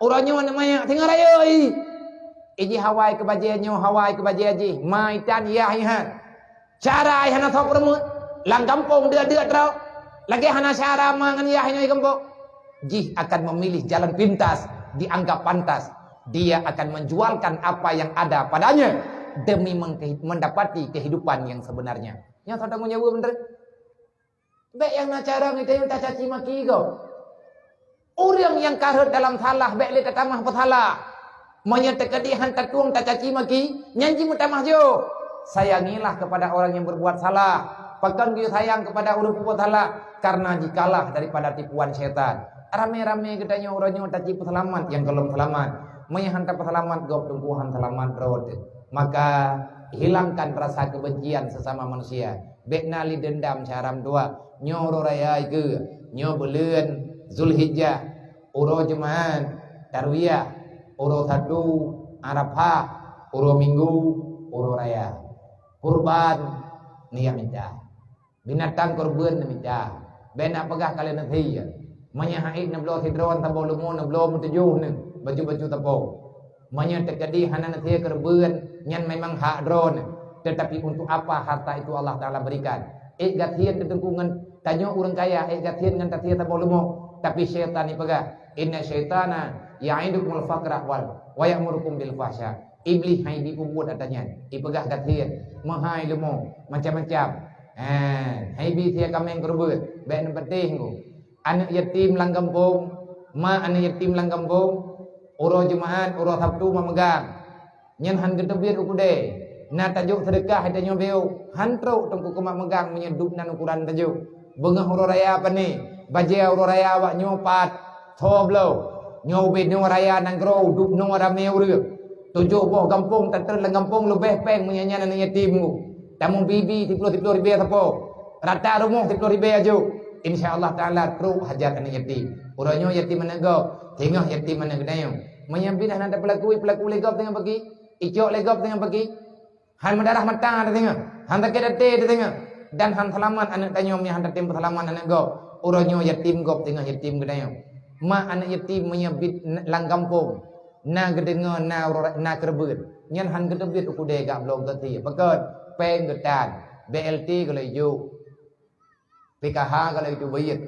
Uroe nyoe aneuëk manyak singoh rayeuk. Iji hawai keu bajée nyoe, hawai keu bajée jih, ma itan yah ihan. Cara hana soe peurumoh, lam gampông deuek-deuek droe, lagée hana syara ma ngon yah inoe gampông. Jih akan memilih jalan pintas, dianggap pantas. Dia akan menjualkan apa yang ada padanya demi mengke-, mendapati kehidupan yang sebenarnya. Nyoe soe tanggong jaweueb beutôi. Bék nyang na cara ngitai tacaci maki gob. Ureuëng nyang ka rhot dalam salah bék lé tatamah peusalah. Meunyoe teukeudi han tatueng tacaci maki, nyan jimeutamah jôh. Sayangilah kepada orang yang berbuat salah. Pakon geuyue sayang kepada ureuëng peubuet salah? Karena jikalah daripada tipuan syaitan. Ramé-ramé geutanyoe uroe nyoe taci peuseulamat nyang gohlom seulamat. Meunyoe han tapeuseulamat gob, Teungku, han seulamat droe teuh. Maka hilangkan rasa kebencian sesama manusia. Bék na lé deundam syara meutuwah. Nyoe uroe raya ikeue, nyoe buleuen Zulhijjah, uroe Jumat Tarwiyah, uroe Sabtu Arafah, uroe Minggu uroe raya. Kurban, neujak mita. Binatang kurban neumita. Bék na peugah ka lheueh neusie. Meunyoe han ék neubloe sidroe saboh leumo, neubloe meutujoh neuh baju-baju sapo. Meunyoe teukeudi hana neusie keureubeuen, nyan memang hak droeneuh. Teutapi untuk apa harta itu Allah Taala berikan? Ék gasien teuteungku ngon tanyoe ureuëng kaya, ék gasien ngon tasie saboh leumo. Tapi syaitan jipeugah, "Inna syaitana ya'idukumul faqra wal, wa ya'murukum bil fahsya." Iblih hai bi peubuet ata nyan. Jipeugah gasien, meuhai leumo, macam-macam. Eh, hai bi sie kaméng keureubeuen, bék neupatéh ngku. Aneuëk yatim lam gampông, ma aneuëk yatim lam gampông, uroe Jumat, uroe Sabtu mak meugang. Nyan han geuteubiet u keudè. Na tajok seudeukah tanyoe beu, han trok teungku keumat meugang meunyoe dub nan ukuran tajok. Beungoh uroe raya pane, bajée uroe raya awak nyoe pat, tho bloe. Nyoe ubé nyoe raya nanggroe, dub nyoe ramé ureuëng. Tujoh boh gampông tatreun lam gampông leubeh péng meunyoe nyan aneuëk yatim ngku. Tamong bi-bi siploh-siploh ribée sapo. Rata rumoh siploh ribée aju. Insya Allah Taala trok hajat aneuëk yatim. Uroe nyoe yatim aneuëk gob, singoh yatim aneuëk geutanyoe. Meunyoe binéh na tapeulaku, peulaku lé gob teungoh pagi, icok lé gob teungoh pagi. Han meudarah mata tateungoh, han sakét até tateungoh, dan han seulamat aneuëk tanyoe meunyoe han tatem peuseulamat aneuëk gob. Uroe nyoe yatim gob teungoh yatim geutanyoe. Ma aneuëk yatim meunyoe bit n-, lam gampông, na geudeungoe na uroe-, na keureubeuen, nyan han geuteubiet u keudè gak bloe geusie. Pakon? Péng geutan, B L T gohlom ijok, P K H gohlom ijok baiet.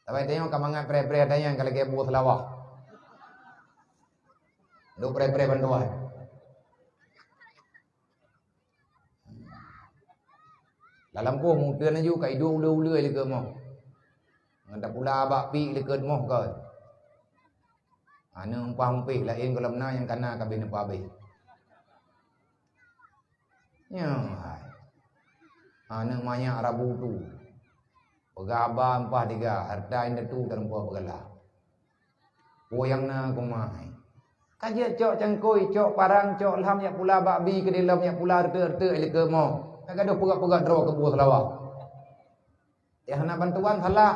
Tapi tanyoe ka mangat preh-preh tanyoe ka lagée buet seulawah. Duek preh-preh bantuan. Lam lampôh meuteun laju ka iduek uleue-uleue likot moh. Ngon tapula bak pik likot moh kon. Aneuëk umpah umpéh laén gohlom na nyang kana ka beh neupeuabéh. Nyoe hai. Aneuëk manyak rabu tu. Peugah haba umpah tiga, harta indatu tarumpok peugala. Peue nyang na kumai. Ka jeuet cok cangkôi, cok parang, cok lham yak pula bak bi keudilom yak pula reute-reute ilikeue mo. Ka gadôh peugah-peugah droe keu buet seulawa. Nyang hana bantuan salah.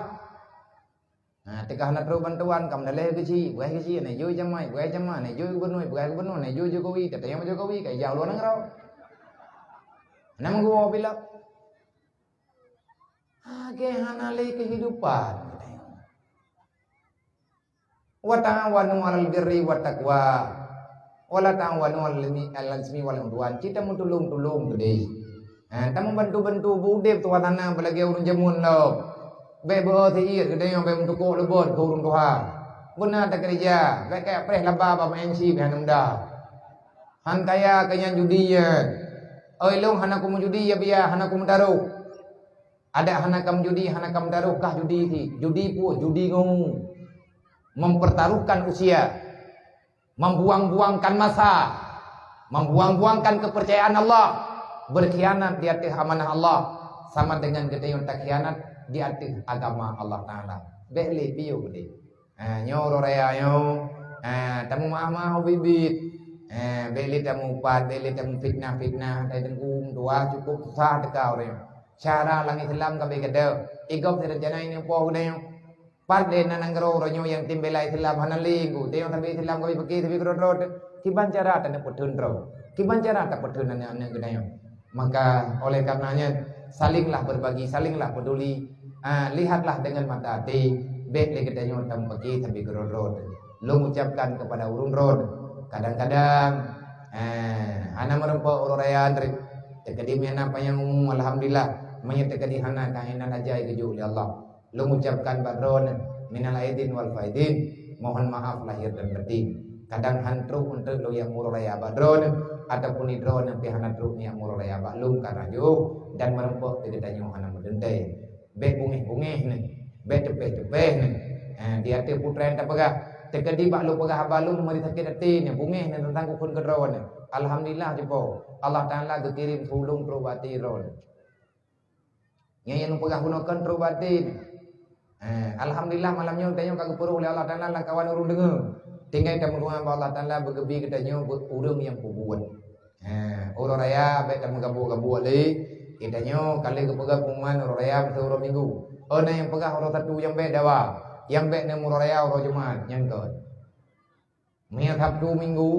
Nah, teuka hana trok bantuan, ka meudaleh keuchik, beugaih keuchik, na jôi jamai, beugaih jamai, na jôi gubernur, beugaih gubernur, na jôi Jokowi, teuka nyang Jokowi, ka ijak u luwa nanggroe. Na meuguwoe pilot. Lagèe hana lé keuhidupan. Wa ta'awanu 'alal birri wat taqwa, wa la ta'awanu 'alal itsmi, 'alal itsmi wal 'udwan. Cit tameutulông-tulông keudéh. Ha, tameubantu-bantu beu udép tuha sana, apalagi ureueng jameun lom. Bèk beu-o siat geutanyoe, bèk meutukok leubot keu ureueng tuha. Beuna takeureuja, bèk kajak preh laba bak M C pih hana mudah. Han kaya keu nyan judi nyan. Oi lôn hana kumeujudi, ya biya, hana kumeutarôh. Adak hana kameujudi, hana kameutaroh kah judi cit. Judi peue? Judi ngon mempertaruhkan usia, membuang-buangkan masa, membuang-buangkan kepercayaan Allah, berkhianat di ateueh amanah Allah, sama dengan geutanyoe takhianat di ateueh agama Allah Taala. Bèk lé piôh lé. Ha, nyoe uroe raya nyoe, ha, tameumaah-maah ubit-ubit. Ha, bèk lé tameuupat, bèk lé tameufitnah-fitnah, tai teungku meutuah cukôp susah teuka uroe nyoe. Syahra lam Islam ka bèk gadôh. Igob seurencana ineuk poh geutanyoe. Pat lé na nanggroe uroe nyoe nyang tem bela Islam hana lé ku. Teuh nyang sabe Islam ka bèk pike sabe keudroe-droe. Kiban cara taneuk peutheun droe? Kiban cara tapeutheun aneuk-aneuk geutanyoe? Maka oleh karena nyan, salinglah berbagi, salinglah peduli. Ah, lihatlah dengan mata até, bèk lé geutanyoe tameupike sabe keudroe-droe. Lôn ucapkan kepada ureueng droe, kadang-kadang, eh, hana meureumpok uroe raya trép. Teukeudi meunan panyang umu, alhamdulillah. Meunyoe teukeudi hana, keuhina aja geujok lé Allah. Lôn ucapkan bak droeneuh, minal aidin wal faidin, mohon maaf lahir dan batin. Kadang han trok eunteuk lôn jak meuuroe raya bak droeneuh, ataupun droeneuh pih hana trok neujak meuuroe raya bak lôn karena jiôh dan meureumpok teuh geutanyoe hana meudeuntée. Bèk bungéh-bungéh neuh, bèk teupéh-teupéh neuh. Eh, di ateueh putra nyang tapeugah, teukeudi bak lôn peugah haba lôn meuri sakét até neuh, bungéh neuh teuntang kukheun keu droeneuh. Alhamdulillah, jipo Allah Taala geukirém tulông trok bak até droeneuh. Nyang, nyang lôn peugah bunoe kon trok bak até. Eh, alhamdulillah, malam nyoe geutanyoe ka geupeurôh lé Allah Taala lam kawan ureueng deungoe. Tinggai tameudoa bak Allah Taala beugeubri geutanyoe beu-, ureueng nyang peubuet. Eh, uroe raya bèk tameugabuk-gabuk lé. Geutanyoe ka lheueh geupeugah pengumuman uroe raya meuteumèe uroe Minggu. Oh, na nyang peugah uroe Sabtu nyang bèk dawa. Nyang bèk na uroe raya uroe Jumat, nyan kon. Meunyoe Sabtu Minggu,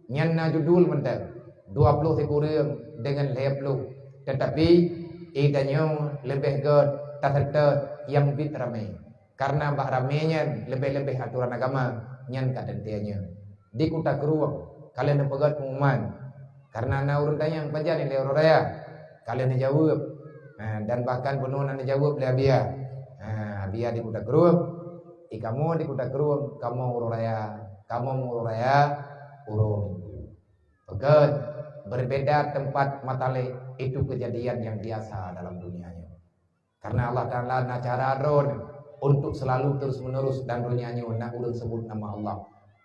nyan na judul mantong, dua ploh sikureueng deungon lhèe ploh. Teutapi, geutanyoe leubeh gèt taseutôt nyang biet ramé. Karena bak ramé nyan leubeh-leubeh atoran agama nyan ka teuntèe nyoe. Di Kuta Krueng, ka lheueh neupeugèt pengumuman. Karena na ureueng tanyong pajan ilèe uroe raya, ka lheueh neujaweueb. Ha, dan bahkan bunoe na neujaweueb lé Abia. Ha, Abia di Kuta Krueng, i kamoe di Kuta Krueng, kamoe uroe raya, kamoe meuuroe raya uroe Minggu. Peugèt, berbeda tempat matalé, itu kejadian yang biasa dalam dunia nyoe. Karena Allah Taala na cara droeneuh untuk selalu terus-menerus dan donya nyoe na ureueng sebut nama Allah.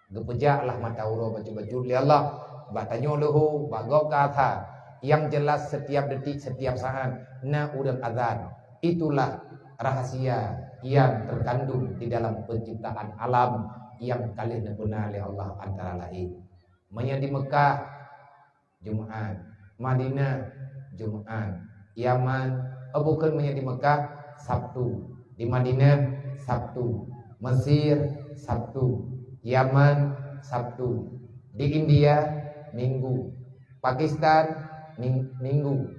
Geupeujaklah mata uroe bacut-bacut lé Allah, bak tanyoe leuhô, bak gob ka asa. Yang jelas setiap detik, setiap saat na ureueng azan. Itulah rahasia yang terkandung di dalam penciptaan alam yang ka lheueh neupeuna lé Allah antara lain. Meunyoe di Mekah, Jumat. Madinah, Jumat. Yaman, oh, bukon, meunyoe di Mekah, Sabtu. Di Madinah, Sabtu. Mesir, Sabtu. Yaman, Sabtu. Di India, Minggu. Pakistan, Ming-, Minggu.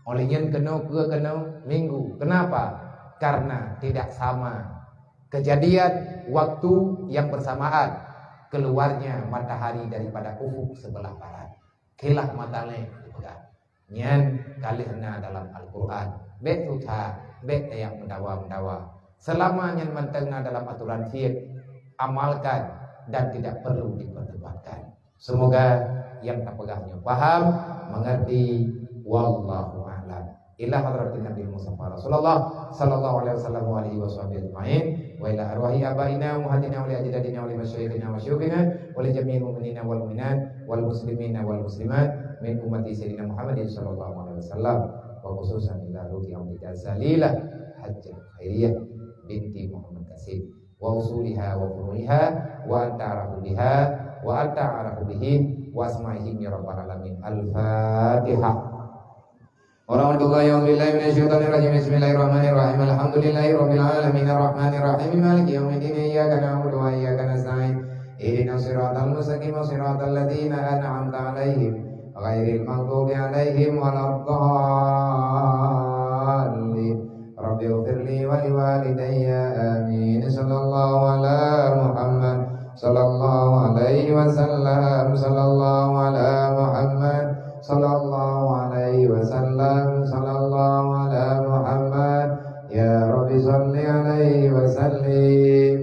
Oleh nyan keunoe, peue keunoe, Minggu. Kenapa? Karena tidak sama kejadian waktu yang bersamaan keluarnya matahari daripada ufuk sebelah barat. Khilaf matalé geupeugah. Nyan ka lheueh na dalam Al-Quran. Bèk susah, bèk tajak meudawa-meudawa. Selama nyan mantong na dalam aturan fiqh, amalkan dan tidak perlu diperdebatkan. Semoga yang tapeugah nyoe paham, mengerti. Wallahu a'lam. Ila hadratin Nabi Mustafa Rasulullah sallallahu alaihi wasallam wa alihi wasahbihi ajma'in, wa ila arwahi abaina wa ummahatina wa li ajdadina wa li masyayikhina wa syuyukhina wa li jami'il mu'minina wal mu'minat wal muslimina wal muslimat min ummati Sayyidina Muhammadin sallallahu alaihi wasallam, wa khususan ila ruhi amdika Zalilah Hajjah Khairiyah binti Muhammad Qasim wa usuliha wa furu'iha wa anta a'rafu biha wa anta a'rafu bihim wa asma'ihim ya rabbal alamin. Al-Fatihah. Warahmatullahi wabarakatuh. Bismillahirrahmanirrahim. Alhamdulillahirabbil alamin, arrahmanirrahim, maliki yaumiddin. Iyyaka na'budu wa iyyaka nasta'in. Ihdinas siratal mustaqim, siratal ladzina an'amta 'alaihim, ghairil maghdubi 'alaihim waladdallin. Rabbighfirli wa liwalidayya. Amin. Sallallahu ala Muhammad. Sallallahu alaihi wasallam. Sallallahu ala Muhammad. Sallallahu alaihi wasallam. Sallallahu ala Muhammad. Ya Rabbi, salli alaihi wa sallim.